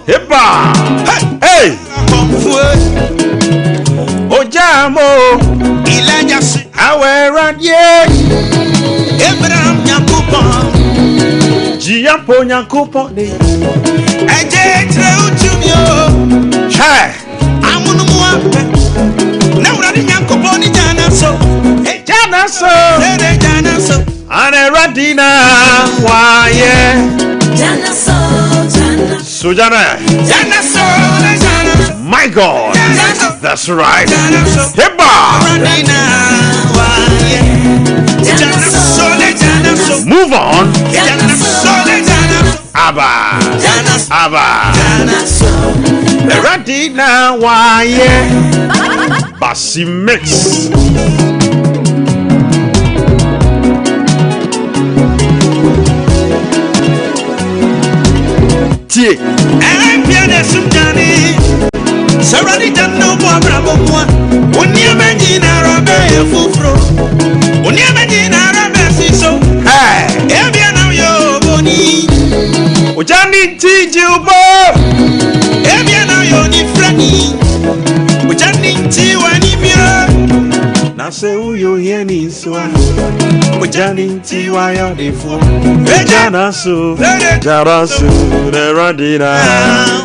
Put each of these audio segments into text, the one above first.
Heba! Hey! Ogya mo! Awɛradie! Abraham Nyankopɔn. Jiampo Nyankopɔn ne. Ɛgye kyerɛ wotumi o. Hɛ! Amono mu apɛ. Na Awurade Nyankopɔn ne gyana so. Gyana so. Sɛde gyana so. Anawurade na wayɛ. Jana so, Jana. Sojana. Gyana so, na gyana so. My God. Gyana so. That's right. Gyana so. Heba! Awurade na wayɛ. Gyana so, na gyana so. Move on. Gyana so, na gyana so. Abba. Gyana so. Abba. Gyana so. Awurade na wayɛ. Basi mix. Tie. Ɛmpia na esum gyane. Sɛ Awurade gya no bɔ abrabɔ mu a, wo nneɛma nyinara bɛyɛ foforɔ. Wo nneɛma nyinara bɛsi so. Hey. Ebia na woyɛ oboni. Ogya ne nti gye wo bɔ. Ebia na woyɛ onifrani. Ogya ne nti w'ani bie. Na sɛ woyɛ ohiani nso a, ogya ne nti wayɛ ɔdefoɔ. Egya Gya na so, gya na so, na Awurade na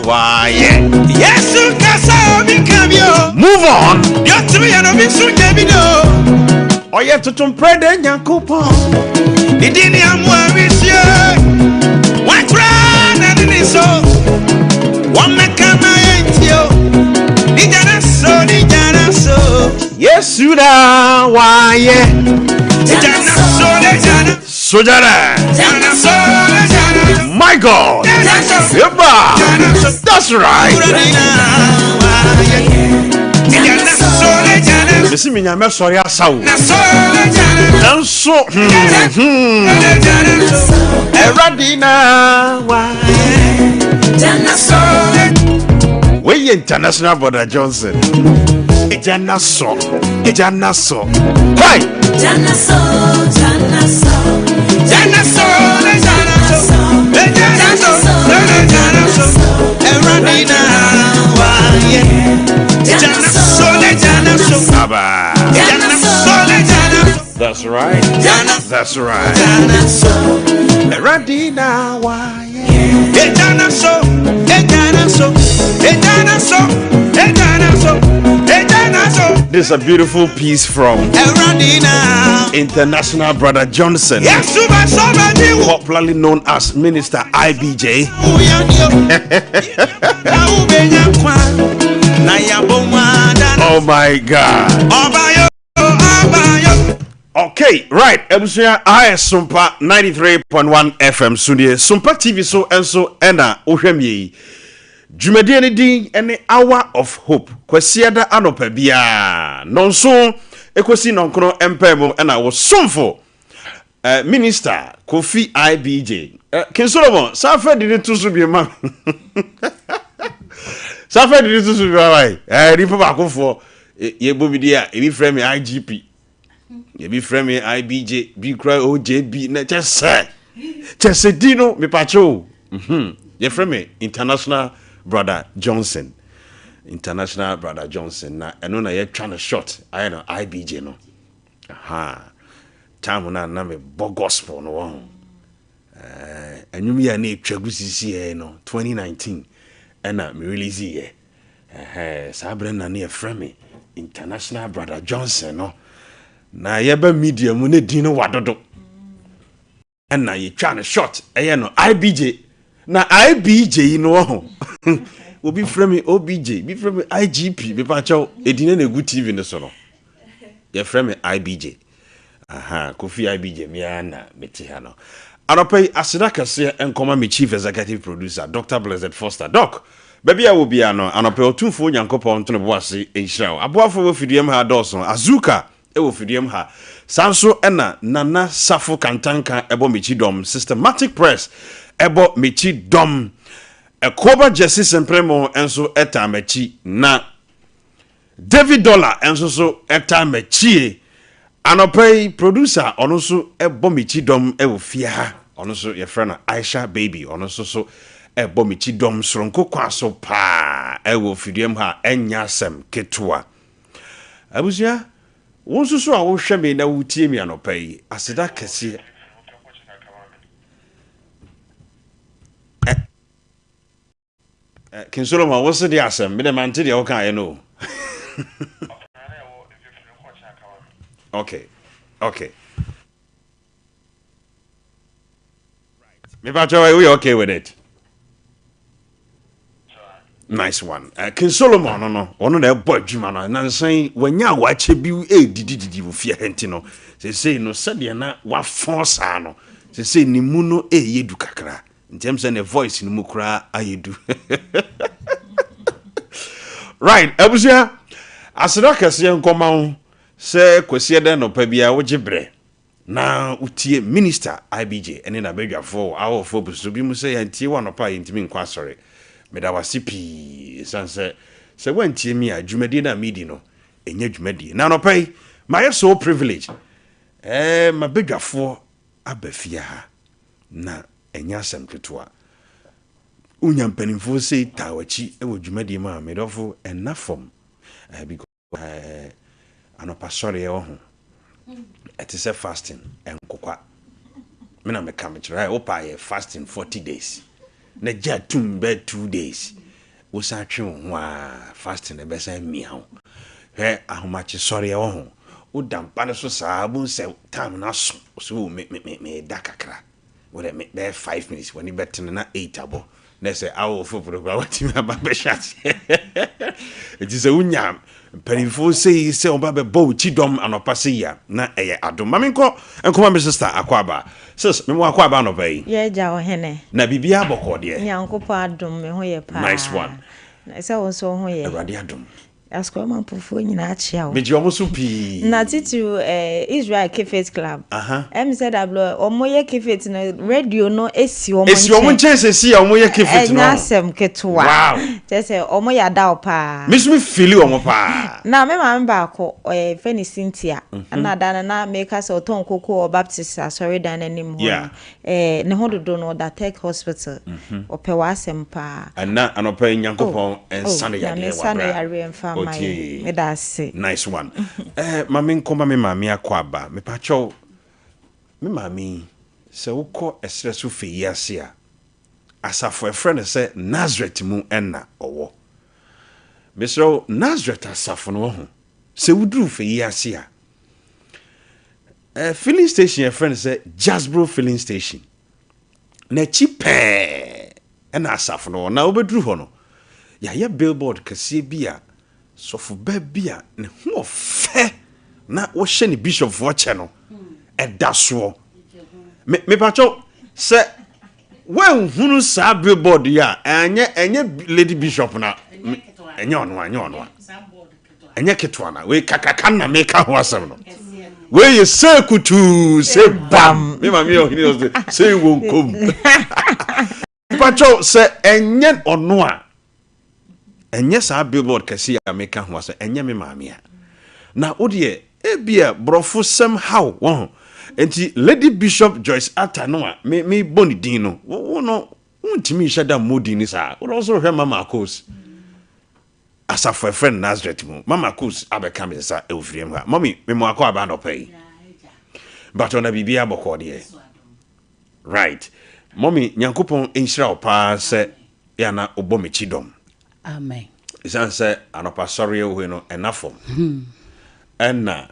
wayɛ. Yesu kasa obi nka bi o. Move on. Deɛ ɔtumi yɛ no obi nso nyɛ bi do. Ɔyɛ totomprɛ dɛ Nyankopɔn. Ne din ne amoa wisie. Wakora na ne ne so. Wɔmmɛka ma yɛntie o. Ne gyana so, ne gyana so. Yesu na wayɛ. Gyana so, ne gyana. Sojana. Gyana so, ne gyana. My God. Gyana so, Yeba. gyana so. That's right. Awurade na wayɛ. Gyana so, ne gyana. Mesi mi nyame sɔre asa o. Na so, ne gyana. Nanso, Ne gyana so. Awurade na wayɛ. Jana so, Wei yɛ International Brother Johnson. Gya na sɔ. Gya na sɔ. Hey! Jana so, Jana so, Gyana so, ne gyana so. Ne gyana so, ne gyana so. Awurade na wayɛ. Gyana so, ne gyana so. Abba. Gyana so, ne gyana so. That's right. Gyana That's right. gyana so. Awurade na wayɛ. Ejana so, ejana so, ejana so, ejana so, ejana so. This is a beautiful piece from Awurade na. International Brother Johnson, Yesu ba so ba di wo. popularly known as Minister IBJ. Uya ni o. Na ubenya kwa. Na ya bo mwa dana. Oh my God. Ọba yo, ọba yo. Okay, right. Ebusua ayɛ Sompa 93.1 FM so nie. Sompa TV so nso ɛna wohwɛ mie yi. Dwumadie no din ne Hour of Hope. Kwasiada anɔpa biara. Nɔnso ekosi nɔnkono mpɛ mu ɛna wo somfo Minister Kofi IBJ. King Solomon, saa di ne to so bi ma. Saa fɛ di ne to so bi ma wa. Nipa baakofoɔ yɛbɔ mi di a ebi frɛ me IGP. Ebi frɛ me IBJ, bi kura OJB na kyɛ sɛ di no mepakyɛ o. Yɛfrɛ me International Brother Johnson. International Brother Johnson na ɛno na yɛtwa no short ayɛ no IBJ no. Aha. Time na na mebɔ gospel no wɔ ho. Ɛnwom yi a na ɛtwa gu sisi yɛ no 2019 ɛna me release yɛ. Ɛhɛ, saa berɛ na ne yɛfrɛ me International Brother Johnson no. Na yɛba media mu ne din no wadodo. Ɛna yɛtwa no short ɛyɛ no IBJ. Na IBJ yi no wɔ ho. Obi frɛ me OBJ, bi frɛ me IGP, mepakyɛw ɛdin no na ɛgu TV no so no. Yɛfrɛ me IBJ. Aha, Kofi IBJ mea na mete ha no. Anɔpa yi aseda kɛseɛ nkɔma me chief executive producer Dr. Blessed Foster. Doc, baabi a wɔ biara no, anɔpa yi Ɔtumfoɔ Onyankopɔn nto ne bo ase nhyira wo. Aboafoɔ wɔ fiduam ha dɔɔso. Azuka ɛwɔ fiduam ha. Saa nso ɛna Nana Safo Kantanka ɛbɔ m'akyi dɔm. Systematic Press ɛbɔ m'akyi dɔm. Ɛkoba Jesse Sempremo nso ɛtaa m'akyi na David Dollar nso so ɛtaa m'akyie. Anɔpa yi producer ɔno nso ɛbɔ m'akyi dɔm ɛwɔ fie ha. Ɔno nso yɛfrɛ no Aisha Baby. Ɔno nso so ɛbɔ me kyidɔm soronko kwan so paa ɛwɔ fidua mu ha, ɛnyɛ asɛm ketewa. Abusua, wo nso so a wohwɛ me na wotie me anɔpa yi, aseda kɛseɛ. King Solomon, wo se deɛ asɛm, me deɛ mante deɛ wokaeɛ no o. Okay, okay. Right. Me pa woyɛ okay with it? Nice one. King Solomon no no, ɔno na ɛbɔ adwuma no. Nansa yi, wanya awakyɛ bi ɛredidididi wɔ fie ha nti no, seesei no, sɛdeɛ na wafɔn saa no, seesei ne mu no ɛreyɛ du kakra. Nti ɛm sɛ ne voice no mu koraa ayɛ du. Right, abusua, aseda kɛseɛ nkɔma wo sɛ Kwasiada nɔpa biara wogye berɛ na wotie Minister IBJ ne n'abadwafoɔ wɔ Awɔfoɔ abusuo bi mu sɛ yɛantie wo anɔpa a yɛntumi nkɔ asɔre. Meda wo ase pii ɛsiane sɛ sɛ woantie me a dwumadie no a medi no ɛnyɛ dwumadie. Na anɔpa yi mayɛ so privilege eh, m'abadwafoɔ aba fie ha na ɛnyɛ asɛm ketewa. Wonya mpanimfoɔ sei taa w'akyi wɔ dwumadie mu a, me dɔfo, ɛnna fam. Eh, because eh, anɔpa sɔreɛ wɔ ho. Ɛte sɛ fasting, ɛnkokwa. Me na meka mekyerɛ, eh, wopa yɛ fasting 40 days. Na gya tum bɛɛ 2 days. Wosan twe wo ho a, fasting ɛbɛsan mia wo. Hwɛ ahomakye sɔreɛ wɔ ho. Woda mpa no so saa, wobɛhu sɛ time no aso. So me, me, me, meda kakra. Wo dɛ me bɛyɛ 5 minutes w'ani bɛtene na 8 abɔ na sɛ awo foforo koraa watumi aba bɛhyɛ aseɛ. Nti sɛ wonya mpanimfoɔ sei sɛ wɔba bɛbɔ wo kyidɔm anɔpa sei a na ɛyɛ adom. Ma menkɔ nkɔma me sister Akwaaba. Sis, mewɔ Akwaaba anɔpa yi. Yɛ agya ɔhene. Na biribiara bɔkɔɔ deɛ? Nyankopɔn adom me ho yɛ paa. Nice one. Na sɛ wo nso wo ho yɛ? Awurade adom. Asukɔrɔmanpofoɔ nyinaa kyea wo. Megye wɔn so pii. Na titiriw eh, Israel Kefet Club. Aha. Ɛm sɛ dablo wɔn yɛ Kefet no radio no esi wɔn nkyɛn. Esi wɔn nkyɛn sɛsi a wɔn yɛ Kefet no. Ɛnyɛ asɛm ketewa. Wow. Kyerɛ sɛ wɔn yɛ adaw paa. Me nso me feeli wɔn paa. Na me maame baako ɔyɛ fɛ ne Cynthia. Ɛna da no na meka sɛ ɔtɔn koko wɔ Baptist asɔredan no anim hɔ no. Yeah. Eh, ne ho dodo no ɔda Tech Hospital. Ɔpɛ w'asɛm paa. Ɛna anɔpa yi Nyankopɔn Oh, oh, nsa no Nyame yadeɛ nsa no wabra yareɛ mfa mma yɛn. Otie. Meda ase. Nice one. Eh, ma me nkɔma me maame akɔ aba. Mepakyɛw, me maame yi, sɛ wokɔ ɛserɛ so fɛ yi ase a, asafo a ɛfrɛ no sɛ Nazareth mu na ɔwɔ. Mesrɛ wo, Nazareth asafo no wahu, sɛ woduru fɛ yi ase a, Eh, filling station yɛfrɛ no sɛ Jasbro filling station. N'akyi pɛɛ ɛna asafo no wɔ. Na wobɛduru hɔ no, yɛayɛ billboard kɛseɛ bi a sɔfoba bi a ne ho ɔfɛ na wɔhyɛ ne bishopfoɔ kyɛ no ɛda soɔ. Me mepakyɛw sɛ woanhunu saa billboard yi a ɛnyɛ ɛnyɛ lady bishop na ɛnyɛ ɔno a ɛnyɛ ɔno a. Ɛnyɛ ketewa na wei kakraka na meka ho asɛm no. Wei yɛ sɛ kutuu sɛ bam. Me maame yɛ ɔhene ɔsɛ sɛ wɔ nkom. Mpakyɛw sɛ ɛnyɛ ɔno a ɛnyɛ saa billboard kɛse a meka ho asɛm ɛnyɛ me maame a. Na wo deɛ ebia borɔfo sɛm haw wɔn ho. Nti Lady Bishop Joyce Atta no a me mebɔ ne din no wo no wontumi nhyɛ da mmɔ din no saa. Wo nso hwɛ Mama Akos. Asafo a ɛfrɛ no Nazareth mu. Mama Kus abɛka me nsa wɔ fie mu ha. Mummy, me mo akɔ aba anɔpa yi. Mpakyɛw na biribiara bɔkɔɔ deɛ? Right. Mummy, Nyankopɔn nhyira wo paa sɛ yɛ ana wobɔ me kyidɔm. Amen. Ɛsiane sɛ anɔpa sɔreɛ wɔ hɔ yi no, ɛna fam. Ɛna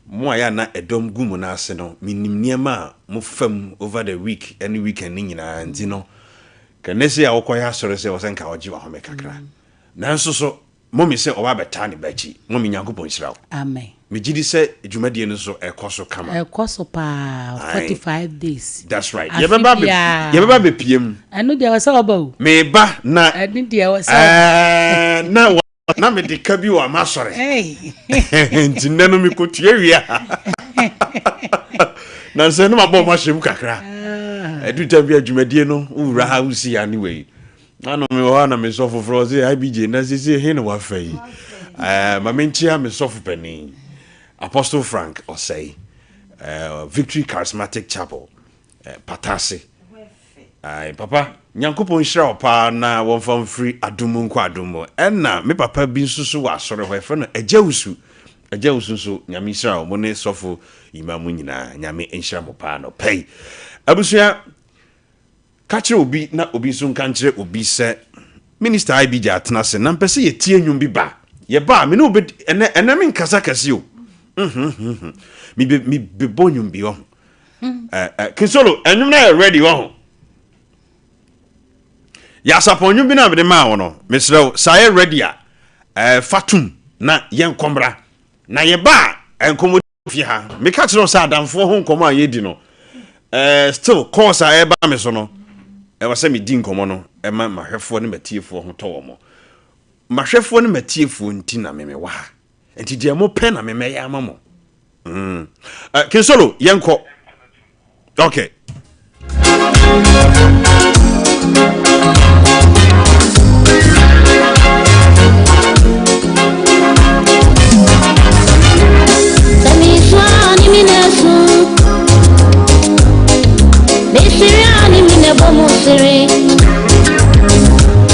mo a yɛ ana ɛdɔm gu mo nan ase no, menim nneɛma a mofa mu over the week ne weekend no nyinaa nti no, kɛnɛ sei a wokɔyɛ asɔre sɛ wɔ sɛ nka ɔgye wahome kakra. Nanso so mommy sɛ ɔba abɛtaa ne ba akyi? Mommy Nyankopɔn nhyira wo. Amen. Megye di sɛ dwumadie no nso ɛkɔ so kama. Ɛkɔ so paa, Aye. 45 days. That's right. Afe Yɛbɛba abɛ biara. yɛbɛba abɛpie mu. Ɛno deɛ ɛwɔ sɛ ɔba o. Meba na Ɛno deɛ ɛwɔ sɛ ɔba. ɛɛ na wa na mede ka bi wɔ m'asɔre. Hey. Nti nnɛ no mekɔtua wie a. Na sɛ ne mabɔ ɔmo ahyɛ mu kakra. Ɛdu tam bi a dwumadie no wowura ha wosi ha ne wei. Ano me wɔ hɔ a na me sɔfo frɛ ɔse IBJ na sese he na wafa yi. Eh, ma menkyia me sɔfo panin Apostle Frank Ɔsɛe, eh, Victory Charismatic Chapel, eh, Patase. Ae papa Nyankopɔn nhyira wo paa na wɔmfa wo mfiri adom mu nkɔ adom mu. Ɛna me papa bi nso so wɔ asɔre hɔ yɛfrɛ no Agya Wusu. Agya Wusu nso Nyame nhyira wo mo ne sɔfo Yima mo nyinaa Nyame nhyira mo paa anɔpa yi. Abusua ka kyerɛ obi na obi nso nka nkyerɛ obi sɛ Minister IB gya atena ase na mpɛ sɛ yɛtie nnwom bi ba. Yɛba a me ne wo bɛ ɛnɛ ɛnɛ menkasa kɛse o. Mhm mhm mebɛbɔ nnwom bi ɔho. Kinsolo, ɛnwom no ayɛ ready wɔ ho. Yasapɔn nnwom bi no a mede maa wo no, mesrɛ wo, sɛ ayɛ ready a, fa tom na yɛnkɔ mmra. Na yɛba a, nkɔmmɔdi fie ha. Meka kyerɛ wo sɛ adamfoɔ ho nkɔmmɔ a yɛdi no, still course a ɛba me so no, ɛwɔ sɛ medi nkɔmmɔ no ɛma mahwɛfoɔ ne matiefoɔ ho tɔ wɔn. Mahwɛfoɔ ne matiefoɔ nti na me mewɔ ha. Nti deɛ mopɛ na memɛyɛ ama mo. Mm. Kinsolo, yɛnkɔ. Okay.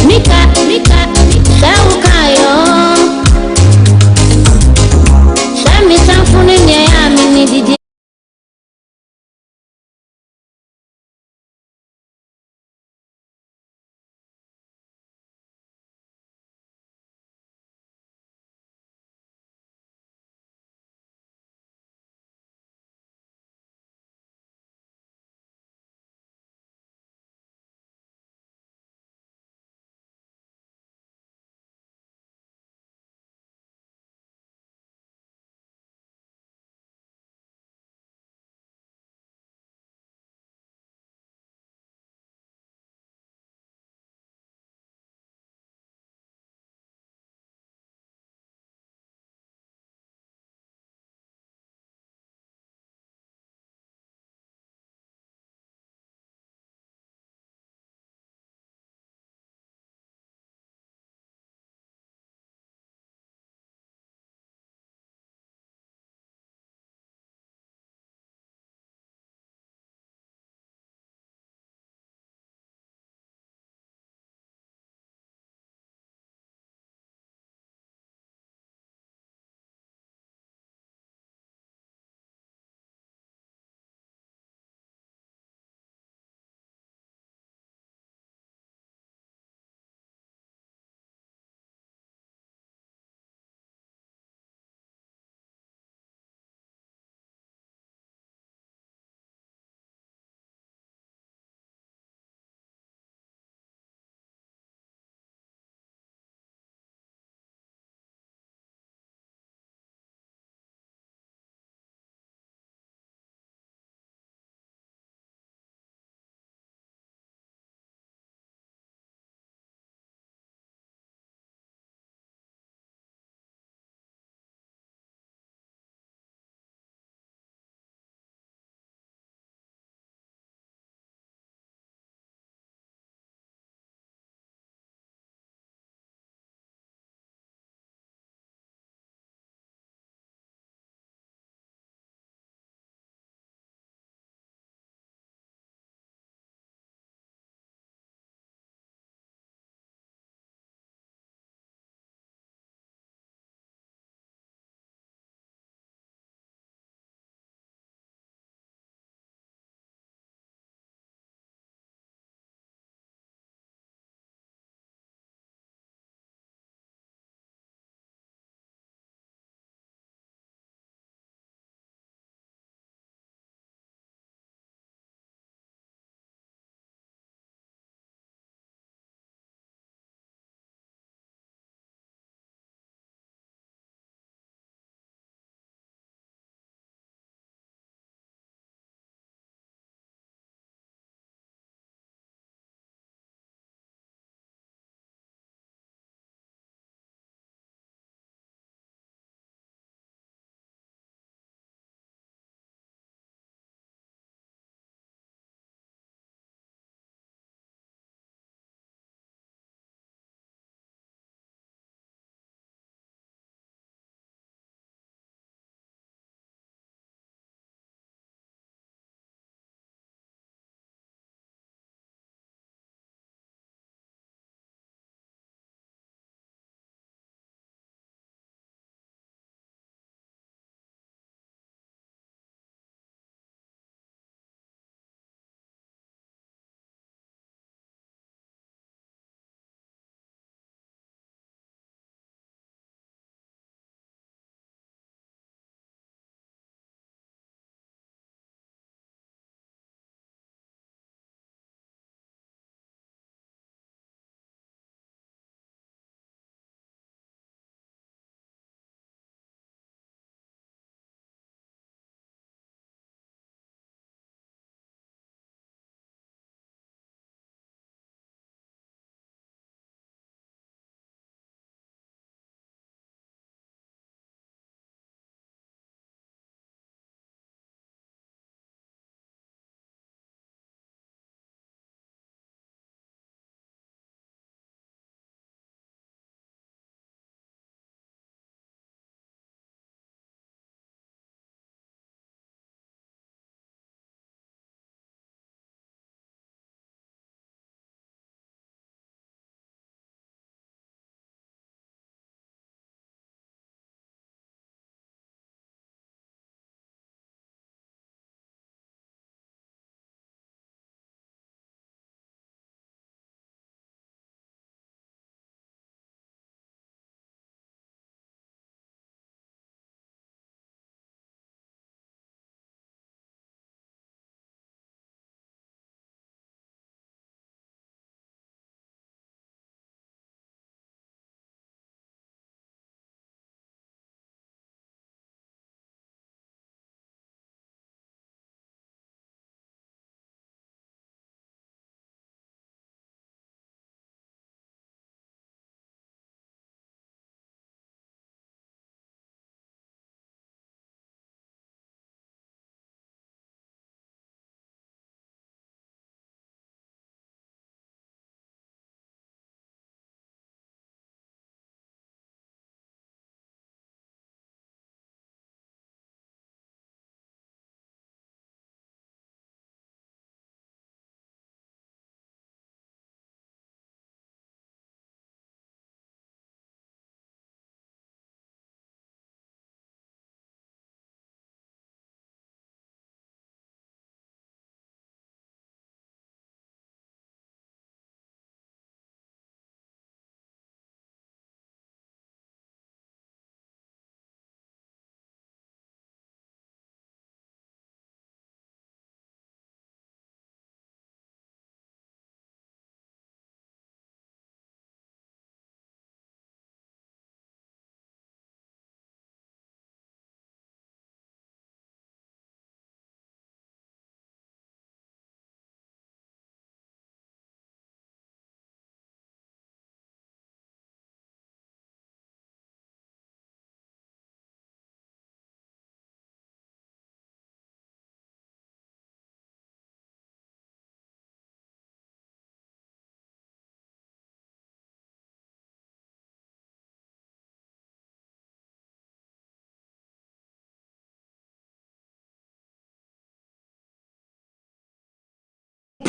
Mika, Mika,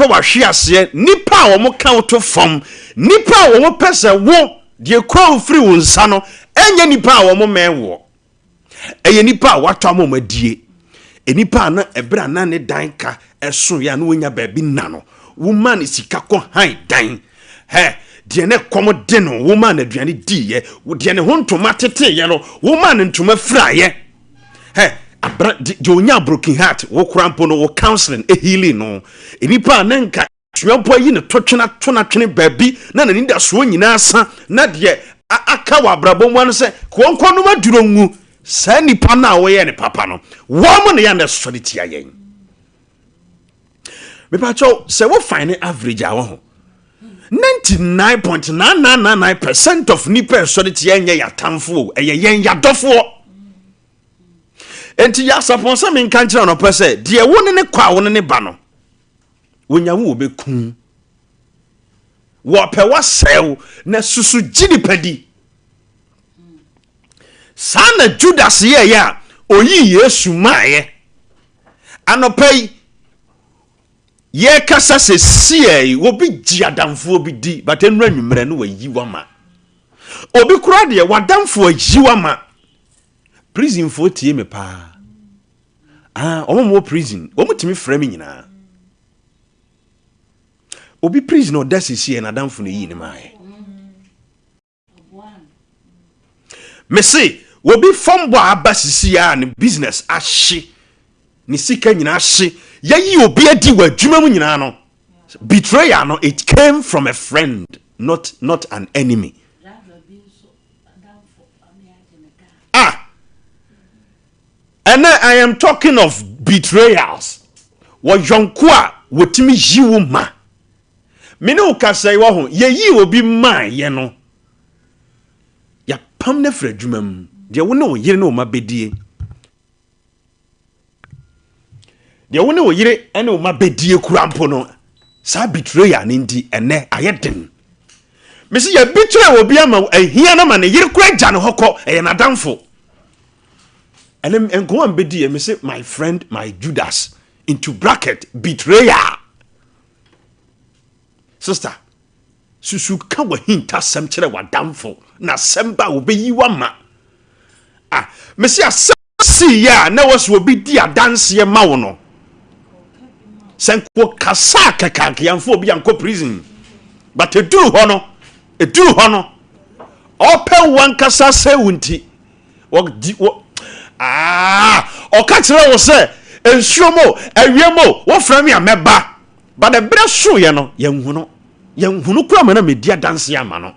wɔpɛ w'ahweaseɛ, nnipa a wɔka wo to fam, nnipa a wɔpɛ sɛ wo, deɛ kura wo firi wo nsa no, ɛnyɛ nnipa a wɔmmɛn woɔ. Ɛyɛ nnipa a wɔatɔ ama wɔn adie. Nnipa a na ɛberɛ a na ne dan ka ɛsoeɛ a na wɔnya baabi nna no, womaa no sika kɔ han dan. Hɛ, deɛ na ɛkɔm de no, womaa no aduane diiɛ. Deɛ ne ho ntoma teteeɛ no, womaa no ntoma firaeɛ. Hɛ, abra, deɛ ɔnya broken heart, wo koraa mpo no, wo counseling healing no. Nnipa a na nka Sua mpo ayi ne totwene ato n'atwene baabi na n'anidasoɔ nyinaa asa na deɛ aka wɔ abrabɔ mu ara ne sɛ wɔnkɔ nom aduro ngu. Saa nnipa no a wɔyɛɛ no papa no, wɔn na yɛ a na ɛsɔre tia yɛn. Mepakyɛw, sɛ wo find average a wɔ ho, 99.9999 percent of nnipa ɛsɔre tia nyɛ yɛn atamfo o, ɛyɛ yɛn yadɔfoɔ. Enti yɛ asapɔn sɛ menka nkyerɛ anɔpɛ sɛ deɛ wo ne ne kɔ a wo ne ne ba no, Wonya wo wɔbɛku wo. Wɔpɛ woasɛe wo na susu gye nipa di. Saa na Judas yɛeɛ a ɔyii Yesu maeɛ. Anɔpa yi, yɛkasa sɛ siɛ yi, obi gye adamfoɔ bi di, but ɛnura nwummerɛ no wayi wama. Obi koraa deɛ, w'adamfoɔ ayi wama. Prisonfoɔ tie me paa. Ah, wɔn a wɔwɔ prison, wɔn tumi frɛ me nyinaa. Obi prison ɔda sisi yɛ n'adamfo na eyi ne maa yɛ. Mese, obi fam bɔ aba sisi a ne business ahye, ne sika nyinaa ahye, yɛyi obi adi wɔ adwuma mu nyinaa no. Betrayal no, it came from a friend, not not an enemy. Ah, Ɛnɛ I am talking of betrayals, wɔ yɔnko a wɔtumi yi wo ma. Me ne wo kasa yi wɔ ho, yɛyii obi maa yɛ no, yɛapam no afiri adwuma mu, deɛ wo ne wo yere ne wo ma bɛdie. Deɛ wo ne wo yere ne wo ma bɛdie kura mpo no, saa betrayal no nti ɛnɛ ayɛ den. Mesi yɛ betray obi ama ahia no ma ne yere kura gya ne hɔ kɔ, ɛyɛ n'adamfo. Ɛnɛ nkɔmɔ a mebɛdi yɛ mese my friend my Judas into bracket betrayal. Sister, susu ka w'ahintasɛm kyerɛ w'adamfo na asɛm ba a wɔbɛyi w'ama. Ah, mese asɛm sii yɛ a na ɛwɔ sɛ obi di adanseɛ ma wo no. Sɛ nkɔ kasa kɛkɛ anka yɛmfa obi ankɔ prison. But ɛduru hɔ no, ɛduru hɔ no, ɔpɛ wo ankasa sɛ wo nti. Wɔdi wɔ aa ɔka kyerɛ wo sɛ nsuo mu awia mu wofrɛ me a mɛba. But ɛberɛ soeɛ no yɛnhu no. Yɛnhu no koraa ma na medi adanseɛ ama no.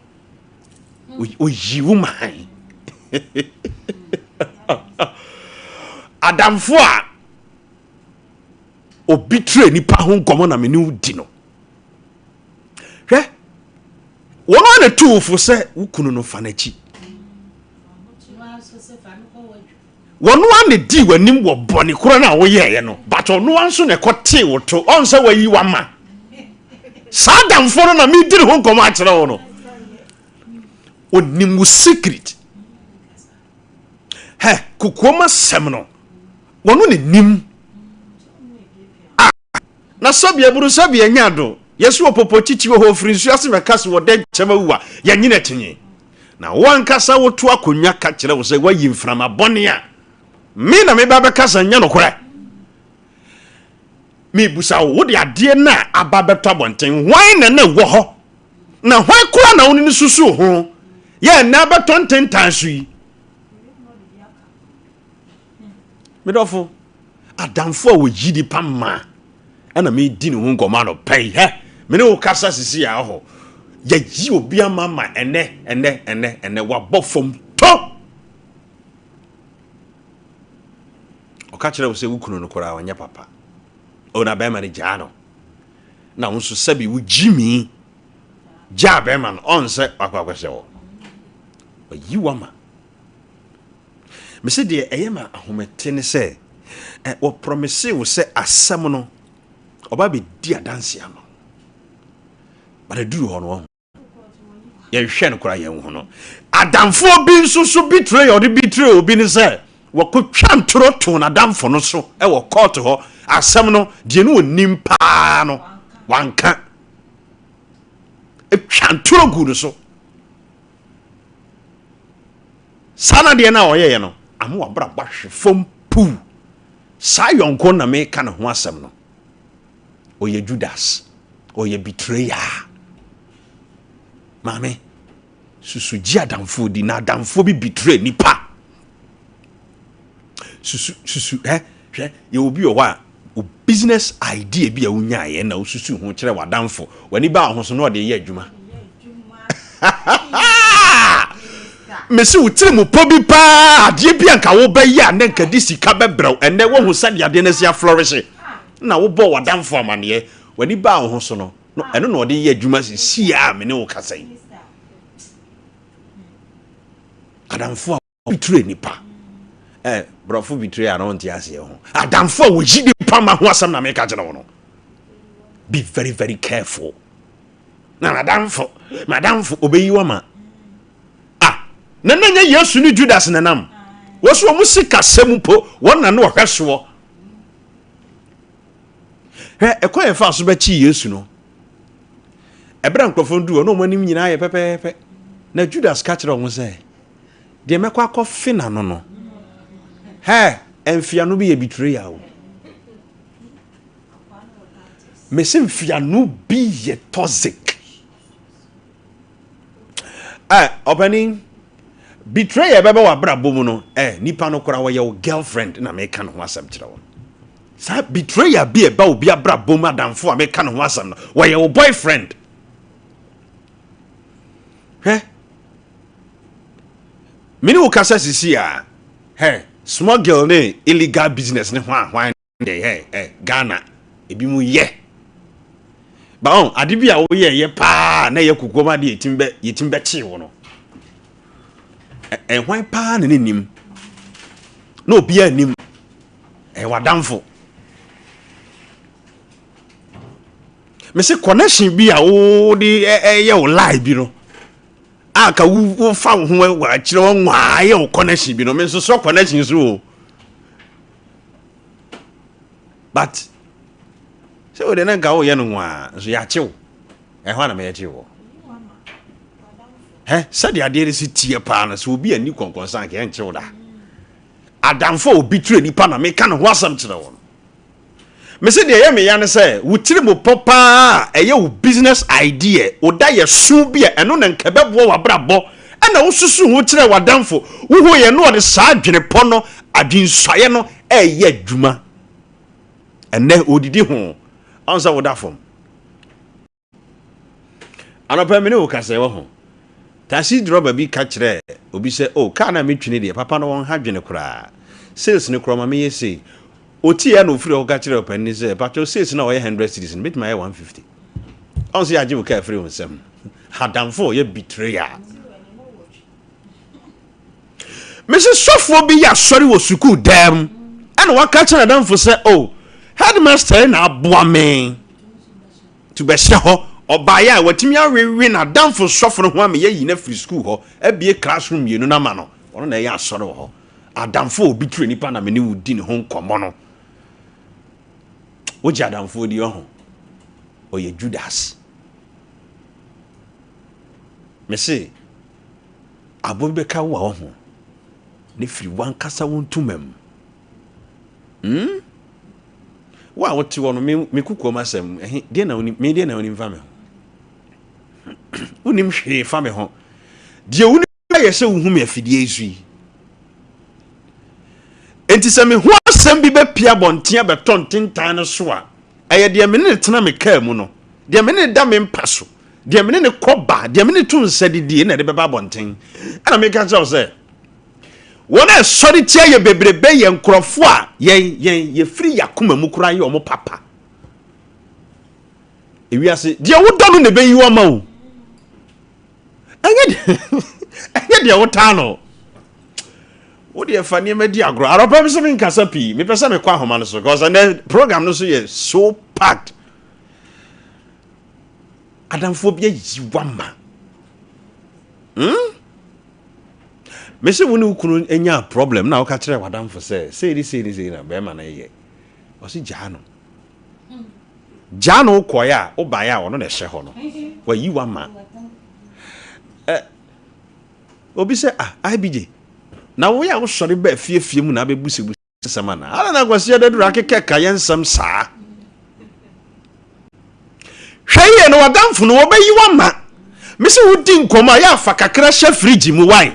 Oyi wo man. Adamfo a obi tire nipa ho nkɔmmɔ na me ne wo di no. Hwɛ, wɔn a na tu wo fo sɛ wo kunu no fa n'akyi. Wɔn a na di w'anim wɔ bɔne korɔ no a woyɛeɛ no, but ɔno ara nso na ɛkɔtee wo to, ɔn sɛ wayi wama. Saa adamfo no na medi ne ho nkɔmmɔ akyerɛ wo no. Onim wo secret. Hɛ, kokoam asɛm no, wɔno ne nim. Na sɛbi aburu sɛbi anya do, yɛse ɔpɔpɔ kyikyi wɔ hɔ ofiri nsuo ase bɛka se wɔdɛ nkyɛm awu a, yɛnye no akyinye. Na wo ankasa woto akonnwa ka kyerɛ wo sɛ woayi mframa bɔne a, me na meba bɛka sɛ nyɛ nokorɛ. Mebusa wo, wode adeɛ no a aba bɛtɔ abɔnten, hwan na na ɛwɔ hɔ? Na hwan koraa na wo ne no susuu ho yɛ ɛnɛ abɛtɔ ntentan so yi? Me dɔfo, adamfo a wɔyi nipa ma ɛna medi ne ho nkɔmmɔ anɔpa yi. Hɛ, me ne wo kasa sisi a ɔhɔ. Yɛyi obi ama ma ɛnɛ, ɛnɛ, ɛnɛ, ɛnɛ, wabɔ fam tɔ. Ɔka kyerɛ wo sɛ wo kunu no koraa ɔnyɛ papa. O na bɛrima no gyaa no. Na wo nso sɛbi wo gyimi gyaa bɛrima no ɔnsɛ wakɔ akɔhyɛ hɔ. Wayi wama. Mese deɛ ɛyɛ ma ahomete ne sɛ ɛ wɔprɔmise wo sɛ asɛm no ɔba bɛdi adanse ama wo. But ɛduru hɔ no wahu. Yɛnhwɛ no koraa yɛnhu no. Adamfoɔ bi nso so betray ɔde betray obi ne sɛ wɔkɔtwa ntorɔ too n'adamfo no so wɔ court hɔ. Asɛm no deɛ ne ɔnim paa no. Wanka. Etwa ntoro gu no so. Saa na deɛ no a ɔyɛeɛ no, ama wabrabɔ ahwe fam puu. Saa yɔnko na meka ne ho asɛm no. Ɔyɛ Judas. Ɔyɛ betrayer. Maame, susu gye adamfoɔ di na adamfoɔ bi betray nipa. Susu, susu, ɛ, hwɛ, yɛ obi wɔ hɔ a, o business idea bi a wonyaeɛ na wosusu ho kyerɛ w'adamfo, w'ani baa ho so na ɔde yɛ adwuma. Mese wo tiri mu pɔ bi paa, adeɛ bi a nka wobɛyɛ a na nka de sika bɛbrɛw, ɛnɛ woahu sɛdeɛ adeɛ no asi aflɔrehye, na wobɔ w'adamfo amaneɛ, w'ani baa wo ho so no, no ɛno na ɔde yɛ adwuma sisi a me ne wo kasa yi. Adamfo a betray nipa. Eh, borɔfo betray a na ɔnte aseɛ ho. Adamfo a wɔyi nipa ma ho asɛm na meka kyerɛ wo no. Be very very careful. Na madamfo, madamfo obeyi wa ma. Ah, na na nyɛ Yesu ne Judas na nam. Wɔso wɔn sikasɛm mpo, wɔn na no ɔhwɛ soɔ. Hwɛ, ɛkwan yɛfa so bɛkye Yesu no. Ɛberɛ a nkurɔfoɔ no duu hɔ, na wɔn anim nyinaa yɛ pɛpɛɛpɛ. Na Judas ka kyerɛ wɔn sɛ, Deɛ mɛkɔ akɔfe n'ano no, hɛ, mfeano bi yɛ betrayal o. Mese mfeano bi yɛ toxic. Ɛ, ɔpanin, betrayal bɛbɛ w'abrabɔ mu no, ɛ, nipa no koraa wɔyɛ wo girlfriend na meka ne ho asɛm kyerɛ wo. Saa betrayal bi a ɛba obi abrabɔ mu adamfo a meka ne ho asɛm no, wɔyɛ wo boyfriend. Hwɛ, me ne wo kasa sisi a, hɛ, smuggle ne illegal business ne hwan hwan de hɛ, hɛ, Ghana, ebi mu yɛ. Ba ɔn, ade bi a woyɛ yɛ paa na ɛyɛ kokoam ade yɛtumi bɛ yɛtumi bɛkyee wo no. Ɛhwan paa na ne nim? Na obiara nim. Ɛyɛ w'adamfo. Mese connection bi a wode ɛyɛ wo lie bi no a ka wofa wo ho wɔ akyerɛ wo nwaa yɛ wo connection bi no me nso sɔ connection so o but sɛ wode na nka woyɛ no nwaa nso yɛakye wo ɛhɔ a na meyɛkye wɔ hɛ sɛdeɛ adeɛ no si teɛ paa no sɛ obi anni kɔnkɔnsa anka yɛnkye wo da adamfo a obi ture nipa na meka ne ho asɛm kyerɛ wo no Mese deɛ ɛyɛ me ya ne sɛ wo tiri mu pɔ paa a ɛyɛ wo business idea, wo da yɛ so bi a ɛno na nka ɛbɛboa w'abrabɔ ɛna wosusu ho kyerɛ w'adamfo, wohu yɛ no ɔde saa adwene pɔ no, adwensuaeɛ no ɛyɛ adwuma. Ɛnɛ ɔdidi ho, ɔn sɛ woda fam. Anɔpa yi me ne wo kasa yi, wahu. Taxi drɔba bi ka kyerɛɛ obi sɛ, Oh, kaa no a metwi no deɛ, papa no wɔnha dwene koraa. Sales no koraa ɔma meyɛ sei. Ɔtiiɛ ara na ɔfiri hɔ kɔka kyerɛɛ ɔpanin no sɛ, Pakyɛw, sales no a ɔyɛ hundred cedis no, mɛtumi ayɛ 150? Ɔhu sɛ yɛagye wo kaa afiri wo nsam. Adamfo a ɔyɛ betrayal. Mese sɔfoɔ bi yɛ asɔre wɔ sukuu dan mu, ɛna waka kyerɛ n'adamfo sɛ, Oh, headmaster yi na aboa me. To bɛhyɛ hɔ. Ɔbaeɛ a, watumi awewe n'adamfo sɔfo no ho ama yɛayi no afiri sukuu hɔ, abue classroom mmienu no ama no. Ɔno na ɛyɛ asɔre wɔ hɔ. Adamfo a obi ture nipa na me ne wo di ne ho nkɔmmɔ no. Wogye adamfoɔ di ɔho? Ɔyɛ Judas. Mese, aboa bi bɛka wo a ɔho ne firi wankasa wo ntoma mu. Hmm? Wo a wote hɔ no, me me kokoam asɛm, ɛhe, deɛ na wonim, me deɛ na wonim fa me ho? Wonim hwee fa me ho. Deɛ wonim ayɛ sɛ wohu me afidie yi so yi. Enti sɛ me ho asɛm bi bɛpia abɔnten abɛtɔ ntentan no so a, ɛyɛ deɛ me ne ne tena me kaa mu no, deɛ me ne ne da me mpa so, deɛ me ne ne kɔ ba, deɛ me ne to nsa didie na ɛde bɛba abɔnten. Ɛna meka kyerɛ wo sɛ, Wɔn a ɛsɔre tia yɛ bebrebe yɛ nkurɔfoɔ a yɛn yɛn yɛfiri yɛn akoma mu koraa yɛ wɔn papa. Ewiase deɛ wodɔ no na ɛbɛyi wo ama o. Ɛnyɛ deɛ ɛnyɛ deɛ wotaa no. Wo deɛ fa nneɛma di agorɔ. Arɔpɛ bi sɛ menkasa pii. Mepɛ sɛ mekɔ ahoma no so because ɛnɛ program no so yɛ so packed. Adamfoɔ bi ayi wama. Hmm? Mese wo ne wo kunu nyaa problem na woka kyerɛ w'adamfo sɛ sei ne sei ne sei na bɛrima no yɛ. Ɔse gyaa no. Gyaa no wokɔeɛ a, wobaeɛ a ɔno na ɛhyɛ hɔ no. Wayi wo ama. Ɛ, obi sɛ, ah, IBJ, na woyɛ a wosɔre ba afie fie mu na abɛbusabusa nsɛm anaa? Adɛn na Kwasi Adaduru akekɛka yɛ nsɛm saa? Hwɛ yie na w'adamfo no wɔbɛyi wo ama. Me sɛ wodi nkɔmmɔ a yɛ afa kakra hyɛ fridge mu wae.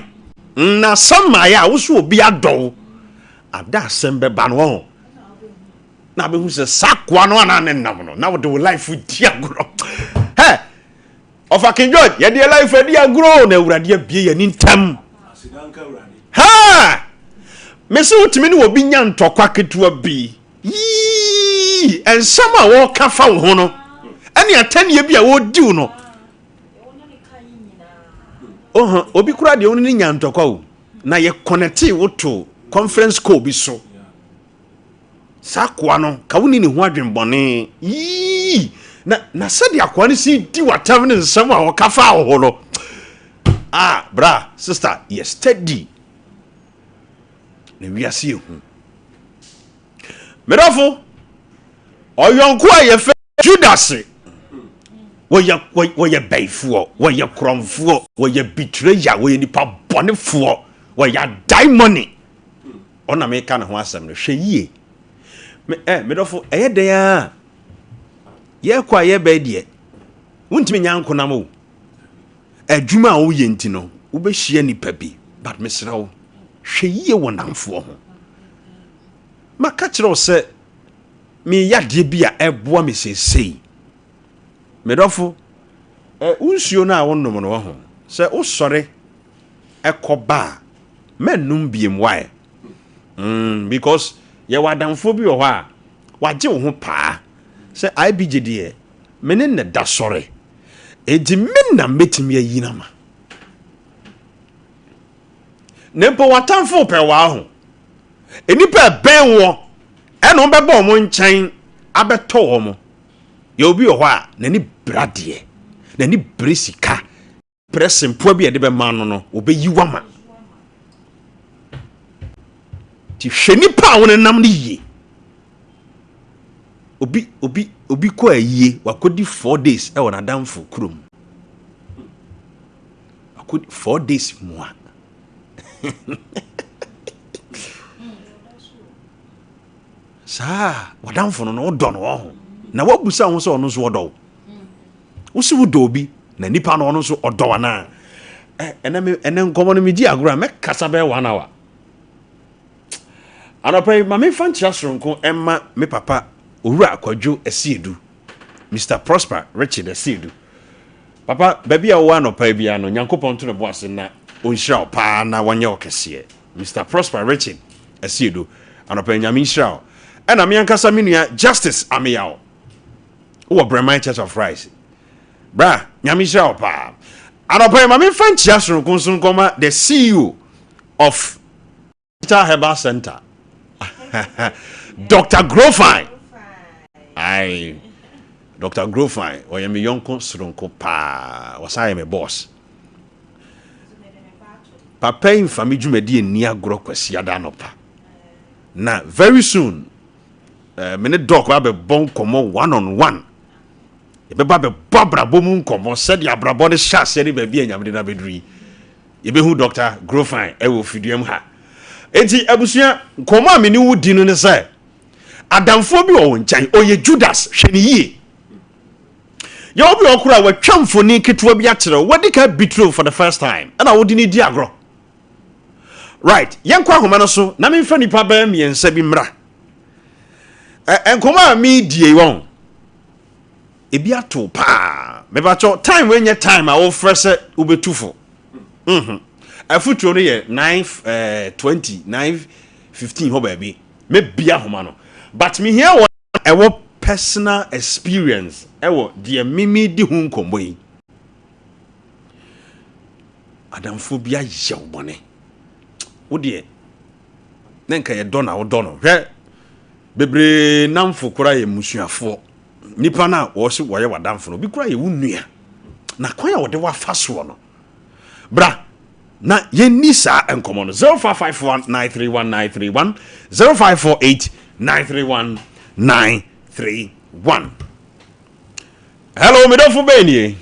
Na asɛm maeɛ a wo so obi adɔ wo. Ada asɛm bɛba no wɔho. Na abɛhu sɛ saa akoa no anaa ne nam no na wode wo life di agorɔ. Hɛ! Ɔfa King George yɛde yɛ life adi agorɔ na Awurade abie yɛn ani ntɛm. Ha! Me sɛ wotumi ne obi nya ntɔkwa ketewa bi. Yii! Nsɛm a wɔka fa wo ho no ɛne atɛnneɛ bi a wɔredi wo no. Oho, obi koraa deɛ wo ne no nya ntɔkwa o. Na yɛ connectee wo to conference call bi so. Saa akoa no, ka wonni ne ho adwenbɔne. Yii! Na, na sɛdeɛ akoa no si di w'atam ne nsɛm a ɔka faa wo ho no. Ah, bra, sister, yɛ steady. Na wiase yɛ hu. Medɔfo, ɔyɔnko a yɛfɛ Judas, wɔyɛ wɔyɛ bɛyifoɔ, wɔyɛ korɔmfoɔ, wɔyɛ betrayer, wɔyɛ nipa bɔnefoɔ, wɔyɛ adaemone. Ɔno na meka ne ho asɛm no. Hwɛ yie. Me, eh, me dɔfo, ɛyɛ dɛn ara yɛkɔ a yɛbɛn deɛ, wontumi nya nkonam o. Adwuma a woyɛ nti no, wobɛhyia nipa bi, but mesrɛ wo, hwɛ yie wɔ nnamfoɔ ho. Maka kyerɛ wo sɛ, meyɛ adeɛ bi a ɛboa me seesei. Me dɔfo, eh, wo nsuo no a wonom no wɔ ho, sɛ wosɔre ɛkɔ ba a mɛnnom biem why mm because yɛwɔ adamfoɔ bi wɔ hɔ a wagye wo ho paa sɛ IBJ deɛ me ne ne da sɔre enti me na mɛtumi ayi no ama na mpo w'atamfo pɛ waa ho nnipa ɛbɛn woɔ ɛna wɔn bɛbɔ wɔn nkyɛn abɛtɔ wɔn yɛ obi wɔ hɔ a n'ani bere adeɛ n'ani bere sika Prɛse mpoa bi a yɛde bɛma no no, wɔbɛyi wo ama. Nti hwɛ nipa a wonenam no yie. Obi obi obi kɔ ayie, wakɔdi 4 days ɛwɔ n'adamfo kurom. Wakɔdi 4 days mua. Saa wadamfo no no wodɔ no wɔ ho. Na wabusa ho sɛ ɔno nso ɔdɔ wo. Wosi wodɔ obi na nipa no ɔno nso ɔdɔ wo anaa? Ɛnɛ me ɛnɛ nkɔmɔ no megye agorɔ a mɛkasa bɛyɛ one hour. Anɔpa yi ma memfa nkyerɛ soronko ɛma me papa Owura Kwadwo Asiedu, Mr. Prosper Richard Asiedu. Papa, baabi a wowɔ anɔpa yi biara no, Nyankopɔn nto ne bo ase na ɔnhyira wo paa na wɔnyɛ wo kɛseɛ. Mr. Prosper Richard Asiedu, anɔpa yi Nyame nhyira wo. Ɛna me ankasa me nua Justice Ameyaw. Wowɔ Breman Church of Christ. Bra, Nyame nhyira wo paa. Anɔpa yi ma memfa nkyia soronko nso nkɔma the CEO of Digital Herbal Center, Dr. Grofine. Aye, Dr. Grofine, ɔyɛ me yɔnko soronko paa. Ɔsan yɛ me boss. Papa yi mfa me dwumadi nni agorɔ Kwasiada anɔpa. Na very soon, Eh, me ne Doc abɛbɔ nkɔmmɔ one on one. Yɛbɛba abɛbɔ abrabɔ mu nkɔmmɔ sɛdeɛ abrabɔ no hyɛ aseɛ ne baabi a Nyame de no abɛduru yi. Yɛbɛhu Dr. Grofine ɛwɔ fiduam ha. Enti abusua, nkɔmmɔ a me ne wo di no ne sɛ, adamfoɔ bi wɔ wo nkyɛn, ɔyɛ Judas, hwɛ ne yie. Yɛwɔ bi wɔ koraa watwa mfoni ketewa bi akyerɛ wo, wadi ka betray for the first time, ɛna wode ne di agorɔ. Right, yɛnkɔ ahoma no so na memfa nnipa bɛyɛ mmiɛnsa bi mmra. Nkɔmmɔ a meredie wɔn, ebi ato paa. Mebakyɛw, time wei nyɛ time a wofrɛ sɛ wobɛtu fo. Afotuo no yɛ 9:20, 9:15 hɔ baabi. Mɛbia ahoma no. But mehia wɔn a ɛwɔ personal experience ɛwɔ deɛ mimi di ho nkɔmmɔ yi. Adamfoɔ bi ayɛ wo bɔne. Wo deɛ, na nka yɛdɔ na wodɔ no. Hwɛ, bebree nnamfo koraa yɛ mmusuafoɔ. Nipa no a wɔse wɔyɛ w'adamfo no, obi koraa yɛ wo nua. Na kwan a wɔde wafa soɔ no, bra na yɛnni saa nkɔmmɔ no. 0551 931 931, 0548 931 931. Hello, me dɔfo bɛn nie?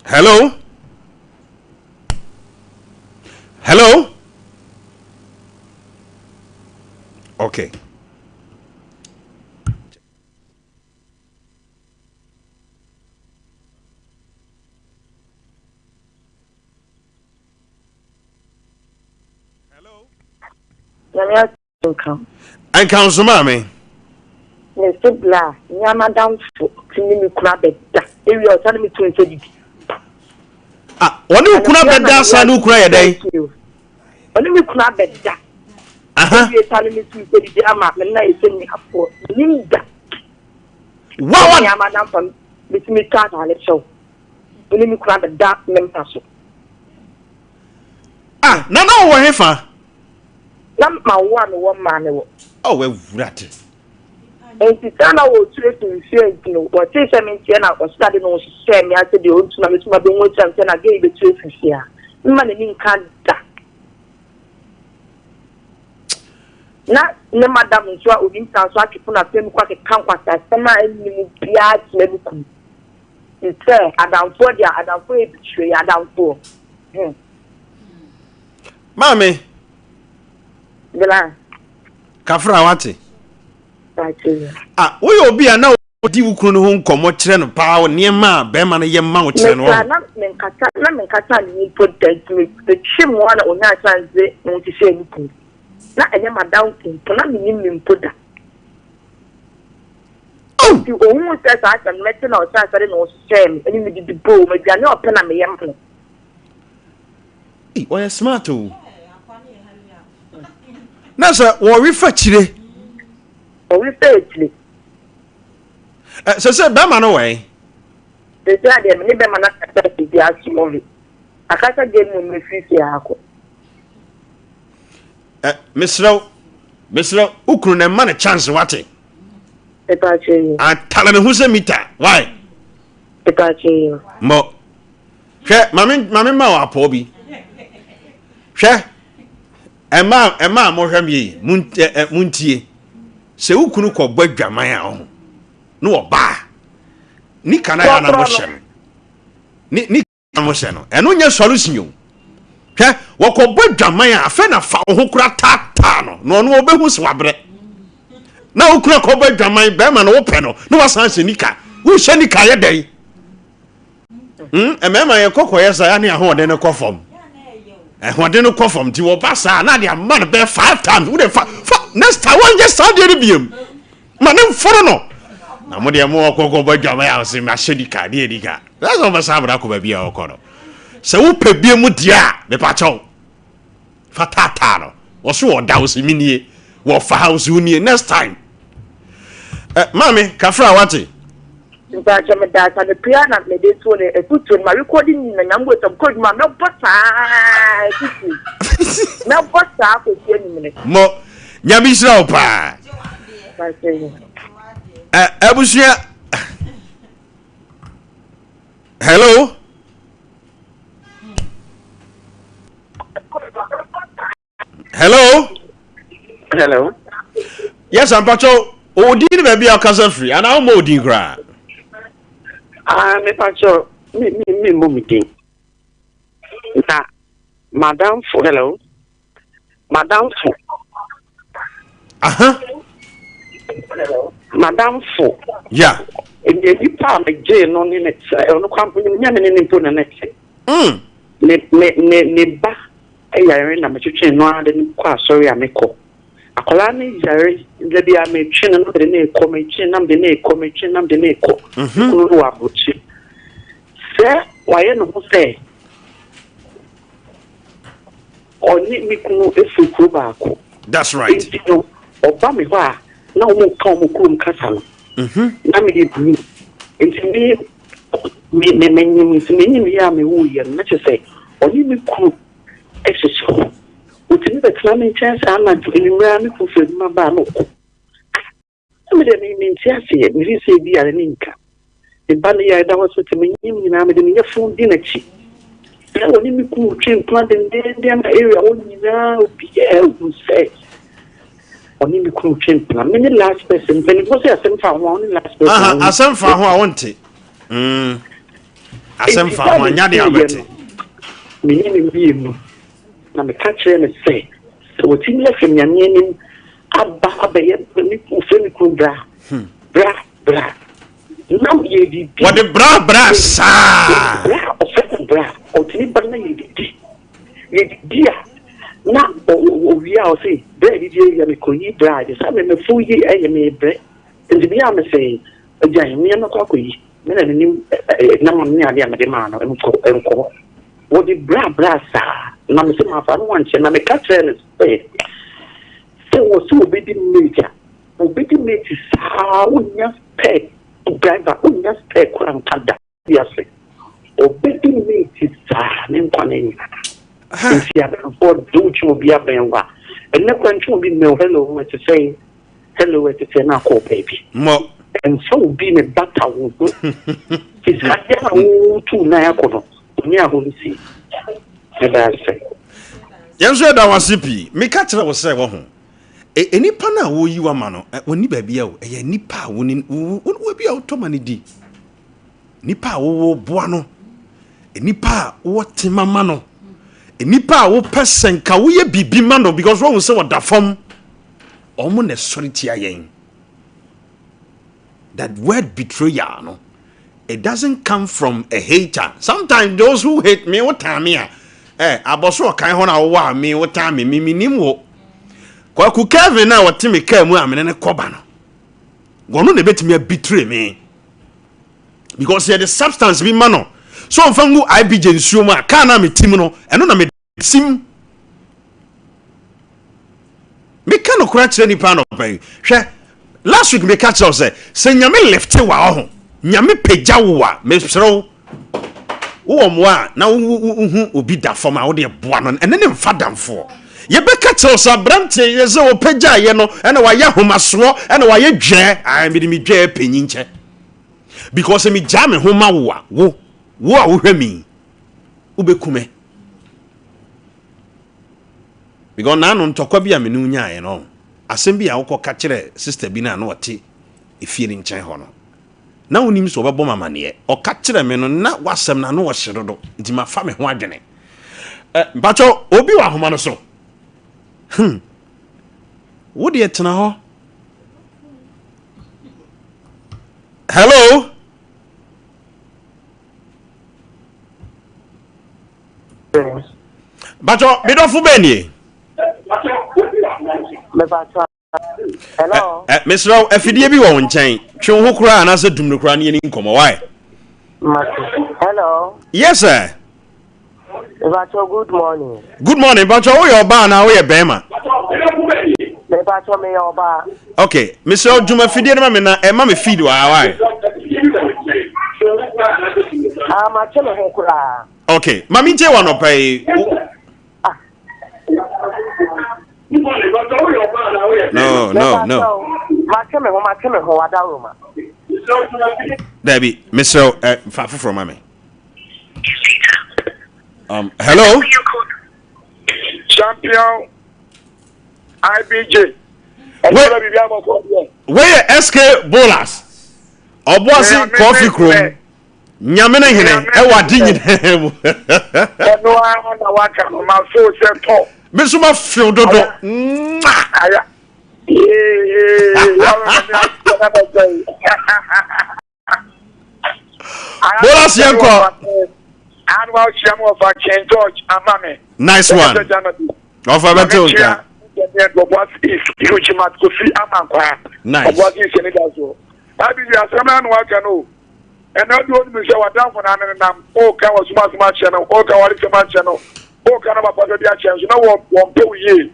Hello? Hello? Okay. Nyame asɛm nka wo. Nka wo so maame. Mese bla nya madamfo tumi me kunu abɛda ewie ɔsan ne me to nsa didi. Ah, wɔne wo kunu abɛda asan ne wo kunu ayɛ dɛn? Ɔne me kunu abɛda. Ewie san ne me to nsa didi ama me nna yɛ sɛ nuafoɔ. Menim da. Wawa. Nya madamfo metumi tɔ ataale kyɛw. Ɔne me kunu abɛda me mpa so. Ah, na na ɔwɔ hefa? Na mawo a mewɔ mmaa mewɔ. Oh, awurade. Nti saa na wɔtu afi nsuo nti no, wɔtee sɛ menteɛ na ɔseda de no hyehyɛɛ me ase deɛ ɔntu na mesu ma bɛhu akyerɛ me sɛ na gay bɛtu afi fie a, mma n'ani nka da. Na ne madam nso a ɔnim saa nso atwe pono afei mu kɔ akeka nkwaseasɛm a ɛnni mu biara kyerɛ me kunu. Te sɛ adamfoɔ deɛ adamfoɔ yɛ bikyire yɛ adamfoɔ. Hmm. Maame. Bla. Kafra wate. Ah, woyɛ obi a na wodi wo kunu no ho nkɔmmɔ kyerɛ no paa wɔ nneɛma a bɛrima no yɛ ma wo kyerɛ no ɔho. Na menkasa na menkasa ne ho mpo da nti metwe mu a na onyaa chance de ne ho hyehyɛɛ ne kunu. Na ɛnyɛ m'adamfo mpo na menim ne mpo da. Enti ohuu sɛ saa asɛm no mɛte na ɔhyɛɛ ase de ne ho hyehyɛɛ me ne me didi boom, aduane a ɔpɛ na meyɛ ma no. Ei, ɔyɛ smart o. Na sɛ wɔwe fa kyire. Wɔwe fa akyire. Ɛ sɛ sɛ bɛrima no wɔ ɛ. Sɛ sɛ adeɛ me ne bɛrima no akasa biribi asɔre. Akasa gye mu mefiri fie akɔ. Ɛ mesrɛ wo, mesrɛ wo kunu na mma no chance wate. Atare ne ho sɛ mita. Why? Mɔ. Hwɛ, mame mame ma wɔ apɔw bi. Hwɛ, ɛma ɛma a mohwɛ me yi, muntie. Sɛ wo kunu kɔbɔ adwaman a ɔho, na ɔbaa, nika na yɛ na mohyɛ no. Ne ne no hyɛ no ɛno nyɛ solution o hwɛ wɔkɔbɔ adwaman a afei na fa wo ho kora taataa no na ɔno ɔbɛhu sɛ wabrɛ na wo kura kɔbɔ adwaman bɛrima no wopɛ no na wasan hyɛ nika wohyɛ nika yɛ dɛn hmm mmarima yɛ kɔkɔyɛ saa ne ahoɔden no kɔ fam ahoɔden no kɔ fam nti wɔba saa na de ama no bɛyɛ five times wode fa fa next time wɔnyɛ saa deɛ no biam Ma ne mforo no. Na mo deɛ mo ɔkɔ kɔ bɔ adwaman a ɔsɛ mahyɛ nika deɛ nika. Sɛ sɛ ɔbɛsan abena akɔ baabi a ɔkɔ no. Sɛ wopɛ bie mu deɛ a mepa kyɛw. Fa taataa no. Wɔso ɔda wo sɛ menie. Wɔfa ha wo sɛ wonie next time. Eh, maame kafra wate. Mpakyɛ meda ase anɔpa na mede to ne afutuo no ma rekɔdi nyina nyame bɔ sɛ mekɔ adwuma mɛbɔ saa afutuo mɛbɔ saa kɔsi anwummerɛ. Mo nyame nhyira wo paa. Abusua hello. Hello. Hello. Yes, ampacho. Odin ne baabi a ɔkasa firi anaa womɔ odin koraa? Ah, mepacho, me me me mmɔ me din. Na madamfo, hello. Madamfo. Aha. Madamfo. Yeah. Nipa a megyee no ne ne te, ɔno kora mpo nyɛ me ne ne mpo na ne te. Ne ne ne ne ba yare na metwetwee no ara de no kɔ asɔre a mekɔ. Akwadaa no yare, da biara metwe no na mede no rekɔ, metwe no na mede no rekɔ, metwe no na mede no rekɔ. Me kunu no wɔ aburokyire. Sɛ wayɛ ne ho sɛ ɔne me kunu firi kuro baako. That's right. Nti no, ɔba me hɔ a, na wɔka wɔn kurom kasa no. Na meyɛ bini. Nti me me me menyim nti menyim yɛ a mewuiɛ no, na kyerɛ sɛ ɔne me kunu hyehyɛ hɔ. Ɔtumi bɛtena me nkyɛn saa anadwo, anwummerɛ a me kunu firi adwuma ba a na ɔkɔ. Na me deɛ me mente aseɛ, me feel sɛ ebi a n'ani nka. Me ba no yare da hospital, me nyim nyinaa mede me yafunu di n'akyi. Na wɔne me kunu retwe mpena dendeenden ama area hɔ nyinaa obiara hu sɛ ɔne me kunu retwe mpena. Me ne last person. Mpanimfoɔ sɛ asɛm fa ho a, wo ne last person. Aha, asɛm fa ho a wonte. Mm. Asɛm fa ho a nya de abɛte. Me ne ne mmienu na meka kyerɛ no sɛ sɛ wɔtumi afiri Nyame anim aba abɛyɛ me kunu fɛ me kunu bra hmm. bra bra na yɛdidi. Wɔde bra bra saa. Bra ɔfɛ no bra ɔtumi ba na yɛdidi yɛdidi a na ɔwie a ɔse bra yɛdidi awia mekɔyi bra yɛ sɛ memefo yi ɛyɛ mebrɛ nti bi a mesɛ agyan mmea mɛkɔ akɔyi me na menim nam ne adeɛ a mede maa no nkɔ nkɔ wɔde bra bra saa na mesɛ mafa no wankyɛ na meka kyerɛ no sɛ sɛ wɔ sɛ wɔbɛdi mate a Obedi mate saa wonnya spare driver wonnya spare koraa nka da wiase obedi mate saa ne nkwa no nyinaa nti adamfoɔ de wotwe obi abɛn wo a ɛnɛ koraa ntwe obi mmɛn wo hello ɛte sɛn hello ɛte sɛn na akɔ baabi ɛmfa obi ne bata wo ho te sɛ adeɛ a wotu nan akɔ no ɔne ahomsie ɛda ase. Yɛn nso yɛda wo ase pii. Meka kyerɛ wo sɛ wahu. E, nnipa no a wɔreyi wo ama no, wɔnni baabi a o. Ɛyɛ nnipa a wo ne, wo, wo, wo bi a wotɔ ma no di. Nnipa a wowɔ boa no. Nnipa a wowɔ tema ma no. Nnipa a wopɛ sɛ nka woyɛ biribi ma no because wɔhu sɛ wɔda fam. Wɔn na ɛsɔre tia yɛn. That word betrayal no, it doesn't come from a hater. Sometimes those who hate me, wotan me a, eh, abɔso ɔkan hɔ na wowɔ a me wotan me, me menim wo. Kwaku Kevin a wɔte me kaa mu a mene ne kɔba no, wɔno na ebetumi abetray me. Because yɛde substance bi ma no, so ɔmfa ngu IBJ nsuo mu a, kaa no a mete mu no, ɛno na me sim. Meka nokorɛ kyerɛ nipa anɔpa yi. Hwɛ, last week meka kyerɛ wo sɛ, sɛ Nyame lifte wa ɔho, Nyame pagya wo a, mesrɛ wo, wowɔ mmoa a, na wohu obi da fam a, wode boa no, ɛne ne mfa damfoɔ. Yɛbɛka kyerɛ wo sɛ aberanteɛ yɛ sɛ wɔpagyaeɛ no, ɛna wayɛ ahomasoɔ, ɛna wayɛ dwɛɛ. Ae, mede me dwɛɛ panyin kyɛ. Because sɛ megyaa me ho ma wo a, wo, wo a wohwɛ me yi, wobɛku me. Because naano ntɔkwa bi a me ne wo nyaeɛ no, asɛm bi a wokɔ ka kyerɛ sister bi no a na ɔte efie no nkyɛn hɔ no, na wonim sɛ ɔbɛbɔ me amaneɛ. Ɔka kyerɛ me no, na w'asɛm no ano ɔhye dodo, nti mafa me ho adwene. Eh, mpakyɛ obi wɔ ahoma no so. Hmm. Wo deɛ tena hɔ. Hello? Bàtɔ mi dɔfo bẹ́ẹ̀ nie. Hello. Ẹ mesrɛ wo afidie bi wɔ wo nkyɛn twe wo ho koraa anaasɛ dum no koraa ne yɛni nkɔmmɔ wae. Hello. Yes sir. Mepacho good morning. Good morning. Mepacho woyɛ ɔbaa anaa woyɛ bɛrima? Mepacho meyɛ ɔbaa. Okay. Mesrɛ wo dwuma fidie no ma me na ɛma me feed wɔ ha wae. Ah, matwe me ho koraa. Okay. Ma me ntie wɔ anɔpa yi. Ah. No, no, no. Matwe me ho, matwe me ho, adaworoma. Dabi, mesrɛ wo, eh, fa foforɔ ma me. Hello. Champion IBJ. Wei yɛ SK Bolas. Ɔboase kɔfi kurom. Nyame ne hene ɛwɔ ade nyinaa mu. Ɛno ara na waka no ma so sɛ tɔ. Me nso ma few dodo. Aya. Yee. Bolas yɛn kɔ. Anwa ɔhyia mu ɔfa King George ama me. Nice one. Ɔfa bɛ te nka. Ɔboase East Huge Mat Kofi Amankwa. Nice. Ɔboase East ɛni da so. Abi bi asɛm na ano aka no. Ɛna di onim sɛ wadanfo na ne nam. Ɔka wɔ suma asɛm akyɛ no. Ɔka wɔ alisɛm akyɛ no. Ɔka na papa bi akyɛ nso na wɔ wɔn pɛ wo yie.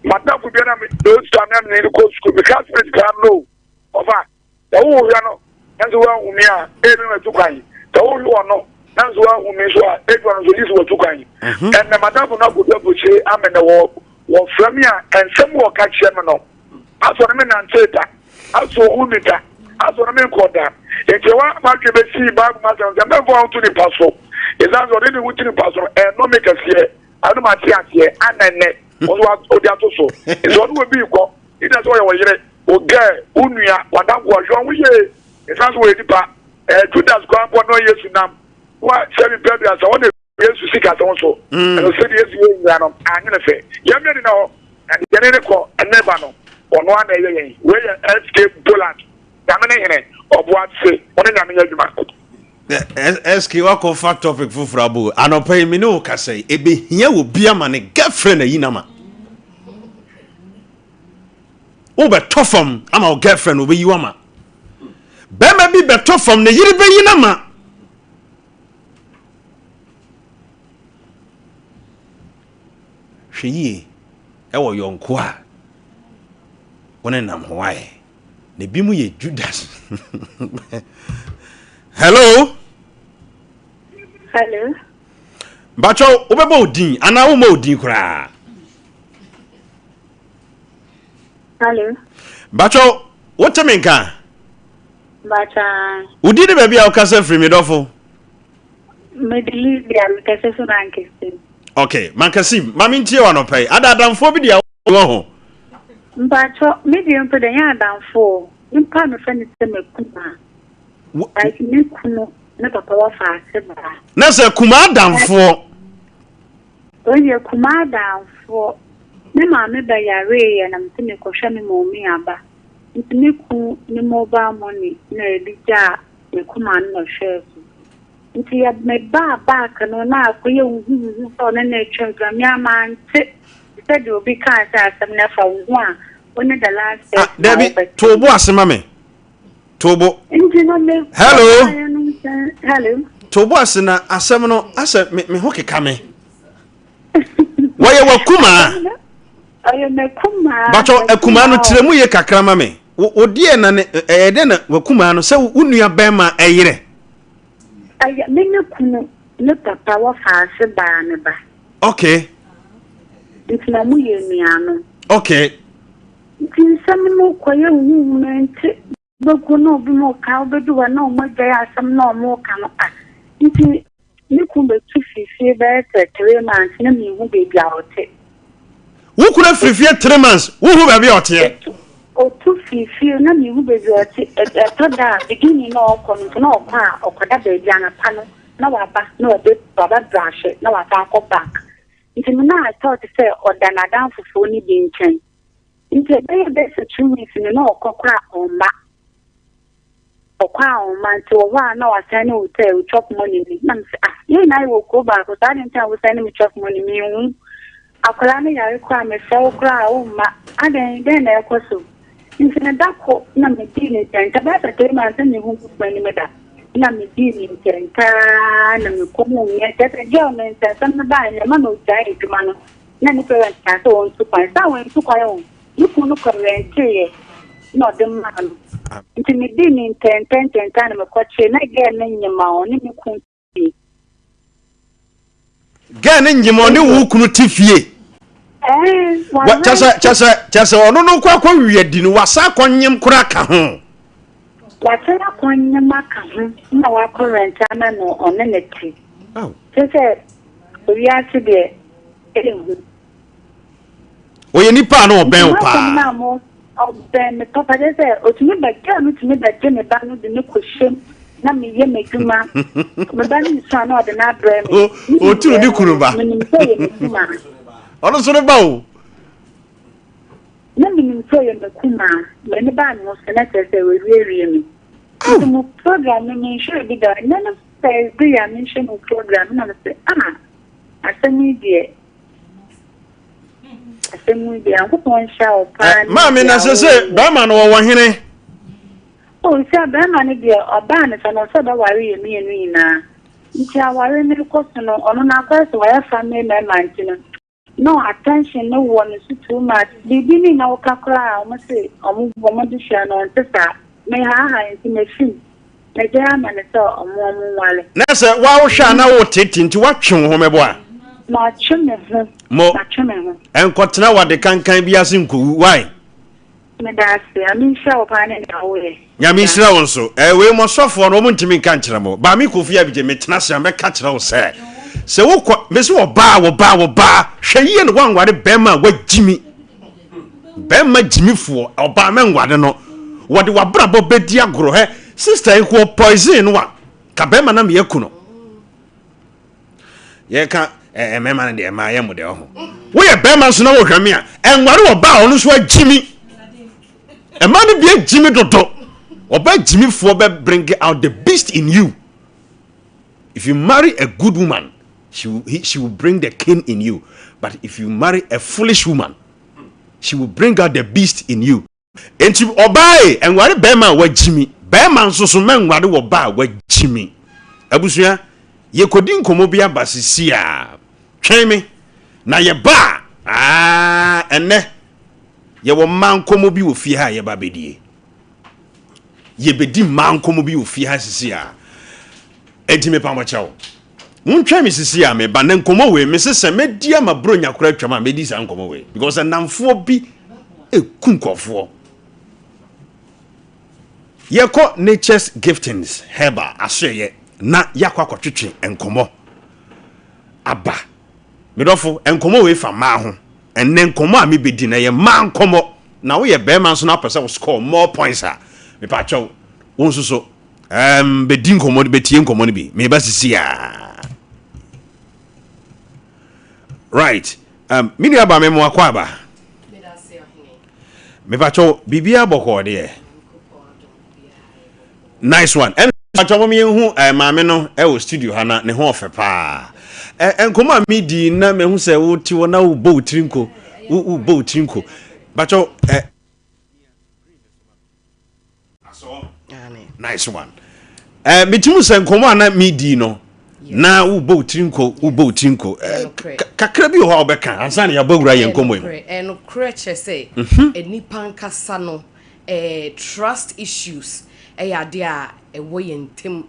Madamfo bi na me those time na me kɔ sukuu me classmate kra no. Ɔfa. Sɛ wohwɛ no nanso woanhu me a, ebi matu kwan. Sɛ wohwɛ ɔno nanso woanhu me nso a, ebi ɔno nso gye sɛ watu kwan. Mhm. Ɛnnɛ m'adamfo no akɔdu aburokyire amene wɔ wɔfrɛ me a nsɛm wɔka kyerɛ me no asɔ no me nantee da, asɔ ohu me da, asɔ no me nkɔ da. Enti ɛhɔ ara m'adwene bɛsii Bible mu asɛm sɛ mɛmfa wo nto nipa so. Ɛsiane sɛ ɔde ne ho ti nipa so no, ɛnnome kɛseɛ. Ɛno mate aseɛ, ana nnɛ, wo nso wode ato so. Nti ɔne obi rekɔ, either sɛ ɔyɛ wo yere, wo girl, wo nua, w'adamfo a, hwɛ wɔn ho yie. Ɛsiane sɛ wɔyɛ nipa. Ɛɛ Judas koraa mpo ɔne Yesu nam. Wa sɛ mepɛ aduasa, ɔne Yesu sika sɛ wo so. Ɛno sɛdeɛ Yesu yɛ nyinaa no, anyɛ ne fɛ. Yɛn mmienu na hɔ, na deɛ yɛne ne kɔ ne ba no, ɔno ara na ɛyɛ yɛn. Wei yɛ SK Poland. Nyame ne hene, ɔboa se, wo ne Nyame nyɛ adwuma. SK wakɔfa topic foforɔ abo. Anɔpa yi me ne wo kasa yi, ɛbɛhia wɔ bi ama ne girlfriend ayi no ama. Wobɛtɔ fam ama wo girlfriend wɔbɛyi wo ama. Bɛrima bi bɛtɔ fam ne yere bɛyi no ama. Hwɛ yie ɛwɔ yɔnko a wo ne nam ho ayɛ. Na ebi mu yɛ Judas. Hello. Hello. Mpakyɛw wobɛbɔ wo din anaa wommɔ wo din koraa? Hello. Mpakyɛw wote me nka? Mpakyɛw. Wo din ne baabi a wokasa firi me dɔfo? Mede Lydia mekasa fi Mankasim. Okay, Mankasim, ma mentie wɔ anɔpa yi. Ada adamfoɔ bi deɛ wɔ ho. Mpakyɛw, me deɛ mpo deɛ ɛnyɛ adamfo o. Nyimpa a mefrɛ no sɛ m'akumaa. Like me kunu ne papa wɔfa ase baa. Na sɛ kumaa adamfoɔ. Ɔyɛ kumaa adamfoɔ. Me maame ba yareeɛ na mese mekɔhwɛ me mɔmi aba. Nti me kunu ne mobile money na yɛde gyaa me kumaa no na ɔhwɛɛ so. Nti yɛ me baa back no na akɔyɛ huhuhuhu sɛ ɔne no retwe mpena me a mante te sɛ deɛ obi kaa sɛ asɛm no ɛfa wo ho a wo ne the last Ah, person a dabi, wobɛte. to wo bo ase ma me. To wo bo. Nti no me Hello. kɔbaeɛ no nkyɛn hello. To wo bo ase na asɛm no asɛ me, me ho keka me. Wɔyɛ w'akumaa. Ɔyɛ m'akumaa. Batɔ akumaa no kyerɛ mu yie kakra ma me. Wo wo deɛ na ne ɛyɛ dɛ na w'akumaa no sɛ wo nua bɛrima ɛyerɛ. Ɛyɛ me ne kunu ne papa wɔfaase baa ne ba. Okay. Nti na ɔmo yɛ anuanom. Okay. Nti nsɛm no kɔyɛ huhuhu mente bɛgu na obi mo ka wobɛdu hɔ na ɔmo agyae asɛm na ɔmo ka no ah nti me kunu bɛtu firi fie bɛyɛ sɛ three months na menhu baabi a ɔte. Wo kunu afiri fie three months wonhu baabi a ɔteɛ? Ɔtu firi fie na menhu baabi a ɔte ɛtɔ da a beginning na ɔkɔ no nti na ɔkɔ a ɔkɔda baabi anɔpa no na waba na ɔbɛ waba brahye na wasan akɔ back nti me na I thought sɛ ɔda n'adamfofoɔ no bi nkyɛn nti ɛbɛyɛ bɛyɛ sɛ 2 weeks no na ɔkɔ koraa ɔmma. Ɔkɔ a ɔmma nti wɔ hɔ a na wasan ne wo sɛ wo chop money ni na mese ah yɛn nyinaa yɛwɔ kuro baako saa adɛn nti na wosan ne me chop money menhu akwadaa no yare koraa mefrɛ wo koraa a womma adɛn dɛn na ɛkɔ so nti no da ko na medii ne ntɛntɛ bɛyɛ sɛ 3 months na mehu m'anim da na medii ne ntɛntɛ na mekɔhu nyɛ kyɛ sɛ girl no nsɛnsɛm no baa nyɛ ma na ɔgyae adwuma no na ne parents kaa sɛ wɔntu kwan saa wɔntu kwan o. Me kunu no kɔ rɛnteeɛ na ɔde maa no. Nti medii ne ntɛntɛntɛntɛn na mekɔkyee na girl no nyem a ɔne me kunu te fie. Girl no nyem ɔne wo kunu te fie? Ɛɛ, Wa kyɛ sɛ kyɛ sɛ kyɛ sɛ ɔno no kɔ akɔ wia di no wasa akɔ nyem koraa ka ho. Wasan akɔ nyem aka ho na wakɔ rɛnte ama no ɔne ne te. Kyɛ sɛ wiase deɛ ɛhu. Ɔyɛ nipa a na ɔbɛn wo paa. Ɔbɛn me papa kyerɛ sɛ ɔtumi bɛ girl no tumi bɛgye me ba no de no kɔhyɛ mu na meyɛ m'adwuma me ba no nsu a na ɔde no abrɛ me. Ɔturu ne kunu ba. Menim sɛ ɔyɛ m'akumaa. Ɔno nso ne ba o. Na menim sɛ ɔyɛ m'akumaa. M'ani baa ne ho so na kyerɛ sɛ wawiewie me. Nti mo program no menhwɛɛ bi da. Ɛnnɛ no first day a mehwɛ mo program na mese ah asɛm yi deɛ. Asɛm yi deɛ Nyankopɔn nhyira wo paa ne Maame na deɛ sɛ sɛ woyɛ. bɛrima no wɔwɔ hene? Oh sɛ bɛrima no deɛ ɔbaa no sɛ no sɛ ɔbɛware yɛ mmienu nyinaa nti aware no rekɔ so no ɔno no akɔyɛ sɛ wayɛ family member nti no no attention no wɔ ne so too much biribi ne na woka koraa a wɔn se wɔn wɔn de hyia no ɔnte saa mehaahaa nti mefim Magyae ama no sɛ ɔmo ɔmo nware. Na sɛ wa wo hwɛ a na wo tete nti wa twe wo ho mɛbɔ a. Matwe me ho. Mo. Matwe me ho. Ɛnkɔtena wade kankan bi ase nkowu why? Meda ase. Nyame nhyira wo paa ne nea woyɛ. Nyame nhyira wo nso. Eh, wei mo sɔfoɔ no wɔn ntumi nka nkyerɛ mo. Ba me Kofi Abigye metena ase a mɛka kyerɛ wo sɛ sɛ wokɔ mesi ɔbaa wɔbaa wɔbaa hwɛ yie na woanware bɛrima a wagyimi. Bɛrima gyimifoɔ ɔbaa mɛnware no. Wɔde wabrabɔ bɛdi agorɔ hɛ sister yi kɔ poison no a ka bɛrima na meyɛ ku no. Yɛka eh, mmarima no deɛ mmaa yɛ mo deɛ ɔho. Woyɛ bɛrima nso na wohwɛ me a ɛnware ɔbaa a ɔno nso agyimi. Ɛma no bi agyimi dodo. Ɔbaa gyimifoɔ bɛ bring out the beast in you. If you marry a good woman, she will bring the king in you. But if you marry a foolish woman, she will bring out the beast in you. Enti ɔbaa e, ɛnware bɛrima a wagyimi. Bɛrima nso so mɛnware wɔ ba a wagyimi. Abusua, yɛkɔdi nkɔmmɔ bi aba sisi a, twɛn me. Na yɛba a, aa, ɛnnɛ, yɛwɔ mmaa nkɔmmɔ bi wɔ fie ha a yɛba bɛdie. Yɛbɛdi mmaa nkɔmmɔ bi wɔ fie ha sisi a. Enti mepa mo kyɛw. Montwɛn me sisi a meba na nkɔmmɔ wei mese sɛ mɛdi ama Buronya koraa atwam a mɛdi saa nkɔmmɔ wei because nnamfoɔ bi ɛku nkurɔfoɔ. Yɛkɔ Nature's Giftings Herbal asoɛyɛ na yɛakɔ akɔtwetwe nkɔmmɔ aba. Me dɔfo, nkɔmmɔ wei fa mmaa ho. Ɛnnɛ nkɔmmɔ a mebɛdi no ɛyɛ mmaa nkɔmmɔ. Na woyɛ barima nso na wopɛ sɛ wo score more points a, mepakyɛw, wo nso so um, bɛdi nkɔmmɔ no, bɛtie nkɔmmɔ no bi. Meba sisi a. Right. Me nua ba me mo akɔ aba. Mepakyɛw, biribiara bɔkɔɔ deɛ. Nice one. Ɛna mepakyɛw mom yɛnhu eh, maame no ɛwɔ studio ha na ne ho ɔfɛ paa. Eh, nkɔmmɔ a medi na mehu sɛ wote hɔ na wobɔ wo tiri nko, wobɔ wo tiri nko. Mepakyɛw eh, Nice one. Eh, metumi sɛ nkɔmmɔ a na medi no na wobɔ wo tiri nko, wobɔ wo tiri nko. Eh, kakra bi wɔ hɔ a wobɛka ansa na yɛabɔ wura yɛn nkɔmmɔ yi mu. Ɛnokorɛ kyerɛ sɛ nnipa nkasa no eh, trust issues yɛ adeɛ a ɛwɔ yɛn ntam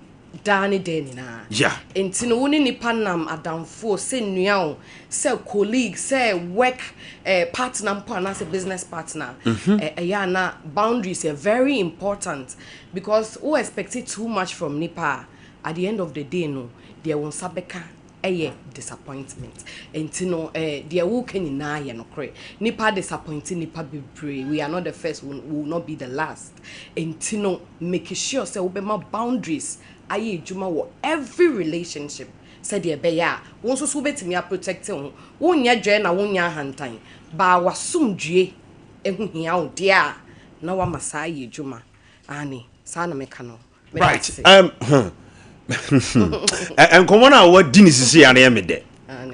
daa ne daa nyinaa. Yeah. Nti no wo ne nipa nam adamfoɔ sɛ nua o, sɛ colleague, sɛ work eh, partner mpo anaasɛ business partner mm -hmm. eh, ɛyɛ a na boundaries yɛ very important because wo expect too much from nipa a at the end of the day no deɛ wo nsa bɛka yɛ disappointment nti no eh, deɛ woka nyinaa yɛ nokorɛ. Nipa disappoint nipa bebree, we are not the first, we will not be the last. Nti no make sure sɛ wobɛma boundaries ayɛ adwuma wɔ every relationship sɛdeɛ ɛbɛyɛ a wo nso so wobɛtumi aprotect wo ho. Wonyɛ dwɛɛ na wonyɛ ahantan, baa w'asomdwie ho hia wo deɛ a na woama saa ayɛ adwuma. Aane, saa na meka no. Right. Nkɔmɔ no a wadi ne sisi ya no yɛ me dɛ.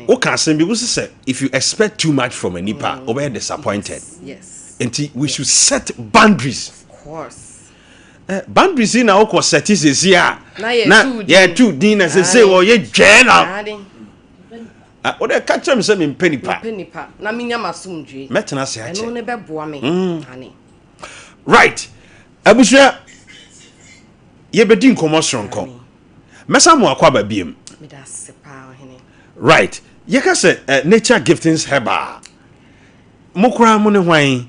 Woka asɛm bi wosi sɛ if you expect too much from a nipa mm. wobɛyɛ disappointed. Yes. Nti we should set boundaries. Of course. Eh, boundaries yi na wokɔ sɛte sisi a na yɛtu din na sese wɔyɛ dwɛɛ na ah, wode ka kyerɛ me sɛ mempɛ nipa. Mempɛ nipa na menya m'asomdwe. Mɛtena ase akyɛ. Ɛno ne bɛboa me. Mm. Right. Abusua, yɛbɛdi nkɔmmɔ soronko. Mɛsan mo akɔ aba biem. Right. Yɛka sɛ uh, Nature Giftings Herbal. Mo koraa mo ne hwan?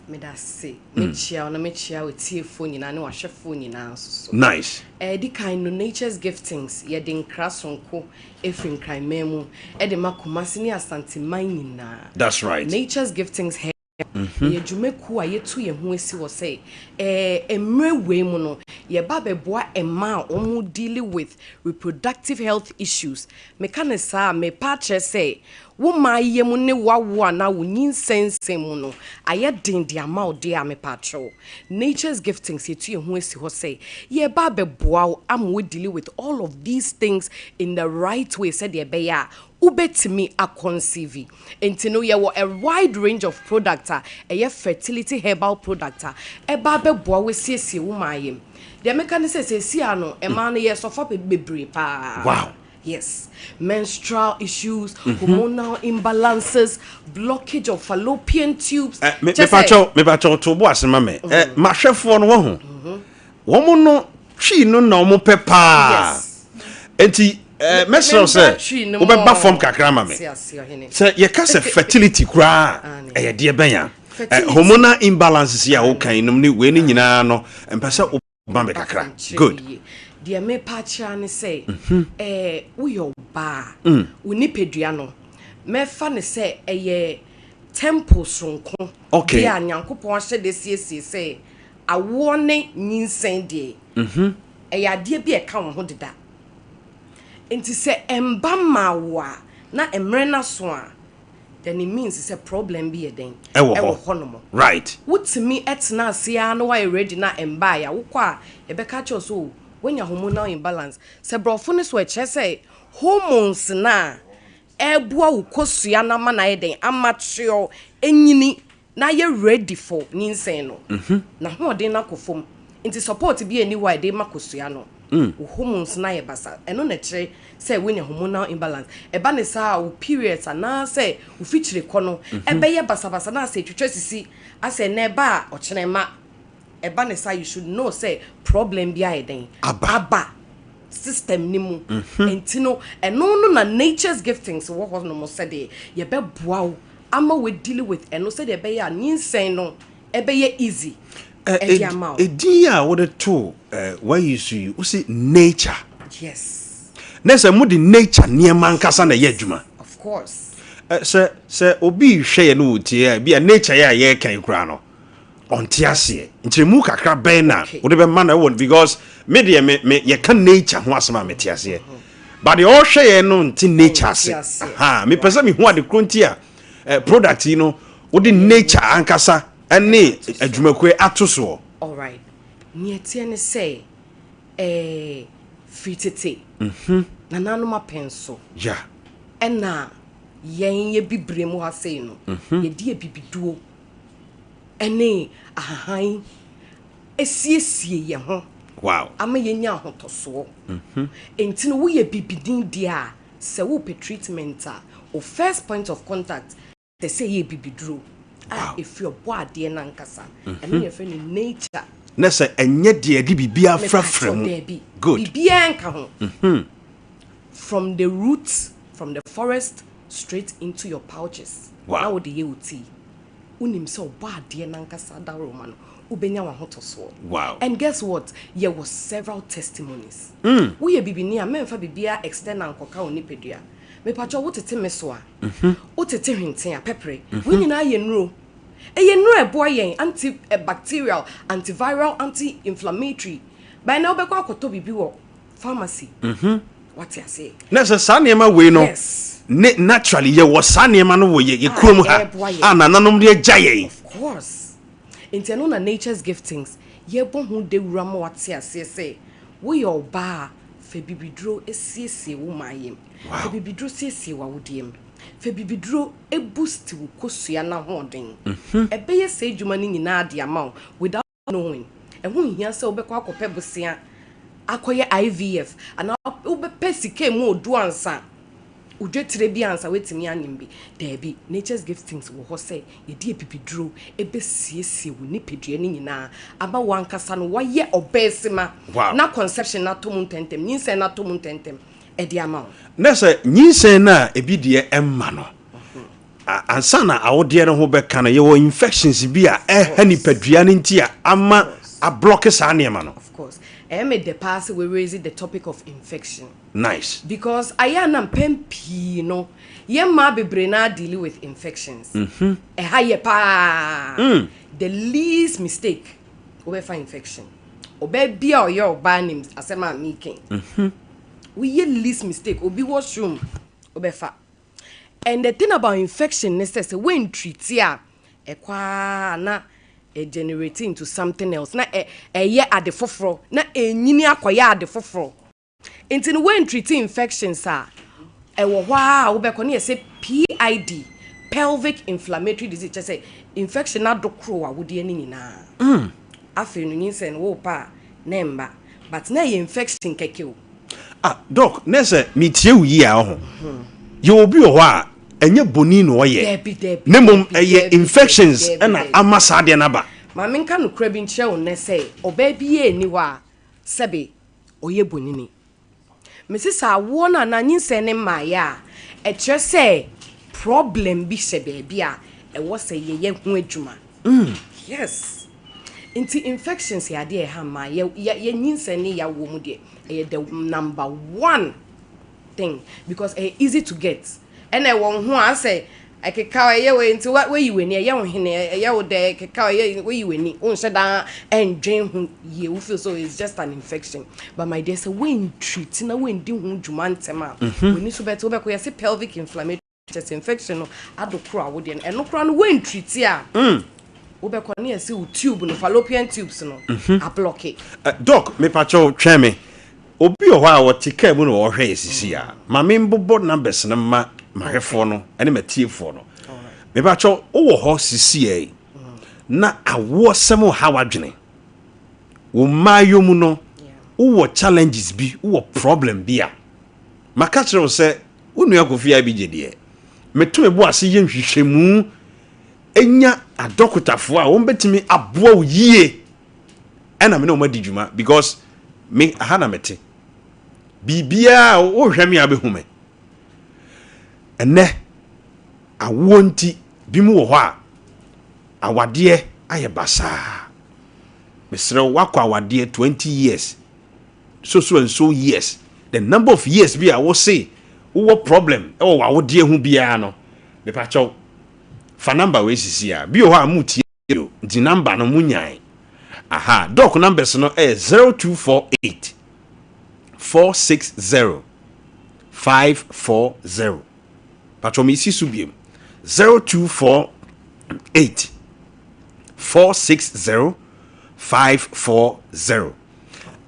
Meda ase. Mm. Mekyia wo na mekyia w'atiefoɔ nyinaa ne w'ahwɛfoɔ nyinaa nso so. Nice. Ɛdi kan no Nature's Giftings yɛde nkra sonko ɛfiri Nkranman mu ɛde ma Kumasi ne Asanteman nyinaa. That's right. Nature's Giftings Herbal. Ɛyɛ dwumakuo a yɛatu yɛn ho asi hɔ sɛ ɛɛ mmerɛ wei mu no yɛba abɛboa mmaa a wɔn dealing with reproductive health issues. Meka no saa a merepa akyerɛ sɛ wo mmaayɛ mu ne w'awoɔ anaa wo nyinsɛnsɛm mu no ayɛ den de ama wo deɛ a mepaakyɛw Nature's Giftings yɛatu yɛn ho asi hɔ sɛ yɛreba abɛboa wo ama wo dealing with all of these things in the right way sɛdeɛ ɛbɛyɛ a wobɛtumi a conceive. Nti no yɛwɔ a wide range of product a ɛyɛ fertility herbal product a ɛba abɛboa wo asiesie wo mayem. Deɛ meka ne sɛ seesei ara no mmaa no yɛresɔfa bebree paa. Wow. Yes. Menstrual issues, mm -hmm. hormonal imbalances, blockage of fallopian tubes. Eh, me mepakyɛw mepakyɛw to bo ase ma me. Mm. Eh, mahwɛfoɔ no wɔ ho. Mm-hmm. Wɔn no twi no na wɔn pɛ paa. Nti eh, mɛsrɛ wo sɛ wobɛba fam kakra ma me. Sɛ yɛka sɛ fertility koraa ɛyɛ deɛ bɛn a? Hormonal imbalances yi a woka yi nom ne wei no nyinaa no, mpɛ sɛ woba me kakra. Good. Deɛ mepa akyerɛ ne sɛ, woyɛ ɔbaa, wo nipadua no, mɛfa ne sɛ ɛyɛ temple soronko bi a Nyankopɔn ahyɛ de siesie sɛ awoɔ ne nyinsɛn deɛ, ɛyɛ adeɛ bi a ɛka wo ho deda. Nti sɛ ɛmba mmaa wo a, na mmerɛ no aso a, then it means sɛ problem bi yɛ den ɛwɔ ɛwɔ hɔ. Hɔnom. Wotumi tena ase ara na woayɛ ready na ɛmbaeɛ a, wokɔ a, yɛbɛka akyerɛ wo sɛ oh, woanya hormonal imbalance. Sɛ borɔfo no so a, ɛkyerɛ sɛ hormones no a ɛreboa wo kosua no ama no ayɛ den, amature, anyini na ayɛ ready for nyinsɛn no, n'ahoɔden no akɔ fam. Nti support bi nni hɔ a ɛde ma kosua no. Wo hormones no ayɛ basa. Ɛno na ɛkyerɛ sɛ woanya hormonal imbalance. Ɛba ne saa a, wo periods anaasɛ wo fikyire kɔ no ɛbɛyɛ basabasa na asɛ ɛtwitwa sisi, asɛ ɛnnɛ ɛba a ɔkyena ɛma. Ɛba ne saa, you should know sɛ problem bi ayɛ dɛn? Aba system no mu. Nti no, ɛno no na nature's giftings wɔ hɔ nom sɛdeɛ yɛbɛboa wo ama wo deal with ɛno sɛdeɛ ɛbɛyɛ a nyinsɛn no ɛbɛyɛ easy ɛde ama wo. Edin a wode to wayi so yi, wose nature. Yes. Na sɛ mode nature nneɛma ankasa na ɛyɛ adwuma. Of course. Sɛ obi hwɛ yɛ no wɔ tie a, bi a nature yɛ a yɛreka yi koraa no, ɔnte aseɛ. Nkyerɛmu kakra bɛn na wode bɛma no ɛwɔ, because me deɛ me yɛka nature ho asɛm a mete aseɛ. But deɛ ɔhwɛ yɛn no nte nature ase. Aha, mepɛ sɛ mehu ade koro nti a product yi no wode nature ankasa ne adwumakuo ato soɔ. Alright. Nea ɛteɛ ne sɛ, firi tete, nananom apɛn so, ɛna yɛn yɛ bibire mu ha sei no, yɛde abibiduo ne ahahan asiesie yɛn ho ama yɛnya ahotɔsoɔ. Nti no woyɛ bibini deɛ a, sɛ wopɛ treatment a, wo first point of contact sɛ sɛ ɛyɛ bibiduro a ɛfiri ɔbɔ adeɛ no ankasa. Ɛno na yɛfrɛ no nature. Na sɛ ɛnyɛ deɛ yɛde biribiara frafra mu. Daabi. Good. Biribiara nka ho. From the roots, from the forest, straight into your pouches. Na wode yɛ wo tea. Wonim sɛ ɔbɔ adeɛ no ankasa dawuroma no, wobɛnya w'ahotɔsoɔ. And guess what? Yɛwɔ several testimonies. Woyɛ bibini a, mɛmfa biribiara external nkɔka wo nipadua. Mepakyɛw, wotete me so a, wotete hwenten a, pɛpere. Wei nyinaa yɛ nnuro. Ɛyɛ nnuro a ɛboa yɛn, anti-bacterial, antiviral, anti-inflammatory. By now wobɛkɔ akɔtɔ biribi wɔ pharmacy. Wate aseɛ? Na sɛ saa nneɛma wei no, ne naturally yɛwɔ saa nneɛma no wɔ yɛ kurom ha a nananom de agya yɛn. Of course. Nti ɛno na nature's giftings yɛbɔ ho dawura ma wate aseɛ sɛ woyɛ ɔbaa a, fa bibiduro siesie wo mayem. Fa bibiduro siesie w'awodeɛ mu. Fa bibiduro boost wo kosua n'ahoɔden. Ɛbɛyɛ saa adwuma no nyinaa de ama wo without knowing. Ɛho nhia sɛ wobɛkɔ akɔpɛ bosea akɔyɛ IVF anaa wobɛpɛ sika mu odu ansa wodwetire bi ansa woatumi anyem bi. Daabi, nature's giftings wɔ hɔ sɛ yɛde abibiduro ɛbɛsiesie wo nipadua no nyinaa ama wankasa no wayɛ ɔbɛɛsima na conception no atɔ mu ntɛntɛm, nyinsɛn no atɔ mu ntɛntɛm ɛde ama wo. Na sɛ nyinsɛn no a ebi deɛ ɛmma no, ansa na awodeɛ no ho bɛka no, yɛwɔ infections bi a ɛha nipadua no nti a ama ablɔke saa nneɛma no. Of course. Ɛyɛ me dɛ paa sɛ we raise the topic of infection. Nice. Because ayɛ a na mpɛn pii no, yɛn mmaa bebree naa deal with infections. Ɛha yɛ paa. The least mistake, wobɛfa infection. Ɔbaa bi a ɔyɛ ɔbaa nim asɛm a meka. Woyɛ least mistake, obi washroom, wobɛfa. And the thing about infection ne sɛ woantreat a, ɛkɔ a na generate into something else. Na ɛyɛ ade foforɔ, na ɛnyini akɔyɛ ade foforɔ. Nti no woantreat infections a, ɛwɔ hɔ a wobɛkɔ ne yɛsɛ PID, pelvic inflammatory disease, kyerɛ sɛ infection adokoro awodeɛ no nyinaa. Afei no nyinsɛn no worepa a na ɛmba, but na ɛyɛ infection kɛkɛ o. Ah, doc, na sɛ metie wo yie a ɔho, yɛwɔ obi wɔ hɔ a ɛnyɛ boni na ɔyɛ, Daabi, na mmom daabi, ɛyɛ daabi, infections daabi, ɛna daabi. ama saa adeɛ no aba. Maame nka nokora bi nkyerɛ wo nnɛ sɛ ɔbaa bi yɛ ani hɔ a sɛbe ɔyɛ bonini. Mese sɛ awoɔ no anaa nyinsɛn ne mmaeɛ a, ɛkyerɛ sɛ problem bi hyɛ baabi a ɛwɔ sɛ yɛyɛ ho adwuma. Yes, nti infections yɛ adeɛ a ɛha mmaa. Yɛ yɛ yɛ nyinsɛn ne yɛawoɔ mu deɛ, ɛyɛ the number one thing because ɛyɛ easy to get, ɛna ɛwɔ ho a asɛ ɛkeka ɛyɛ wei, nti wayi w'ani, ɛyɛ wo hene, ɛyɛ wo dɛ, ɛkeka ɛyɛ, wayi w'ani, wonhyɛ daa ɛndwen ho yie, wo feel so it's just an infection. But my dear, sɛ wontreat na wondi ho dwuma ntɛm a, w'ani so bɛte, wobɛkɔ yɛsɛ pelvic inflammatory, kyɛ sɛ infection no adokoro a wodeɛ no, ɛno koraa no wontreat a, wobɛkɔ ne yɛsɛ wo tube no, fallopian tubes no ablock. Doc, mepakyɛw, twɛn me. Obi wɔ hɔ a wɔte kaa mu na wɔhwɛ yɛ sisi a, ma membobɔ numbers no ma mahwɛfoɔ no ne matiefoɔ no. Mepakyɛw, wowɔ hɔ sisi yi na awoɔ sɛm wɔ ha, wadwene wo mmaayɔ mu no, wowɔ challenges bi, wowɔ problem bi a, maka kyerɛ wo sɛ wo nua Kofi Abigye deɛ, meto me bo ase yɛ nhwehwɛmu, ɛnya adɔkotafoɔ a wɔn bɛtumi aboa wo yie, ɛna me ne wɔn adi dwuma, because me aha na mete. Biribiara wohwɛ me a, bɛhu me. Ɛnɛ awoɔ nti bi mu wɔ hɔ a, awadeɛ ayɛ basaa. Mesrɛ wo, wakɔ awadeɛ 20 years, so so and so years, the number of years bi a wose wowɔ problem ɛwɔ w'awodeɛ ho biara no, mepakyɛw, fa number wei sisi a bi wɔ hɔ a mutie o, nti number no mu nyae aha. Doc numbers no ɛyɛ 0248 460 540. Patwɔ, mi si so biem, 0248 460 540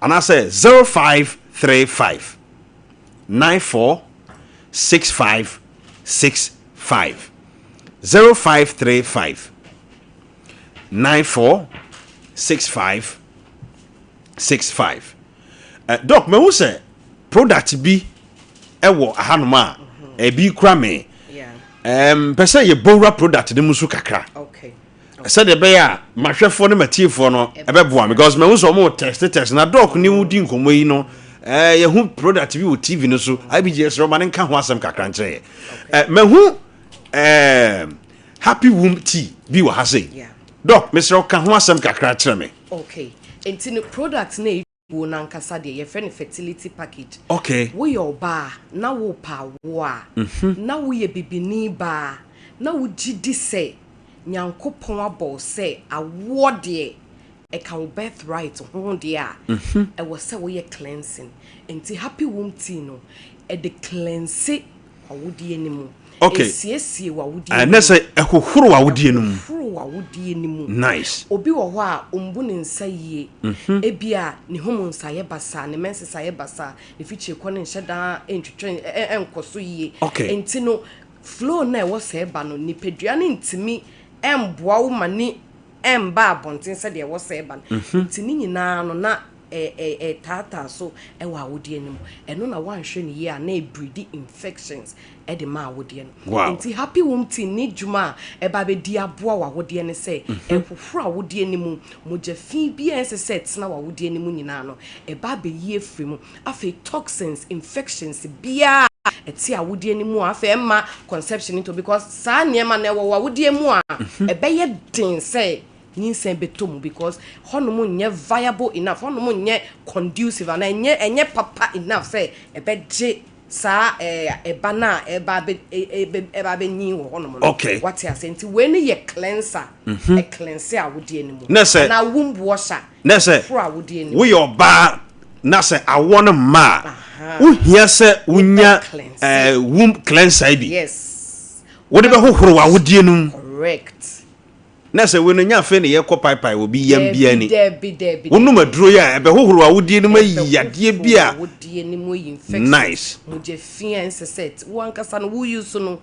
anaasɛ 0535 94 65 65, 0535 94 65 65. Doc, mahu sɛ product bi ɛwɔ ahanom a ebi kura me. Pɛ sɛ yɛbɔwura product no mu so kakra sɛdeɛ ɛbɛyɛ a mahwɛfoɔ ne matiefoɔ no ɛbɛboa, because mahu sɛ ɔmo test test na Doc ne wo di nkɔmmɔ yi no, yɛhu product bi wɔ TV no so. IBG, srɛ ɔma ne nka ho asɛm kakra nkyerɛ yɛ. Mahu Happy Womb Tea bi wɔ ha sei. Doc, mesrɛ wo, ka ho asɛm kakra kyerɛ me. Okay, nti no product no ɛwɔ nankasa deɛ, yɛfrɛ no fertility package. Woyɛ ɔbaa na wopɛ awoɔ a, na woyɛ bibini baa na wogye di sɛ Nyankopɔn abɔ wo sɛ awoɔ deɛ ɛka wo birthright ho deɛ a, ɛwɔ sɛ woyɛ cleansing. Nti Happy Womb Tea no, ɛde cleanse w'awodeɛ no mu. Ɛsiesie w'awodeɛ no ɛnɛ mu. Sɛ ɛhohoro w'awodeɛ no mu. Ɛhohoro w'awodeɛ no mu. Obi wɔ hɔ a ɔmbu ne nsa yie. Ebia ne hormones ayɛ basaa, ne menses ayɛ basaa, ne fikyire kɔ ne nhyɛ daa ntwitwe ɛnkɔ so yie. Nti no flow na ɛwɔ sɛ ɛba no, nipadua no ntumi ɛmboa wo ma ne ɛmba abɔnten sɛdeɛ ɛwɔ sɛ ɛba no. Nti ne nyinaa no na ɛtaataa so ɛwɔ awodeɛ no mu. Ɛno na woanhwɛ no yie a, na ɛbreed infections ɛde ma awodeɛ no. Nti Happy Womb Tea ne dwuma a ɛba bɛdi aboa w'awodeɛ ne sɛ ɛhohoro awodeɛ no mu, mogya fi bi a ɛnsɛ sɛ ɛtena w'awodeɛ no mu nyinaa no, ɛba abɛyi afiri mu. Afei toxins, infections biara ɛte awodeɛ no mu a, afei ɛma conception nto, because saa nneɛma no ɛwɔ w'awodeɛ mu a, ɛbɛyɛ den sɛ nyinsɛn bɛtɔ mu, because hɔnom nyɛ viable enough, hɔnom nyɛ conducive anaa ɛnyɛ papa enough sɛ ɛbɛgye saa ɛba no a ɛba abɛ ɛbɛ ɛba abɛnyin wɔ hɔnom no. Wate ase? Nti wei no yɛ cleanser. Ɛcleanse awodeɛ no mu. Na anaa womb washer. Na sɛ ɛforo awodeɛ no mu. Woyɛ ɔbaa na sɛ awoɔ no mma a, wohia sɛ wonya cleanse. Womb cleanser yi bi. Wode bɛhohoro w'awodeɛ no mu. Na sɛ wei no nya, afei ne yɛkɔ paepae wɔ bi yam bia ni. Dɛbi, dɛbi. Wonom aduro yi a, ɛbɛhohoro w'awodeɛ no mu, ayi yadeɛ bi a. Awodeɛ no mu, ayi infection. Mogya fi a ɛnsɛ sɛ wo ankasa no woyi so no,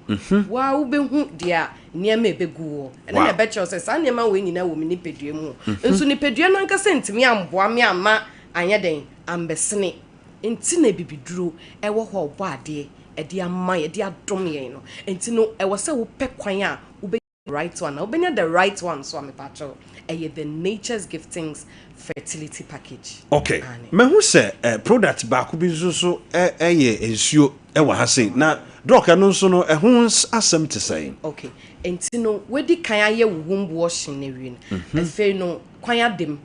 waa wobɛhu deɛ a nneɛma ɛbɛgu wɔ ɛno na ɛbɛkyerɛw sɛ saa nneɛma wei nyinaa wɔ me nipadua mu. Nso nipadua no ankasa ntumi amboa me amma anyɛ den ambɛsene. Nti na bibiduro ɛwɔ hɔ a ɔbɔ adeɛ ɛde ama yɛ, ɛde adom yɛn no. Nti no ɛwɔ sɛ wopɛ kwan a wobɛ Right one na wobɛnya the right one so a mepakyɛw ɛyɛ the Nature's Giftings fertility package. Ok, Aane. mahu sɛ eh, product baako bi nso so eh, ɛyɛ nsuo ɛwɔ ha sei, na doc ɛno nso no ɛho asɛm te sɛn? Ok, nti no wadi kan ayɛ wo womb washing no awie no, afei no kwan adem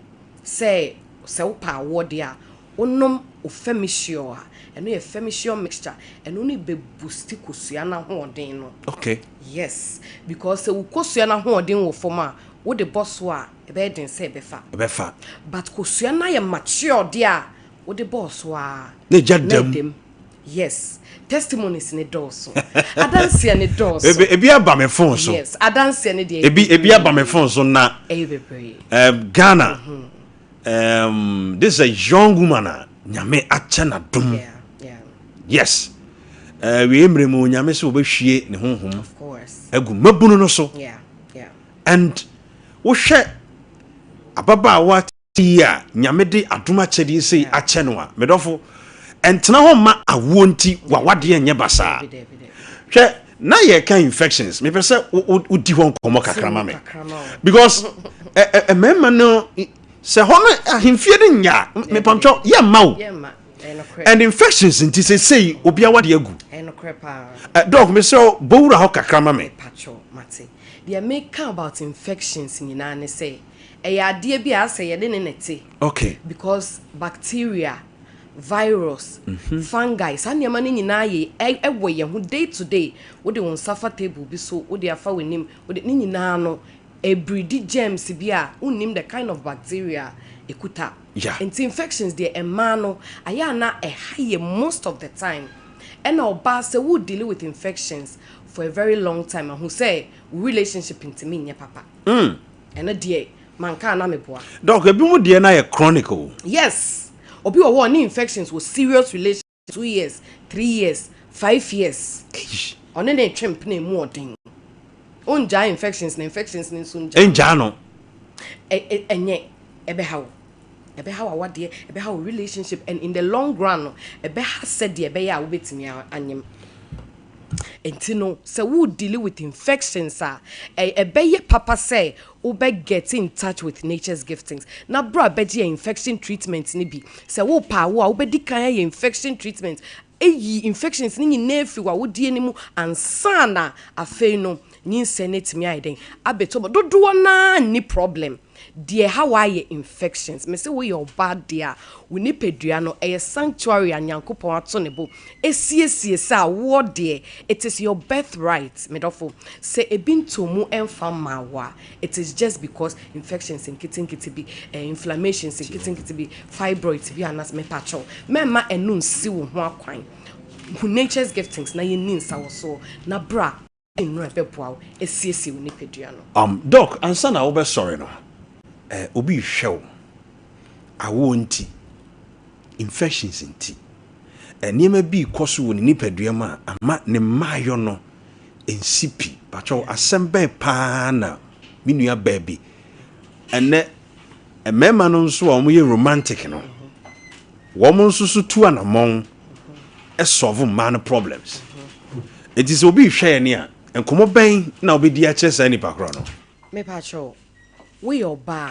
sɛ sɛ wopɛ awoɔ deɛ a Wonom Ofemicior a, ɛno yɛ Femicior mixture, ɛno ne bɛ boosti kosua no ahoɔden no. Okay. Yes, because sɛ wo kosua no ahoɔden wɔ fam a, wode bɔ so a, ɛbɛyɛ den sɛ ɛbɛfa. Ɛbɛfa. But kosua no ayɛ mature deɛ a, wode bɔɔ so ara, Na egya na da mu. ɛda mu. Yes, testimonies ne dɔɔso. Adanseɛ ne dɔɔso. Ebi ebi aba me phone so. Yes, adanseɛ ne deɛ ɛyɛ Ebi ebi aba me bebree. phone so na. Ɛyɛ bebree. Um, Ghana. Um, this is a young woman a Nyame akyɛ n'adom. Yeah, yeah. Yes. Uh, wie mmerɛ mu Nyame sɛ wɔbɛhwie ne honhom Of course. agu mmabunu no so. Yeah, yeah. And wohwɛ ababaawa yi a Nyame de adom akyɛdeɛ sei akyɛ no a, medɔfo, ɛntena hɔ mma awoɔ nti wawadeɛ nyɛ basaa. Dabi, dabi, dabi. Hwɛ, na yɛka infections, mepɛ sɛ wodi hɔ nkɔmmɔ kakra ma me. Because mmarima no, sɛ hɔ no ahemfie no nya a, mepamtwɛ yɛmma wo. And infections nti sesei obiara wade agu. Dɔk, mesrɛ wo, bɔ wura hɔ kakra ma me. Deɛ meka about infections nyinaa ne sɛ, ɛyɛ adeɛ bi a asɛ yɛde ne na ɛte. Okay. Because bacteria, virus, fungi, saa nneɛma no nyinaa yɛ ɛwɔ yɛn ho day to day. Wode wo nsa fa table bi so, wode afa w'anim, wode ne nyinaa no ɛbridi germs bi a wonnim the kind of bacteria a ɛkuta. Yeah. Nti infections deɛ mmaa no ayɛ a na ɛha yɛ most of the time. Ɛna ɔbaa sɛ wo deal with infections for a very long time ahu sɛ wo relationship ntumi nyɛ papa. Ɛno deɛ manka a na meboa. Doc, ebinom deɛ no ayɛ chronic o. Yes. Obi wɔ hɔ a ɔne infections wɔ serious relationship 2 years, 3 years, 5 years. Eish. Ɔne ne retwe mpena emu ɔden. Ongyaa infections na infections no nso ngyaa. Ngyaa no. Ɛ ɛ ɛnyɛ ɛbɛha wo. Ɛbɛha w'awadeɛ, ɛbɛha wo relationship and in the long run no, ɛbɛha sɛdeɛ ɛbɛyɛ a wobɛtumi anyem. Nti no, sɛ wo deal with infections a, ɛbɛyɛ papa sɛ wobɛ get in touch with Nature's Giftings. Na bra bɛgye yɛ infection treatment no bi. Sɛ wopɛ awo a, wobɛdi kan ayɛ infection treatment. Eyi infections no nyinaa firi w'awodeɛ no mu ansa na afei no nyinsɛn no atumi ayɛ dɛn abɛtɔ mu. Dodoɔ naa nni problem. Deɛ ha wayɛ infections. Mese woyɛ ɔbaa deɛ a, wo nipadua no ɛyɛ sanctuary a Nyankopɔn ato ne bo. Esiesie sɛ awoɔ deɛ, it is your birthright, medɔfo. Sɛ ebi ntɔ mu ɛmfa mmaa wo a, it is just because infections nketenkete bi, inflammations nketenkete bi, fibroids bi anas mepakyɛw. Mɛmma ɛno nsi wo ho akwan. Hu Nature's Giftings na yɛnni nsa wɔ so na bra nnuro a ɛbɛboa wo esiesie wo nipadua no. Doc, ansa na wobɛsɔre no, obi rehwɛ wo, awoɔ nti, infections nti, nneɛma bi rekɔ so wɔ ne nipadua mu a ama ne mmaayɔ no nsi pi. Pakyɛw, asɛm bɛn paa na me nua baa bi ɛnɛ mmarima no nso a wɔyɛ romantic no, wɔn nso so tu anammɔn solve mmaa no problems. Enti sɛ obi rehwɛ yɛn a, nkɔmmɔ bɛn na wobɛdi akyerɛ saa nipa korɔ no? Mepakyɛw, woyɛ ɔbaa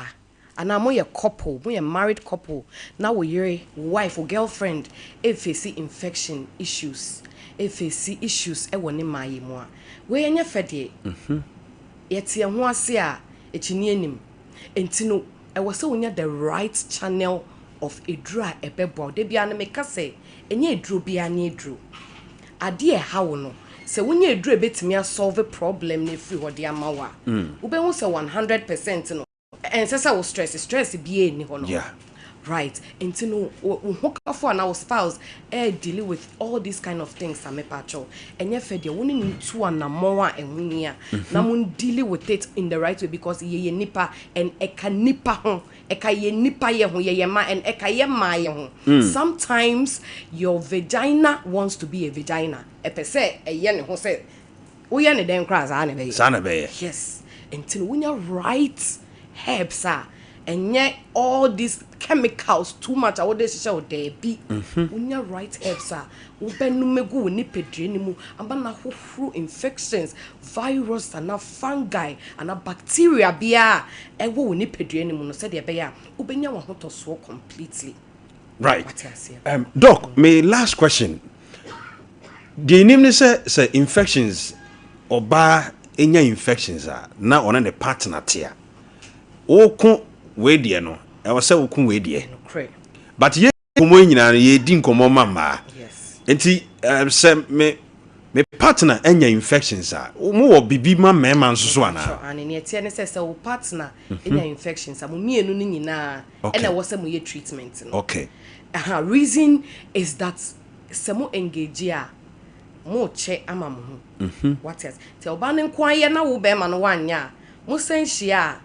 anaa moyɛ couple, moyɛ married couple na wo yere, wo wife, wo girlfriend ɛface infection issues, ɛface issues ɛwɔ ne mmaa yi mu a, wei ɛnyɛ fɛ deɛ. Yɛte yɛn ho ase a, akyinnye anim. Nti no, ɛwɔ sɛ wonya the right channel of eduro a ɛbɛboa wo. Da biara no meka sɛ, ɛnyɛ eduro biara ne eduro. Adeɛ a ɛha wo no, sɛ wonya eduro a ɛbɛtumi asolve problem no afiri hɔ de ama wo a, wobɛhu sɛ 100% no, ɛnsɛ sɛ wo stress, stress biara nni hɔ no. Right. Nti no, wo ho kafo anaa wo spouse dealing with all these kind of things a mepakyɛw. Ɛnyɛ fɛ deɛ, wo ne no ntu anammɔn a ɛho hia na mo dealing with it in the right way because yɛyɛ nipa and ɛka nipa ho, ɛka yɛ nipa yɛ ho, yɛyɛ ma and ɛka yɛ mmaa yɛ ho. Sometimes your vagina wants to be a vagina. Ɛpɛ sɛ ɛyɛ ne ho sɛ woyɛ ne dɛn koraa saa na ɛbɛyɛ. Saa na ɛbɛyɛ. Yes. Nti no wonya right herbs a Ɛnyɛ all these chemicals too much a wode hyehyɛ wo, daabi. Wonya right herbs a wobɛnom agu wo nipadua no mu ama no ahohoro infections, virus anaa fungi anaa bacteria biara a ɛwɔ wo nipadua no mu no, sɛdeɛ ɛbɛyɛ a wobɛnya w'ahotɔsoɔ completely. Wate aseɛ? Doc, my last question. Deɛ nim ne sɛ infections, ɔbaa nya infections a na ɔne ne partner te a, woko wei deɛ no, ɛwɔ sɛ woko wei deɛ. Nokorɛ. But yɛ nkɔmmɔ yi nyinaa no, yɛdi nkɔmmɔ ma mmaa. Nti sɛ me partner anya infections a, mowɔ biribi ma mmarima nso so anaa? Sure, ane neɛ ɛteɛ ne sɛ wo partner nya infections a, mo mmienu no nyinaa ɛna ɛwɔ sɛ moyɛ treatment no. Aha, reason is that sɛ mo engage a, mo kyɛ ama mo ho. Wate ase? Nti ɔbaa no nko ayɛ na wo bɛrima no woanyɛ a, mo san hyia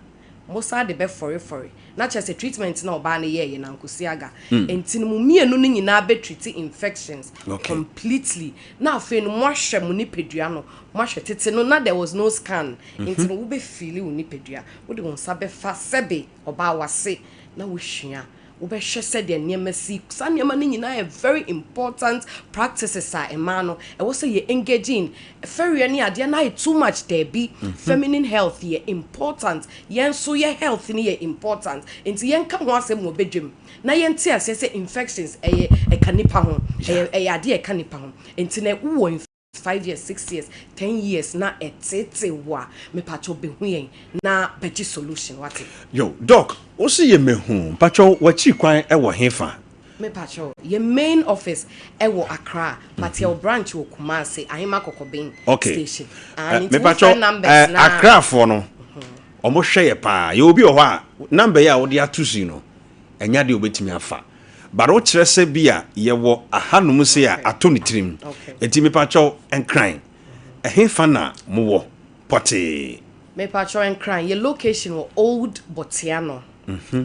a, mo san de bɛfɔrefɔre na kyerɛ sɛ treatment na ɔbaa no yɛɛyɛ na nkosi aga. Nti no mo mmienu no nyinaa bɛtreat infections completely, na afei no moahwɛ mo nipadua no, moahwɛ tete no na there was no scan. Nti no wobɛfeel wo nipadua, wode wo nsa bɛfa sɛbe ɔbaa wase na wohwia, wobɛhwɛ sɛdeɛ nneɛma si. Saa nneɛma no nyinaa yɛ very important practices a mmaa no ɛwɔ sɛ yɛ engage in. Fɛreɛ ne adeɛ no ayɛ too much, daabi. Feminine health yɛ important, yɛn nso yɛ health no yɛ important, nti yɛnka ho asɛm wɔ badwam na yɛnte aseɛ sɛ infections ɛyɛ ɛka nipa ho, ɛyɛ adeɛ ɛka nipa ho. Nti na wowɔ 5 years, 6 years, 10 years na ɛtete wo a, mepatwɛ bɛhu yɛn na bɛgye solution, wate? Yo, Doc, wo se yɛ mehu mpatwɛ w'akyiri kwan ɛwɔ hefa? Mepatwɛ, yɛ main office ɛwɔ Accra, but yɛwɔ branch wɔ Kumase, Ahema Kɔkɔbɛn station. Ah, nti mepatwɛ wofrɛ numbers na Akrafoɔ no, ɔmo hwɛ yɛ paa. Yɛ obi wɔ hɔ a, number yi a wode ato so yi no, ɛnya deɛ wobɛtumi afa, but wokyerɛ sɛ bi a yɛwɔ ahanom se a ato ne tirim. Enti mepatwɛ, Nkran ɛhefa na mowɔ pɔtee? Mepatwɛ, Nkran yɛ location wɔ Old Botiano.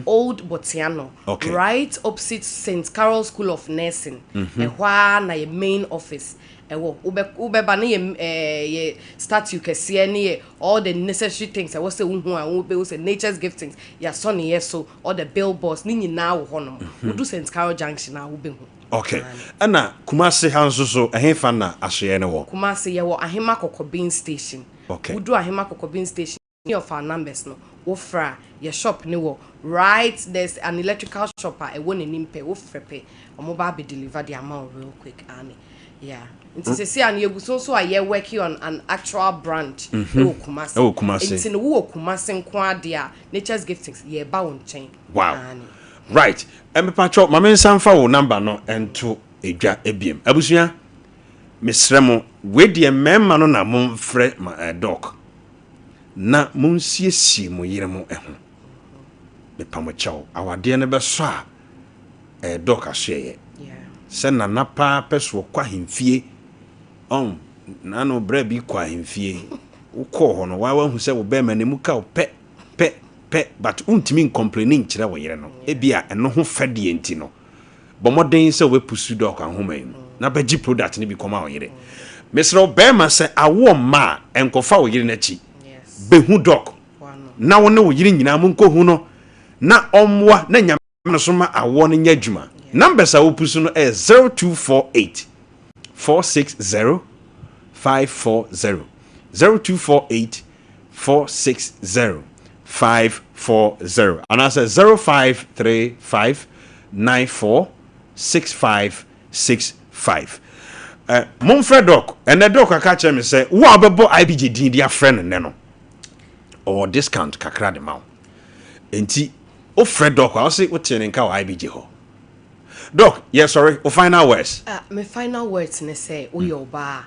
Old Botiano, right opposite St Carol School of Nursing. Ɛhɔ ara na yɛ main office ɛwɔ. Wobɛba ne yɛ yɛ statue kɛseɛ ne yɛ all the necessary things ɛwɔ sɛ wohu a wobɛhu sɛ Nature's Giftings yɛasɔ ne yɛ so, all the billboards ne nyinaa wɔ hɔnom. Wodu St Carol Junction a, wobɛhu. Okay, ɛna Kumase ha nso so, ɛhefa na asoɛ no wɔ? Kumase yɛwɔ Ahema Kɔkɔbin station. Wodu Ahema Kɔkɔbin station, any of our numbers no wofrɛ a, yɛ shop ne wɔ right, there's an electrical shop a ɛwɔ n'anim pɛ. Wofrɛ pɛ, ɔmo ba abɛ deliver de ama wo real quick. Ane, yeah, nti sɛsi a no yɛgu so nso a yɛ working on an actual branch ɛwɔ Kumase. Ɛwɔ Kumase. Nti no wowɔ Kumase nko adeɛ a, Nature's Giftings yɛba wo nkyɛn. Ane. Right, mepatwɛ, ma me nsa mfa wo number no nto edwa ebiem. Abusua, mesrɛ mo, wei deɛ mmarima no na momfrɛ ma Doc na monsiesie mo yere mo ho. Mepa mo kyɛw, awadeɛ no bɛsɔ a, ɛyɛ Doc asoɛyɛ sɛ nana paa pɛ so ɔkɔ ahemfie ɔn nano berɛ bi kɔ ahemfie. Wokɔɔ hɔ no waa wahu sɛ wo bɛrima ne mu ka wo pɛ pɛ pɛ, but wontumi ncomplain nkyerɛ wo yere no. Ebia ɛno ho fɛdeɛ nti no, bɔ mmɔden sɛ wobɛpusu Doc ahoma yi mu na bɛgye product no bi kɔma wo yere. Mesrɛ wo bɛrima, sɛ awoɔ mma a, ɛnkɔfa wo yere no akyi. Bɛhu Doc na wo ne wo yere nyinaa monkɔhu no na ɔmmoa na Nyame no so ma awoɔ no nyɛ adwuma. Numbers a wopusu no ɛyɛ 0248 460 540, 0248 460 540, anaasɛ 0535 94 6565. Momfrɛ Doc ɛnɛ. Doc aka kyerɛ me sɛ wo a wobɛbɔ IBJ din de afrɛ no nnɛ no, ɔwɔ discount kakra de ma wo. Enti wofrɛ Doc a, wose wotee ne nka wɔ IBJ hɔ. Doc, yɛ sorry, wo final words? Ah, me final words ne sɛ woyɛ ɔbaa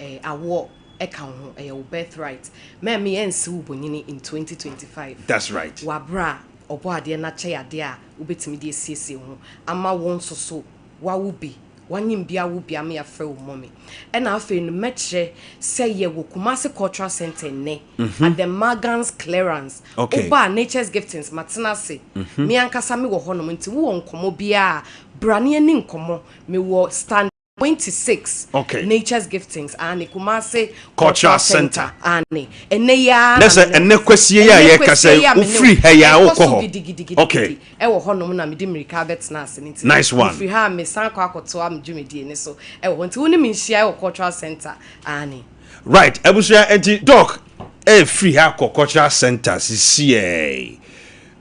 a, awoɔ ɛka wo ho, ɛyɛ wo birthright. Mɛmi ɛnsi wo bonyini in 2025. That's right. Wabra a ɔbɔ adeɛ na kyɛ adeɛ a wobɛtumi de asiesie wo ho ama wo nso so wawo bi, wanyim bi awo bi ama yɛafrɛ wo mummy. Ɛna afei no mɛkyerɛ sɛ yɛwɔ Kumase Cultural Center nnɛ at the Magans clearance. Woba a, Nature's Giftings matena ase. Me ankasa mewɔ hɔnom, nti wowɔ nkɔmmɔ biara, bra ne ani nkɔmmɔ. Mewɔ stand. 26 Okay. Nature's Giftings aane Kumasi Cultural Center. aane ɛnɛ yi ara Na sɛ me ne- ɛnnɛ kwasie yi a Ɛnnɛ yɛrekasa kwasie yi, yi a me ne wofiri ha yi a ɛkɔ wokɔ so hɔ. gidigidigidi Okay. ɛwɔ hɔnom na mede mmirika abɛtena ase no nti Nice one. mefiri ha a mesan kɔ akɔtoa me dwumadie no so ɛwɔ hɔ nti wo ne me nhyia ɛwɔ Cultural Center aane. Right abusua nti doc ɛfiri ha kɔ cultural center sisiɛɛ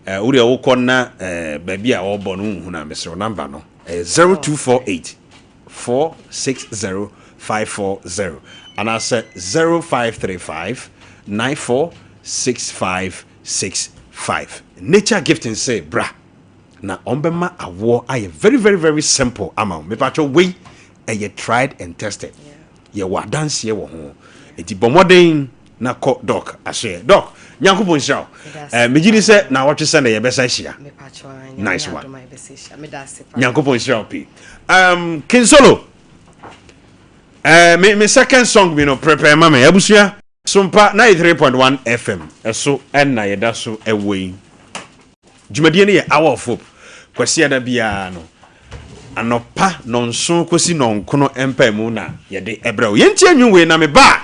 eh, wo deɛ wokɔ na eh, baabi a ɔbɔ no wohunu a mesrɛ wo number no ɛyɛ 0248 460 540 anaasɛ 0535 94 6565 nature gifting sɛ bra na ɔmbɛma awoɔ ayɛ very very very simple ama wo. Mepatwɛ wei ɛyɛ tried and tested, yɛwɔ adanseɛ wɔ ho, nti bɔ mmɔden na kɔ Doc asoɛ. Doc, Nyankopɔn nhyira wo. Eh, megye di sɛ na wɔtwe sɛ na yɛbɛsa ahyia. Nice one, Nyankopɔn nhyira wo pii. Kinsolo, me second song bi no prepare ma me. Abusua, Sompa 93.1 FM ɛso ɛna yɛda so ɛwɔ yi. Dwumadie no yɛ Hour of Hope. Kwasiada biara no, anɔpa nɔnson kɔsi nɔnkono mpaemu na yɛde ɛbrɛ wo. Yɛntie nnwom wei na me ba a,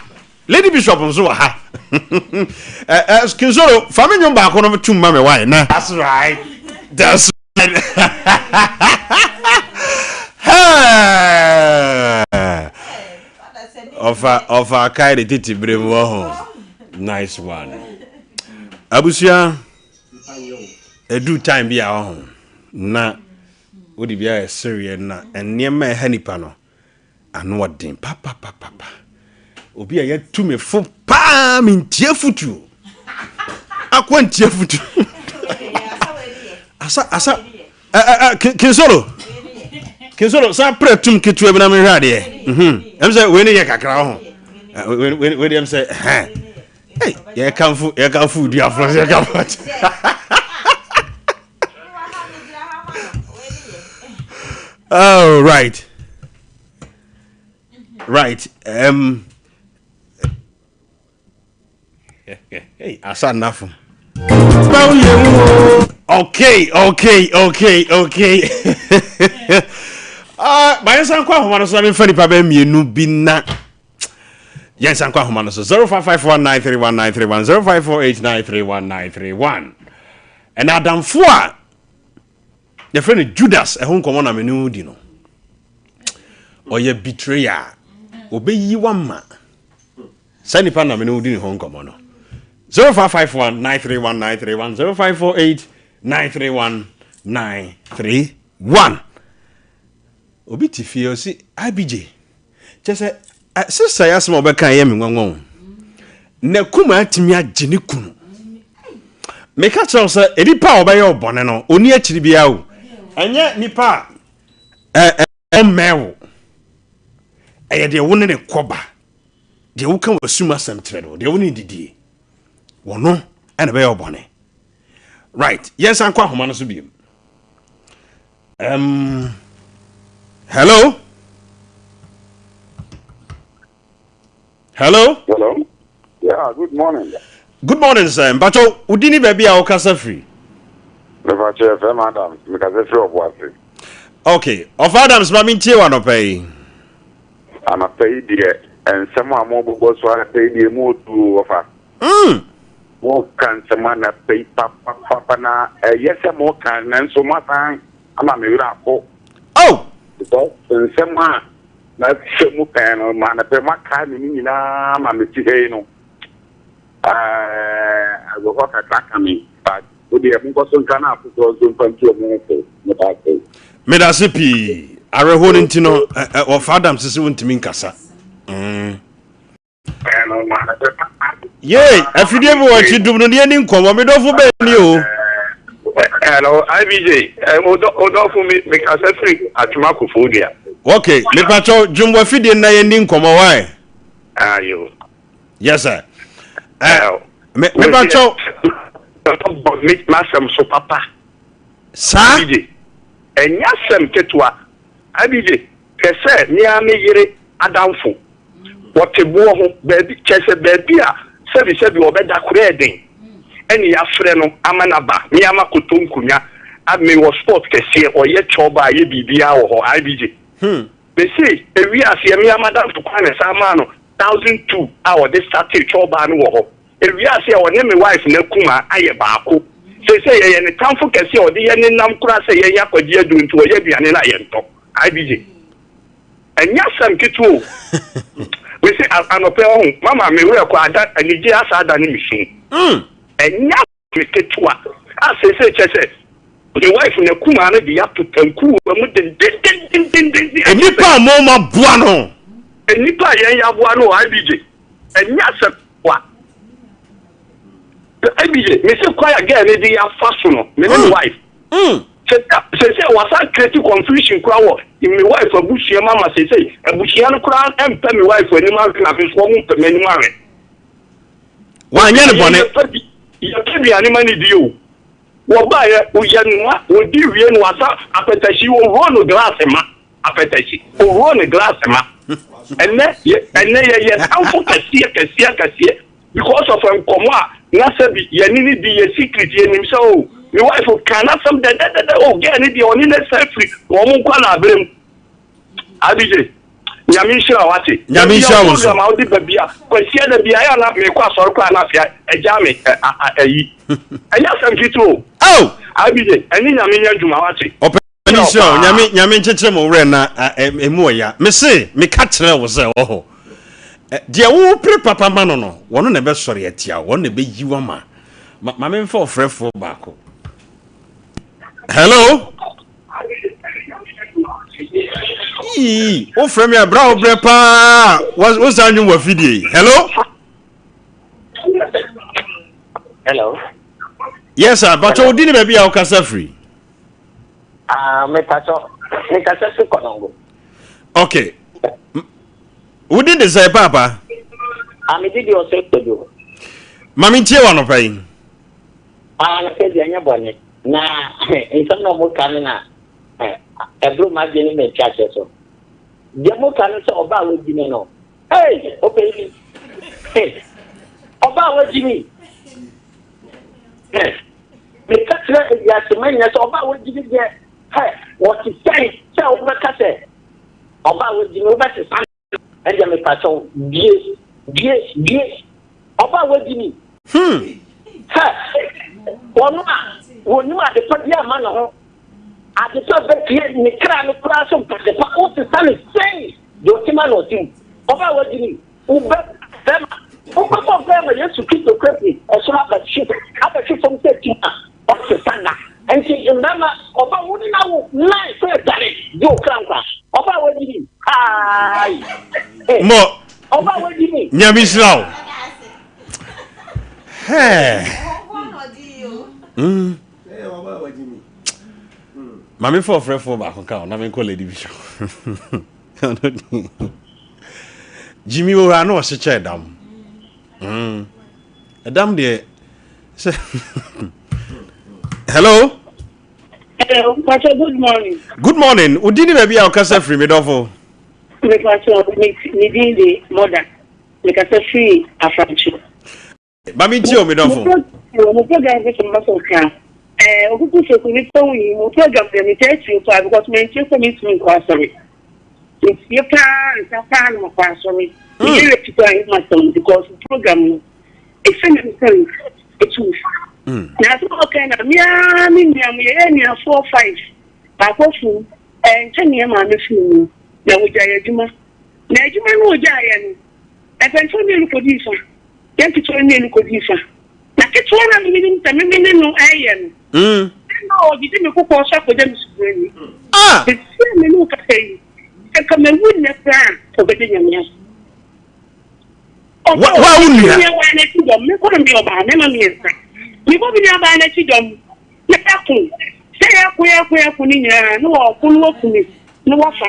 Lady Bishop nso wɔ ha. Eh, eh, Kinsoro, fa me nnwom baako no tum ma me wae na. That's right. That's right. Hey! Ɔfa ɔfa akae de tete bere mu wɔ ho. Nice one. Abusua. Ɛduru time bi a ɔho na wode bi ayɛ sereɛ na nneɛma a ɛha nipa no ano ɔden papapapapa. Obi a yɛatu me fo paa mentie futuo. Akɔ ntie futuo. Asa asa ɛ ɛ ɛ Kinsolo Kinsolo sa prɛ tum ketewa bi na mehwɛ adeɛ. Ɛm sɛ wei ne yɛ kakra ɔho. Wei wei deɛ ɛm sɛ ɛhɛn. Hey, yɛkamfo yɛkamfo oduafoɔ sɛ yɛkamfo. Oh, right. Right. Hey, asa nafo. Okay. Ma yɛnsan kɔ ahoma no so na memfa nipa bɛyɛ mmienu bi na yɛnsan kɔ ahoma no so 0554931931 0548931931. Ɛna adamfo a yɛfrɛ no Judas ɛho nkɔmmɔ na me ne wo di no. Ɔyɛ betrayer. Ɔbɛyi wama. Saa nipa na me ne wo di ne ho nkɔmmɔ no. 0551931931 0548931931. Obi te fie ɔsi IBJ. Kyɛ sɛ sista yi asɛm a ɔbɛka ɛyɛ me nwanwa o. Na kuma atumi agye ne kunu. Meka kyerɛ wo sɛ nipa a ɔbɛyɛ ɔbɔne no ɔni akyiri biara o. Ɛnyɛ nipa a ɔmmɛn wo. Ɛyɛ deɛ wo ne ne kɔba. Deɛ woka w'asum asɛm kyerɛ no, deɛ wo ne didie. Wɔno ɛna ɛbɛyɛ ɔbɔne. Right, yɛnsan kɔ ahoma no so biom. Hello? Hello? Hello? Yeah, good morning. Good morning, sir. Mpacho, wodi ni baabi a wokasa firi? Mepacho, yɛfrɛ me Adams. Mekasa firi Ɔboase. Okay. Ɔfa Adams, ma mentie wɔ anɔpa yi. Anɔpa yi deɛ, nsɛm a mobobɔ so anɔpa yi deɛ mu odu ɔfa. Moka nsɛm anɔpa yi papapapa na ɛyɛ sɛ moka nanso moasan ama me werɛ aho. Oh! Because nsɛm a mafa mu pɛn no, ma anɔpa yi moakae me ne nyinaa ma mete ha yi no. Ɛɛ, awerɛhoɔ kakra ka me, but wo deɛ monkɔ so nka na afoforɔ nso mfa ntu wɔn ho fo. Meda ase. Meda ase pii. Awerɛhoɔ no nti no, wɔfa Adams sɛ wontumi nkasa. Yei, afidie bi wɔ akyi dum no ne yɛni nkɔmmɔ. Me dɔfo bɛn ni o? Hello, IBJ. Odɔfo mi mi kasa firi Atwuma Koforidua. Okay, mepatwɔ dwom wɔ afidie na yɛni nkɔmmɔ wae. Ayo. Yes sir. Eh, me mepatwɔ. Me masɛm so papa. Saa. IBJ. Ɛnyɛ asɛm ketewa. IBJ. Hwɛ sɛ me ara me yere adamfo, wɔte boɔ ho baabi, kyerɛ sɛ baabi a sɛbisɛbi ɔbɛda koraa yɛ den, ɛne yɛafrɛ no ama no aba, me ara makɔtɔ nkonnwa, a mewɔ spot kɛseɛ, ɔyɛ chɔba, yɛ biribiara wɔ hɔ, IBJ. Mese ewiee aseɛ me ara m'adamfo koraa na ɛsan maa no 1002 a ɔde startee twɔbaa no wɔ hɔ. Ewiee aseɛ ɔne me wife no akumaa ayɛ baako. Seesei yɛyɛ ne tamfo kɛseɛ a ɔde yɛn nenam koraa sɛ yɛn akɔgye aduro nti ɔyɛ aduane no a yɛntɔ. IBJ. Ɛnyɛ asɛm ketewa o. Mese anɔpa yi ɔho mama me werɛ kɔ ada anigyeɛ asa adane me su. Ɛnyɛ Me ketewa a seesei kyerɛ sɛ me wife n'akumaa no de ato tankuruwa mu dendendendendenden. Nnipa a mo ma boa no. Nnipa a yɛn yɛaboa no wɔ IBJ. Ɛnyɛ asɛm wa. IBJ, me se kwan a girl no de afa so no, me ne me wife. Seesei wasan create confusion koraa wɔ me wife abusua mu ama seesei abusua no koraa mpɛ me wife anim ahwɛ na me nso wɔn mpɛ m'anim ahwɛ. Wanyɛ no bɔne. Yɛpɛ aduane ma no di o. Wɔbaeɛ, yɛnoa, wɔdi wie no wasa apɛtɛhye, ɔhuro no glass ma. Apɛtɛhye, ɔhuro no glass ma. Ɛnɛ, ɛnɛ yɛyɛ tamfo kɛseɛ kɛseɛ kɛseɛ because of nkɔmmɔ a na sɛbi yɛne no di, yɛ secret, yɛnim sɛ o, me wife kaa n'asɛm dɛdɛdɛdɛ, o girl no deɛ ɔne no san firi wɔn nkwadaa berɛ mu. Abije, Nyame nhyira wo ate. Nyame nhyira wo nso. Program a wode ba bia, kwasia da bia yɛ na mekɔ asɔre koraa na afei agya me ayi. Ɛnyɛ asɛm ketewa o. Oh! Abije, ɛne Nyame nyɛ adwuma wate. Ɔpɛ nhyira wo. Nyame Nyame nkyekyere mo werɛ na emu ɔya. Mese, meka kyerɛ wo sɛ ɔhɔ. Deɛ wopere papa ma no no, wɔno na ɛbɛsɔre atia wo, wɔno na ɛbɛyi wo ama. Ma memfa ɔfrɛfoɔ baako. Hello? Yii, wofrɛ me a berɛ a wobrɛ paa wosan nwom wɔ afidie yi. Hello? Hello. Yes sir, bàtɔ wo di ni baabi a wokasa firi. Ah, me patɔ, me kasa fi Kɔnɔngo. Okay. Wo din de sɛ paapa? Ah, me di di ɔsɛ kodo. Ma me ntie wɔ anɔpa yi. Ah, na sɛ deɛ ɛnyɛ bɔne. Na nsɛm na ɔmo ka no na ɛboro m'adwene ne me nteaseɛ so. Deɛ mo ka no sɛ ɔbaa a wagyi me no, ei, ɔpanyin, ɔbaa a wagyi me. Meka kyerɛ ewiase ma nyina sɛ ɔbaa a wagyi me deɛ, hɛ, wɔte sɛn sɛ wobɛka sɛ ɔbaa a wagyi me wobɛsesa Ɛndeɛ mepakyɛw bue bue bue ɔba a wadi ni. Hmm. Hɛ! Ɔno a wɔnim adepa bi ama ne ho, adepa bɛpue ne kra no koraa so mpa adepa, wosesa no sɛn deɛ ɔte ma na ɔte mu. Ɔba a wadi ni, wobɛ bɛma, wobɛbɔ mpaeɛ ma Yesu Kristo kura firi ɛsoro abɛhwe abɛhwe fam sɛ tim a ɔsesa nna. Nti mmarima, ɔba wo ne no awo nine sɛ dane gye wo kra nkwa. Ɔba a wadi ni. Mo. Nyame nhyira wo. Hey. Mm. Mame fo ɔfrɛfoɔ baako ka o na menkɔ Lady Bishop. Jimmy wɔ hɔ a na ɔhyekyɛ ɛdam. Mm. Ɛdam deɛ sɛ Hello. Hello, Pastor, good morning. Good morning. Wo din ne baabi a wokasa firi, me dɔfo? Me pastor, me me din de Mother. Me kasa firi Afrancho. Ba me ntie o, me dɔfo. Mo program sɛ sɛ mbasɔ ka. Eh, okuku sɛ ku nipa wu yi, mo program de me taa tie paa because me ntie kɔ me ntumi nkɔ asɔre. Me tie paa nsa paa na makɔ asɔre. Me yɛ rɛ pita ma sɛm because program no. Efi ne nsam etu fa. Na asɛm a ɔkae na me ara me nua mo yɛyɛ anuafoɔ five baako afu ɛnkyɛ ne yɛn maame firi mu na ɔgyae adwuma na adwuma no ɔgyaeɛ no mpanyinfoɔ mmienu kɔdii fa yɛn nketewa mmienu kɔdii fa na ketewa no a me menim sɛ me me ne no ɛyɛ no ɛna ɔgyegye me kokɔɔ so akɔgya me suburani ɛsi a me ne wo kasa yi sɛ nka mawu nnɛ koraa a ɔbɛgye Nyame ase. Wa wa wo nua. Me nua n'akyi dɔm. Me kɔn mi ɔbaa mɛma mmiɛnsa. Me bɔ me nua baa n'akyi dɔm. Na yɛako. Sɛ yɛako yɛako yɛako ne nyinaa na wɔko na wɔku me na wɔfa.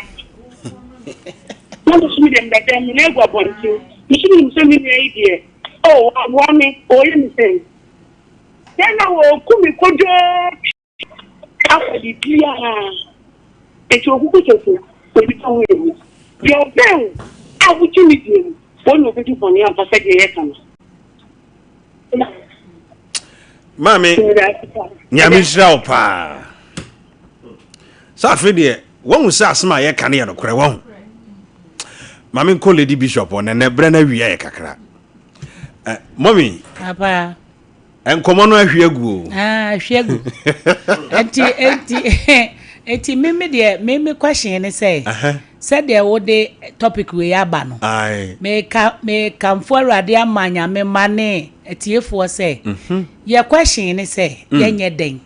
Na me nso me deɛ mebɛda mu na egu abɔnten. Me nso menim sɛ me nua yi deɛ oh waboa me ɔyɛ me sɛn. Sɛ na wɔku me kodwoo. Afa biribiara. Enti okuku sɛ so onipa ho yɛ hu. Deɛ ɔbɛn wo a wogye no die no, wɔn na ɔbɛdi bɔne ampa sɛdeɛ yɛka no. Maame, Nyame nhyira wo paa. Sɛ afei deɛ, wahu sɛ asɛm a yɛka no yɛ nokorɛ, wahu. Maame nkɔ Lady Bishop hɔ na nɛ berɛ no awia yɛ kakra. Eh, mɔmi. Papa. Nkɔmɔ no ahwie agu o. Ah, ahwie agu. Enti, enti, enti mimi deɛ, mimi question ne sɛ, sɛdeɛ wode topic wei aba no, meka, mekamfo Awurade ama Nyame mma ne atiefoɔ sɛ, mhm. yɛ question ne sɛ, mm. yɛnyɛ dɛn?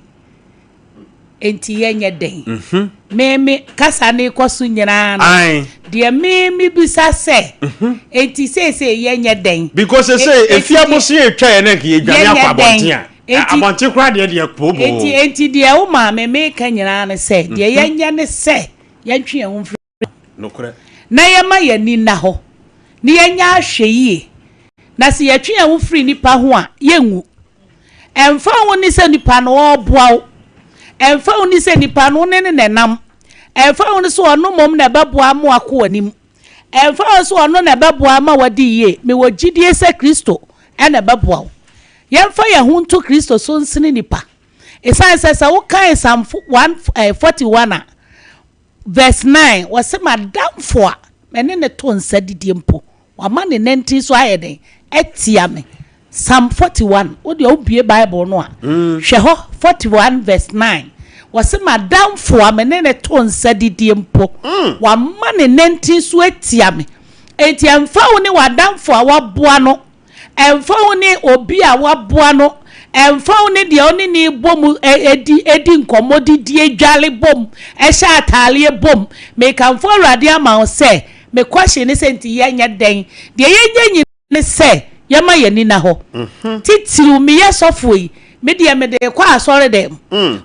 Enti yɛnyɛ dɛn? Mhm. Me me kasa no rekɔ so nyinaa no, deɛ me mebisa sɛ, mhm. enti seesei yɛnyɛ dɛn? Because sɛ efi abosi etwa yɛn na nka yɛdwane akɔ abɔnten a, abɔnten koraa deɛ deɛ pooboo. Enti enti deɛ wo maame meka nyinaa ne sɛ, deɛ mhm. yɛnyɛ ne sɛ yɛntwe yɛn ho mfiri. Nokorɛ. Na yɛma yɛn ani nna hɔ, na yɛnyɛ ahwɛyie, na sɛ yɛtwe yɛn ho firi nnipa ho a, yɛnwu. Ɛmfa ho ne sɛ nipa no ɔreboa wo, ɛmfa ho ne sɛ nipa no wo ne no na ɛnam, ɛmfa ho ne sɛ ɔno mmom na ɛbɛboa ama wakɔ w'anim, ɛmfa ho sɛ ɔno na ɛbɛboa ama wadi yie, mewɔ gyidie sɛ Kristo na ɛbɛboa wo. Yɛmfa yɛn ho nto Kristo so nsene nnipa. Ɛsiane sɛ sɛ wokan Psalm 141 a, Verse 9, Ɔse, M'adamfo a me ne no to nsa didie mpo, wama ne nantin so ayɛ dɛn? Atia me. Psalm 41, wo deɛ wobue Bible no a, hwɛ hɔ, 41 verse 9. Ɔse, M'adamfo a me ne no to nsa didie mpo, wama ne nantin so atia me. Enti ɛmfa wo ne w'adamfo a waboa no Ɛmfa ho ne obi a waboa no, ɛmfa ho ne deɛ ɔne no rebɔ mu di di nkɔmmɔ, didie, dware bom, hyɛ ataareɛ bom, mekamfo Awurade ama wo sɛ, me question ne sɛ nti yɛnyɛ dɛn? Deɛ yɛnyɛ nyinaa ne sɛ yɛma yɛn ani nna hɔ. Titiriw meyɛ sɔfoɔ yi, me deɛ mede rekɔ asɔredɛm.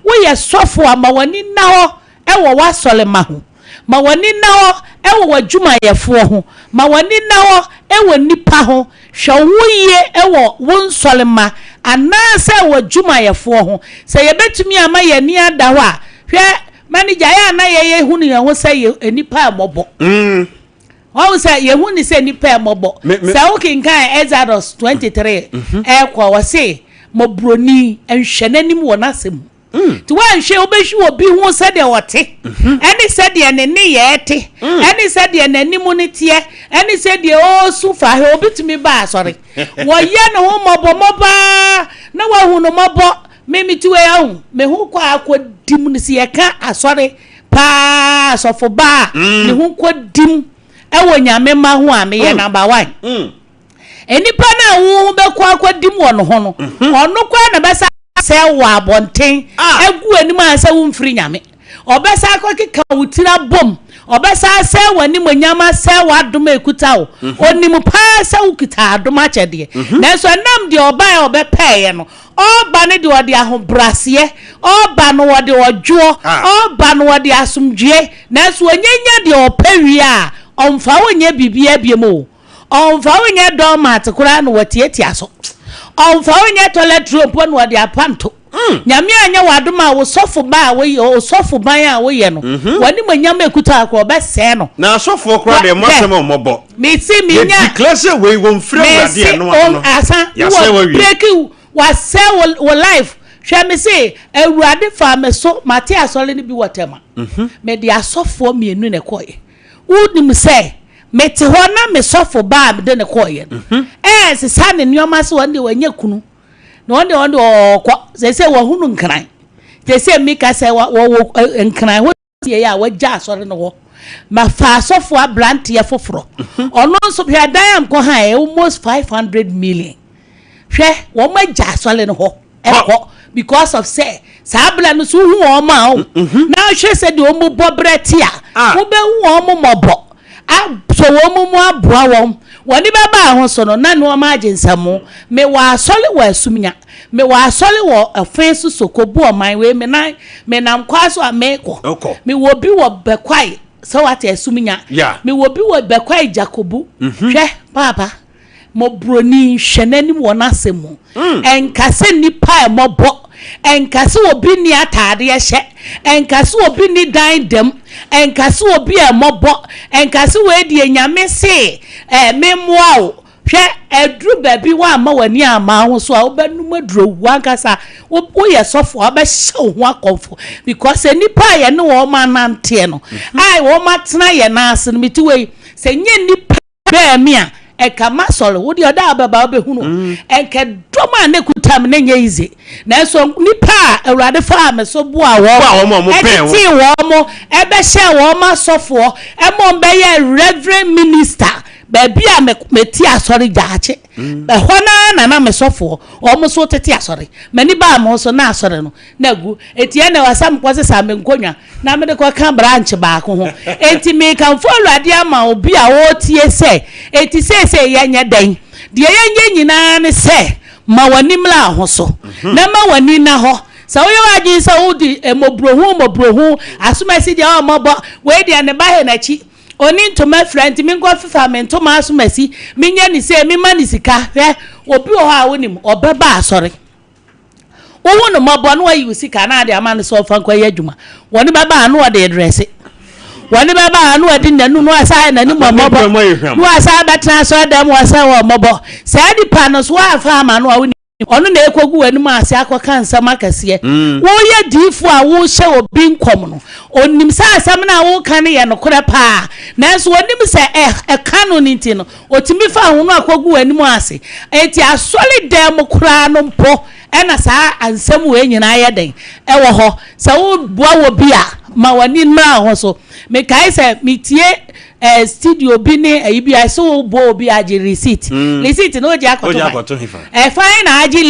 Woyɛ sɔfo a, ma w'ani nna hɔ wɔ w'asɔremma ho. Ma w'ani nna hɔ wɔ w'adwumayɛfoɔ ho. Ma w'ani nna hɔ wɔ nnipa ho. Hwɛ wo ho yie wɔ wo nsɔremma anaasɛ w'adwumayɛfoɔ ho. Sɛ yɛbɛtumi ama yɛn ani ada hɔ a, hwɛ, manager, ɛyɛ a na yɛhunu yɛn ho sɛ yɛ nnipa a mmɔbɔ. Wahu sɛ yɛhu ne sɛ nnipa mmɔbɔ. Sɛ wokenkan Exodus 23 ɛrekɔ a, ɔse, Mmɔborɔni, nhwɛ n'anim wɔ n'asɛm mu. Nti woanhwɛ wobɛhwe obi ho sɛdeɛ ɔte, ɛne sɛdeɛ ne nneyɛɛ te, ɛne sɛdeɛ n'anim no teɛ, ɛne sɛdeɛ ɔresu fa. Hwɛ, obi tumi ba asɔre, wɔyɛ ne ho mmɔbɔmmɔbɔ ara na wahu no mmɔbɔ. Me mete wei ahu, me ho kɔ akɔdim no sɛ yɛka asɔre paa asɔfo ba a, ne ho kɔdim ɛwɔ Nyame mma ho a, meyɛ number one. Nnipa no a wo ho bɛkɔ akɔdim wɔ ne ho no, ɔno koraa na bɛsa asɛe wɔ abɔnten agu anim a sɛ womfiri Nyame. Ɔbɛsa akɔkeka wo tiri abom, ɔbɛsa asɛe w'animuonyam, asɛe w'adom a ɛkuta wo. Ɔnim paa sɛ wokita adom akyɛdeɛ, nanso ɛnam deɛ ɔbaeɛ a ɔbɛpɛeɛ no, ɔreba no deɛ ɔde ahobraseɛ, ɔreba no ɔde ɔdwoɔ, ɔreba no ɔde asomdwoeɛ, nanso ɔnyanya deɛ ɔpɛ wie a, ɔmfa wo nyɛ biribiara biom o. Ɔmfa wo nyɛ doormat koraa na watiatia so. Ɔmfa wo nyɛ toilet roll mpo na ɔde apanto. Mm. Nyame anyɛ w'adom a wo sɔfo ba a woyɛ, wo sɔfo ban a woyɛ no, mhm. w'animuonyam ekuta akora ɔbɛsɛɛ no. Na asɔfoɔ koraa deɛ mo asɛm a wɔbɔ. Mesi menya. Yɛ declare sɛ wei wɔn firi awurade ɛno ano. Asa. Yasɛ wawie. Break wasɛ wo life. Hwɛ me se awurade fa me so mate asɔre no bi wɔ tɛma. Mhm. Mede asɔfoɔ mmienu na ɛkɔɛ. Wonim sɛ mete hɔ na me sɔfo ba a mede no kɔeɛ no mhm. ɛresesa ne nneɛma sɛ ɔno deɛ wanya kunu na ɔno deɛ ɔno deɛ ɔkɔ sɛ sɛ wahunu nkran sɛ sɛ meka sɛ wɔwɔ nkran hɔ yɛ a wagya asɔre no hɔ ma fa asɔfo aberanteɛ foforɔ mhm. ɔno nso hwɛ adan a mkɔ ha almost 500 million Hwɛ, wɔn agya asɔre no hɔ ɛkɔ because of sɛ saa berɛ no so wohu wɔn a o mm-hmm. na ahwɛ sɛ deɛ wɔn bɔ berɛ te a ah. wobɛhu wɔn mmɔbɔ asɔ wɔn mu aboa wɔn wɔn bɛba ho so no na nneɛma agye nsɛm mewɔ asɔre wɔ asumnya mewɔ asɔre wɔ ɛfɛn so sokobu ɔman wei me nan menam kwa so a mekɔ mewɔ bi wɔ bɛkwae sɛ wate asumnya mewɔ bi wɔ bɛkwae jakobu mhm. hwɛ paapa Mmɔborɔni, hwɛ n'anim wɔ n'asɛm mu. Ɛnka sɛ nnipa a mmɔbɔ, ɛnka sɛ obi nni ataadeɛ hyɛ, ɛnka sɛ obi nni dan da mu, ɛnka sɛ obi a mmɔbɔ, ɛnka sɛ wei deɛ Nyame se eh, memmoa wo. Hwɛ, ɛduru baabi woamma w'ani amma wo ho so a, wobɛnom aduro awu w'ankasa. Wo, woyɛ sɔfo a, wobɛhyɛ wo ho akɔmfo because nnipa a yɛne wɔn ananteɛ no, a wɔn atena yɛn nan ase no, mete wei. Sɛ nyɛ nnipa bɛɛ me a, ɛnka masɔre. Wo deɛ ɔda a wobɛba wobɛhunu. Ɛnka dɔm a na ɛkuta me no nyɛ easy. Nanso nnipa a Awurade faa me so boaa wɔn, Boaa wɔn a wɔbɛn wo. ɛtetee wɔn, ɛbɛhyɛɛ wɔn asɔfoɔ, ɛma wɔn bɛyɛɛ reverend minister, baabi a me mete asɔre gyaakye. Ɛhɔ no ara na na me sɔfoɔ, wɔn nso tete asɔre. M'ani baa me ho so na asɔre no na agu. Enti ɛnna ɛwɔ sɛ mekɔsesa me nkonnwa na mede kɔka branch baako ho. Enti mekamfo Awurade ama obi a ɔretie sɛ, enti seesei yɛnyɛ dɛn? Deɛ yɛnyɛ nyinaa ne sɛ, ma w'ani mmra wo ho so, na ma w'ani nna hɔ. Sɛ woyɛ w'adwene sɛ wode mmɔborɔhu mmɔborɔhu, asomasi deɛ ɔmmɔbɔ, wei deɛ ne ba hɛ n'akyi, ɔnni ntoma fira nti menkɔfefa me ntoma asomasi, menyɛ ne sei, memma no sika. Hwɛ, obi wɔ hɔ a wonim, ɔbɛba asɔre. Wohu no mmɔbɔ na wayi wo sika na ade ama no sɛ ɔmfa nkɔyɛ adwuma. Wɔne bɛba a na ɔde redrɛse. Wɔne bɛba a na wadi n'anum na wasan ayɛ n'anim mmɔbɔ. Na wasan abɛtena asɔredan mu wasan wɔ mmɔbɔ. Saa nipa no so woamfa ama no a wonni ɔno na ɛkɔgu w'anim ase akɔka nsɛm akɛseɛ. Woyɛ diifoɔ a wohyɛ obi nkɔm no, ɔnim sɛ asɛm no a woka no yɛ nokorɛ paa, nanso ɔnim sɛ ɛka no no nti no, Otumi fa ahonu akɔgu w'anim ase. Enti asɔredan mu koraa no mpo na saa nsɛm wei nyinaa yɛ dɛn? Ɛwɔ hɔ. Sɛ woboa obi a, ma w'ani mmra wo ho so. Mekae sɛ metie eh, studio bi ne ayi bi a ɛsɛ woboa obi a gye receipt. Mm. Receipt no wogye akɔto fa. Ɛfan na agye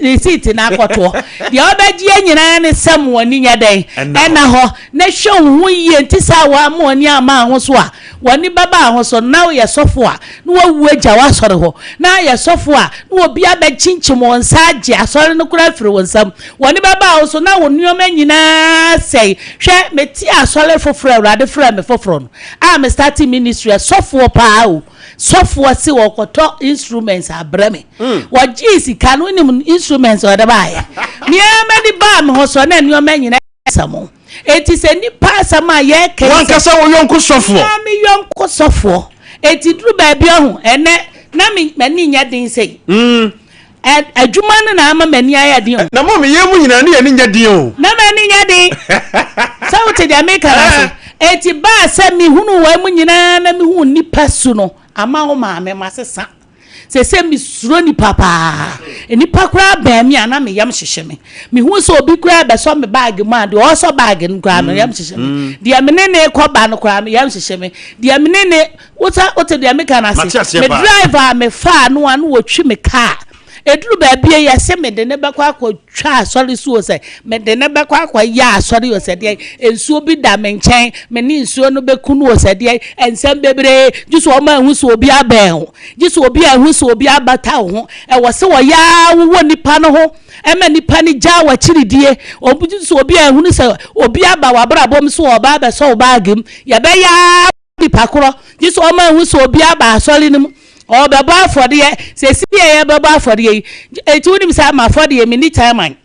receipt no akɔtoɔ. Deɛ wobɛgyeɛ nyinaa ne sɛ mo ani nyɛ dɛn? Ɛna hɔ. Na hwɛ wo ho yie nti saa woamma w'ani amma ho so a, W'ani bɛba ho so na woyɛ sɔfo a, na woawu agya w'asɔre hɔ, na ayɛ sɔfo a, na obi abɛkyinkyim wo nsa agye asɔre no koraa afiri wo nsam. W'ani bɛba wo so na wo nneɛma nyinaa asɛe. Hwɛ, metee asɔre foforɔ a Awurade frɛɛ me foforɔ no, a me startee ministry, sɔfoɔ paa o, sɔfoɔ se ɔrekɔtɔ instruments abrɛ me. Wɔgyee sika no, wonim instruments a ɔde baeɛ? Me ara m'ani baa me ho so na nneɛma nyinaa asɛm. Enti sɛ nnipa asɛm a yɛreka yi sɛ. W'ankasa wo yɔnko sɔfoɔ. Me ara me yɔnko sɔfoɔ. Enti duru baabi ɔho, ɛnnɛ, na me m'ani nyɛ den sei. Mm. Ɛ adwuma no na ama m'ani ayɛ den o. Na mom yɛn mu nyinaa ne yɛn ani nyɛ den o. Na m'ani nyɛ den. Sɛ wote deɛ meka no ase. Enti baa sɛ mehunuu wɔn mu nyinaa na mehuu nnipa su no, ama wo maame masesa. Seesei misuro nnipa paa. Nnipa koraa bɛn me a, na me yam hyehye me. Mihu sɛ obi koraa rebɛsɔ me baage mu a, deɛ ɔresɔ baage no koraa, me yam hyehye me. Deɛ me ne no rekɔba no koraa, me yam hyehye me. Deɛ me ne no, wosa wote deɛ meka no ase? Me driver a mefaa no a na ɔtwi me kaa. Ɛduru baabi a yɛse mede no bɛkɔ akɔtwa asɔre so o sɛ mede no bɛkɔ akɔyɛ asɔre o sɛ deɛ nsuo bi da me nkyɛn me ne nsuo no bɛku no o sɛ deɛ nsɛm bebree gye sɛ wɔn ahu sɛ obi abɛn ho gye sɛ obi ahu sɛ obi abata wo ho ɛwɔ sɛ wɔyɛ ara wowɔ nipa no ho ɛma nipa no gyaa w'akyiridie obi gye sɛ obi ahunu sɛ obi aba w'abrabɔ mu so ɔba abɛsɔ wo baage mu yɛbɛyɛ ara nipa korɔ gye sɛ wɔn ahu sɛ obi aba asɔre no mu ɔbɛbɔ afɔdeɛ sɛsi yɛ yɛbɛbɔ afɔdeɛ yi eti wonim sɛ ama afɔdeɛ mi ni chairman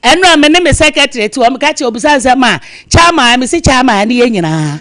ɛno a me ne me secretary ti wɔn ka kyerɛ obisa nsɛm a chairman me si chairman ne yɛ nyinaa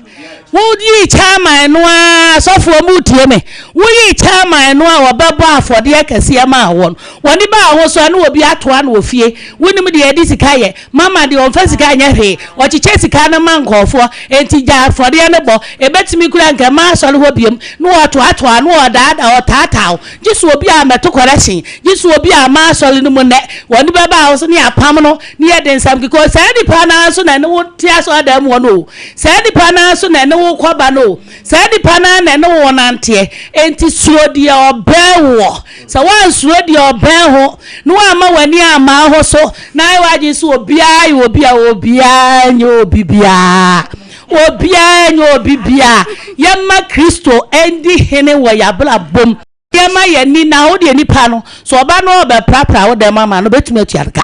woyi chairman no a asɔfoɔ mu tie me woyi chairman no a wɔbɛbɔ afɔdeɛ kɛseɛ ma wɔn wɔn ba ahosuo no obi atoa no wɔ fie wonim deɛ yɛde sika yɛ Mama deɛ ɔmfa sika nyɛ hwee, ɔkyekyɛ sika no ma nkurɔfoɔ, enti gya afɔdeɛ no bɔ, ɛbɛtumi koraa nka mma asɔre hɔ biom, na ɔtoatoa na ɔdaadaa, ɔtaataa wo, gye sɛ obi a mmɛto kɔrɛhyen, gye sɛ obi a mma asɔre no mu nnɛ, wɔne bɛba wo so ne apam no, ne yɛde nsɛm keka o, saa nipa no ara nso na ɛne wo te asɔredan mu hɔ no o, saa nipa no ara nso na ɛne wo kɔba no o, saa nipa no ara na ɛne wo nanteɛ, enti suro deɛ ɔbɛn woɔ. Sɛ woansuro deɛ ɔbɛn ho, na woamma w'ani amma wo ho so, na ayɛ w'adwene sɛ obiara yɛ obi a, obiara nyɛ obi biara. Obiara nyɛ obi biara. Yɛmma Kristo ndi hene wɔ yɛn abrabɔ mu. Yɛmma yɛn ani nna hɔ. Wodeɛ nipa no, sɛ ɔba na ɔrebɛprapra wo dan mu ama no, ɔbɛtumi atua no ka.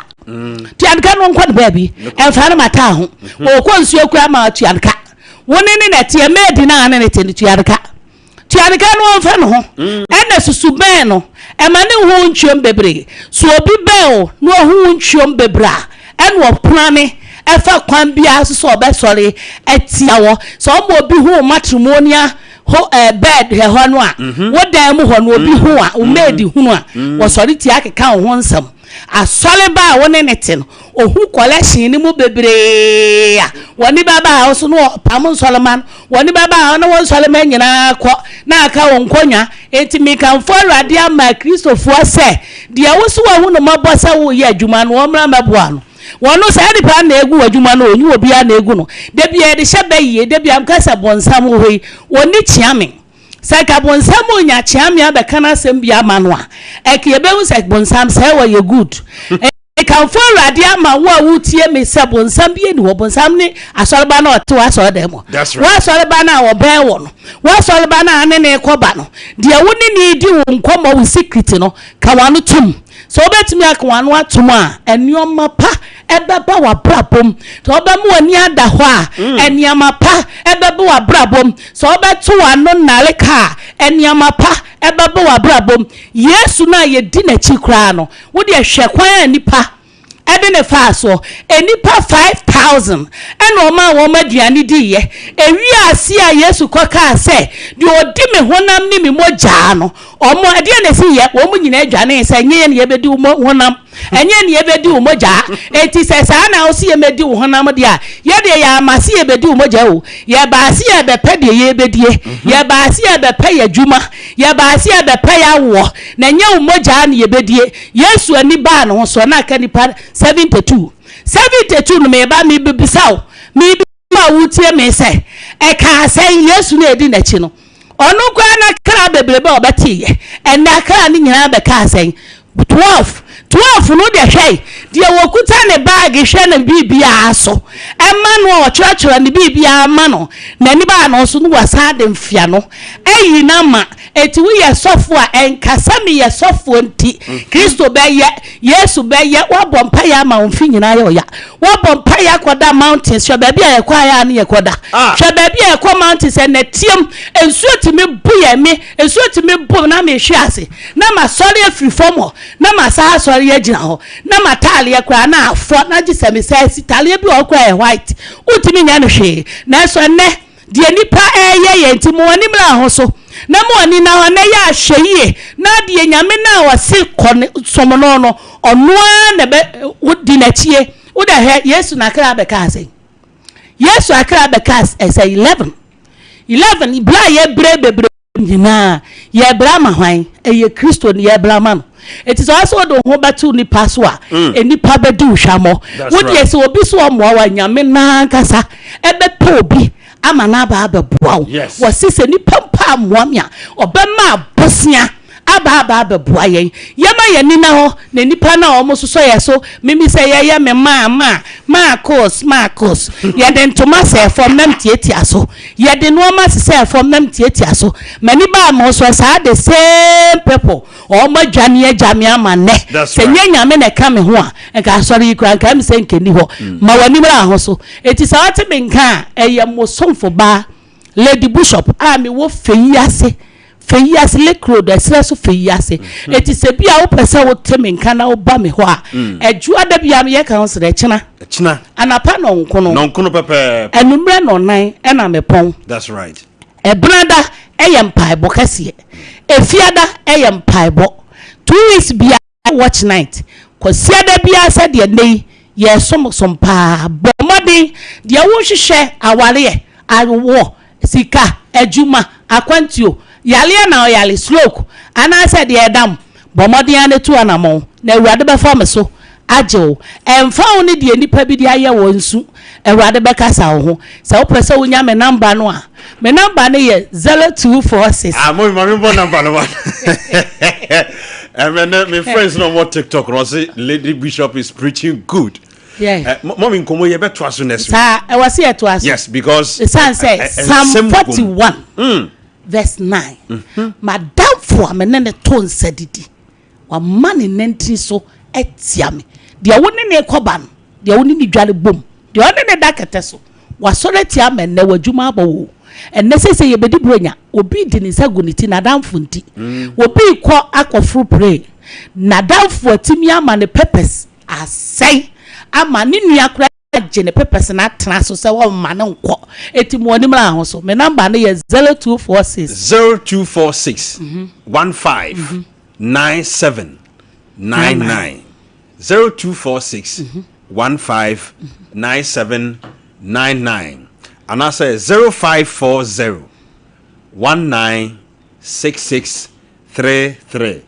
Tua no ka na ɔnkɔ ne baabi. Ɛmfa no mmata ho. Ɔrekɔ nsuo koraa ma tua no ka. Wo ne no na ɛteɛ, maid no a wo ne no te no, tua no ka. Tua no ka na ɔmfa ne ho. Ɛna susu bɛn no, ɛma ne nhu wo ntweam bebree. So obi bɛn wo na ɔhu wo ntweam bebree a, ɛna ɔplane ɛfa kwan biara so sɛ ɔbɛsɔre atia wɔ. Sɛ ɔma obi hu wo matrimonial ho ɛɛ bed hɔ no a, wo dan mu hɔ no obi hu a, wo maid hunu a, wɔsɔre tia keka wo ho nsɛm. Asɔreba a wo ne no te no, ohu kɔlɛhyen no mu bebree a, wɔne bɛba a wo so na wɔpam nsɔrema no, wɔne bɛba a na wɔn nsɔrema nyinaa kɔ na aka wɔn nkonnwa. Enti mekamfo Awurade ama Akristofoɔ sɛ, deɛ wo so wahu no mmɔbɔ sɛ woreyɛ adwuma no, wɔmmra mmɛboa no. Wɔn no, saa nipa no na egu w'adwuma no, ɔnyi obiara na egu no. Da biara yɛde hyɛ bɛ yie, da biara meka sɛ bonsam wɔ hɔ yi, ɔnni kyeame. Sɛ nka bonsam renya kyeame abɛka n'asɛm bi ama no a, ɛnka yɛbɛhu sɛ bonsam sɛɛ ɔyɛ good. Mekamfo Awurade ama wo a woretie me sɛ bonsam bi nni hɔ. Bonsam ne asɔreba no a ɔte w'asɔredan mu, w'asɔreba no a ɔbɛn wo no, w'asɔreba no a ne ne rekɔba no, deɛ wo ne no redi wo nkɔmmɔ, wo secret no, ka w'ano tom. Sɛ wobɛtumi aka w'ano atom a, nneɛma pa ɛbɛba w'abrabɔ mu. Sɛ wobɛma w'ani ada hɔ a, nneɛma pa ɛbɛba w'abrabɔ mu. Sɛ wobɛto w'ano nnareka a, nneɛma pa ɛbɛba w'abrabɔ mu. Yesu no a yɛdi n'akyi koraa no, wo deɛ hwɛ kwan a nnipa de no faa soɔ. Nnipa 5,000 ɛna ɔmaa wɔn aduane diiɛ. Ɛwiee aseɛ a Yesu kɔkaa sɛ, Deɛ ɔdi me honam ne me mogyaa no, Wɔn, ɛdeɛn na ɛsiiɛ? Wɔn nyinaa dwanee sɛ, Ɛnyɛ yɛn na yɛbɛdi wo honam, ɛnyɛ yɛn na yɛbɛdi wo mogya. Enti sɛ saa na wose yɛmmɛdi wo honam deɛ a, yɛn deɛ yɛamma se yɛbɛdi wo mogya o. Yɛbaa se yɛrebɛpɛ deɛ yɛrebɛdie, yɛbaa se yɛrebɛpɛ yɛn adwuma, yɛbaa se yɛrebɛpɛ yɛn awoɔ, na ɛnyɛ wo mogya na yɛbɛdie. Yesu ani baa ne ho soɔ, na aka nnipa 72. 72 no, meba, mebɛbisa wo, mebisa wo a wotie me sɛ, ɛkaa sɛn? Yesu no a ɛdi n'akyi no, Ɔno nko ara n'akra bebrebe a ɔbɛteeɛ. Ɛnnɛ akra no nyinaa bɛkaa sɛn? 12. 12 no deɛ hwɛ, deɛ wɔkuta ne baage hwɛ no biribiara so ma no a ɔkyerɛkyerɛ ne biribiara ma no, n'ani baa no so no wasan de mfeano ayi no ama. Enti woyɛ sɔfoɔ a, ɛnka sɛ meyɛ sɔfoɔ nti Kristo bɛyɛ, Yesu bɛyɛ, woabɔ mpaeɛ ama wo mfe nyinaa yɛ ɔya. Woabɔ mpaeɛ akɔda mountains, hwɛ baabi a yɛkɔ ayɛ a ne yɛkɔda. Hwɛ baabi a yɛkɔ mountains, ɛnɛteɛm, nsuo tumi bu yɛn me, nsuo tumi bu na mehwe ase, na masɔre afiri fam hɔ, na masan asɔre agyina hɔ, na m'ataaleɛ koraa na afɔ, na gye sɛ mesan si, taaleɛ bi wɔ hɔ koraa ɛyɛ white, wontumi nyɛ no hwee. Nanso ɛnnɛ, Deɛ nnipa reyɛ yɛn nti, mo ani mmra ho so, na mo ani nna hɔ, na yɛ ahwɛyie, na deɛ Nyame no a ɔse kɔ ne som no no, ɔno ara na ɛbɛ, wo di n'akyie. Wo deɛ hwɛ, Yesu n'akra bɛkaa sɛn? Yesu akra bɛkaa sɛ 11, 11, berɛ a yɛbrɛ bebree nyinaa, yɛbrɛ ama hwan? Ɛyɛ Kristo na yɛbrɛ ama no. Enti sɛ ɔsɛ wode wo ho bɛto nipa so a, nnipa bɛdi wo hwammɔ. Wo deɛ sɛ obi so ɔmmoa wo a, Nyame no ankasa ɛbɛpɛ obi ama no aba abɛboa wo. Wɔse sɛ nipa mpo ammoa me a, ɔbɛma abosea aba aba abɛboa yɛn. Yɛma yɛn ani nna hɔ na nnipa no a wɔsosɔ yɛn so, mimi sɛ yɛyɛ me maa maa, Marcos, Marcos. Yɛde ntoma sɛɛ fam na metiatia so. Yɛde nnoɔma sesɛɛ fam na metiatia so. M'ani baa me ho so saa the same people wɔn adwane agya me ama nnɛ. Sɛ nyɛ Nyame na ɛka me ho a, nka asɔre yi koraa nka ɛm sɛ nka ɛnni hɔ. Ma w'ani mmra ho so. Enti sɛ wote me nka a, ɛyɛ mo somfo baa Lady Bushop a mewɔ fɛ yi ase Fɛ yi ase, Lake Road, ɛserɛ so fɛ yi ase. Eti sɛ bi a wopɛ sɛ wote me nka na woba me hɔ a, Adwua da biara meyɛ council ɛkyena. Ɛkyena. Anapa nɔnkono. Nɔnkono pɛpɛɛpɛ. Anummerɛ nɔnan ɛna mepɔn. That's right. Ɛbenada ɛyɛ mpaebɔ kɛseɛ. Efiada ɛyɛ mpaebɔ. 2 weeks biara. Watch night Kwasiada biara sɛdeɛ nnɛ yi yɛresom som paa. Bɔ mmɔden, deɛ worehwehwɛ, awareɛ, awoɔ, sika, adwuma, akwantuo, yareɛ na ɔyare, stroke, anaasɛ deɛ ɛdam, bɔ mmɔden ara na tu anammɔn, na Awurade bɛfa me so agye wo. Ɛmfa ho ne deɛ nnipa bi de ayɛ wo nso, Awurade bɛkasa wo ho. Sɛ wopɛ sɛ wonya me namba no a, me namba no yɛ 0246. Ah, mo ma me bɔ namba no ma. Ɛmɛ nɛ me friends na ɔmo TikTok na ɔse Lady Bishop is preaching good. Yeah. Eh, mommy nkɔmɔ yɛ bɛ to aso next week. Saa ɛwɔ se yɛ to aso. Yes, because. Esan sɛ Psalm 41 verse 9. Madamfo a me ne ne to nsa didi. Wama ne nantin so atia me. Deɛ wo ne no rekɔba no, deɛ wo ne no dware bom, deɛ ɔne no da kɛtɛ so, wasɔre atia ama ɛnnɛ, w'adwuma abɔ wo o. Ɛnnɛ seesei yɛbɛdi Buronya, obi redi ne nsa gu ne ti, n'adamfo nti. Obi rekɔ akɔforo plane, n'adamfo atumi ama ne papers asɛe ama ne nua koraa agye ne papers no atena so sɛ ɔmma no nkɔ. Enti mo ani mmra ho so. Me number no yɛ 0246. 0246 15 97 99. 0246 15 97 99 anaasɛ 0540 19 66 33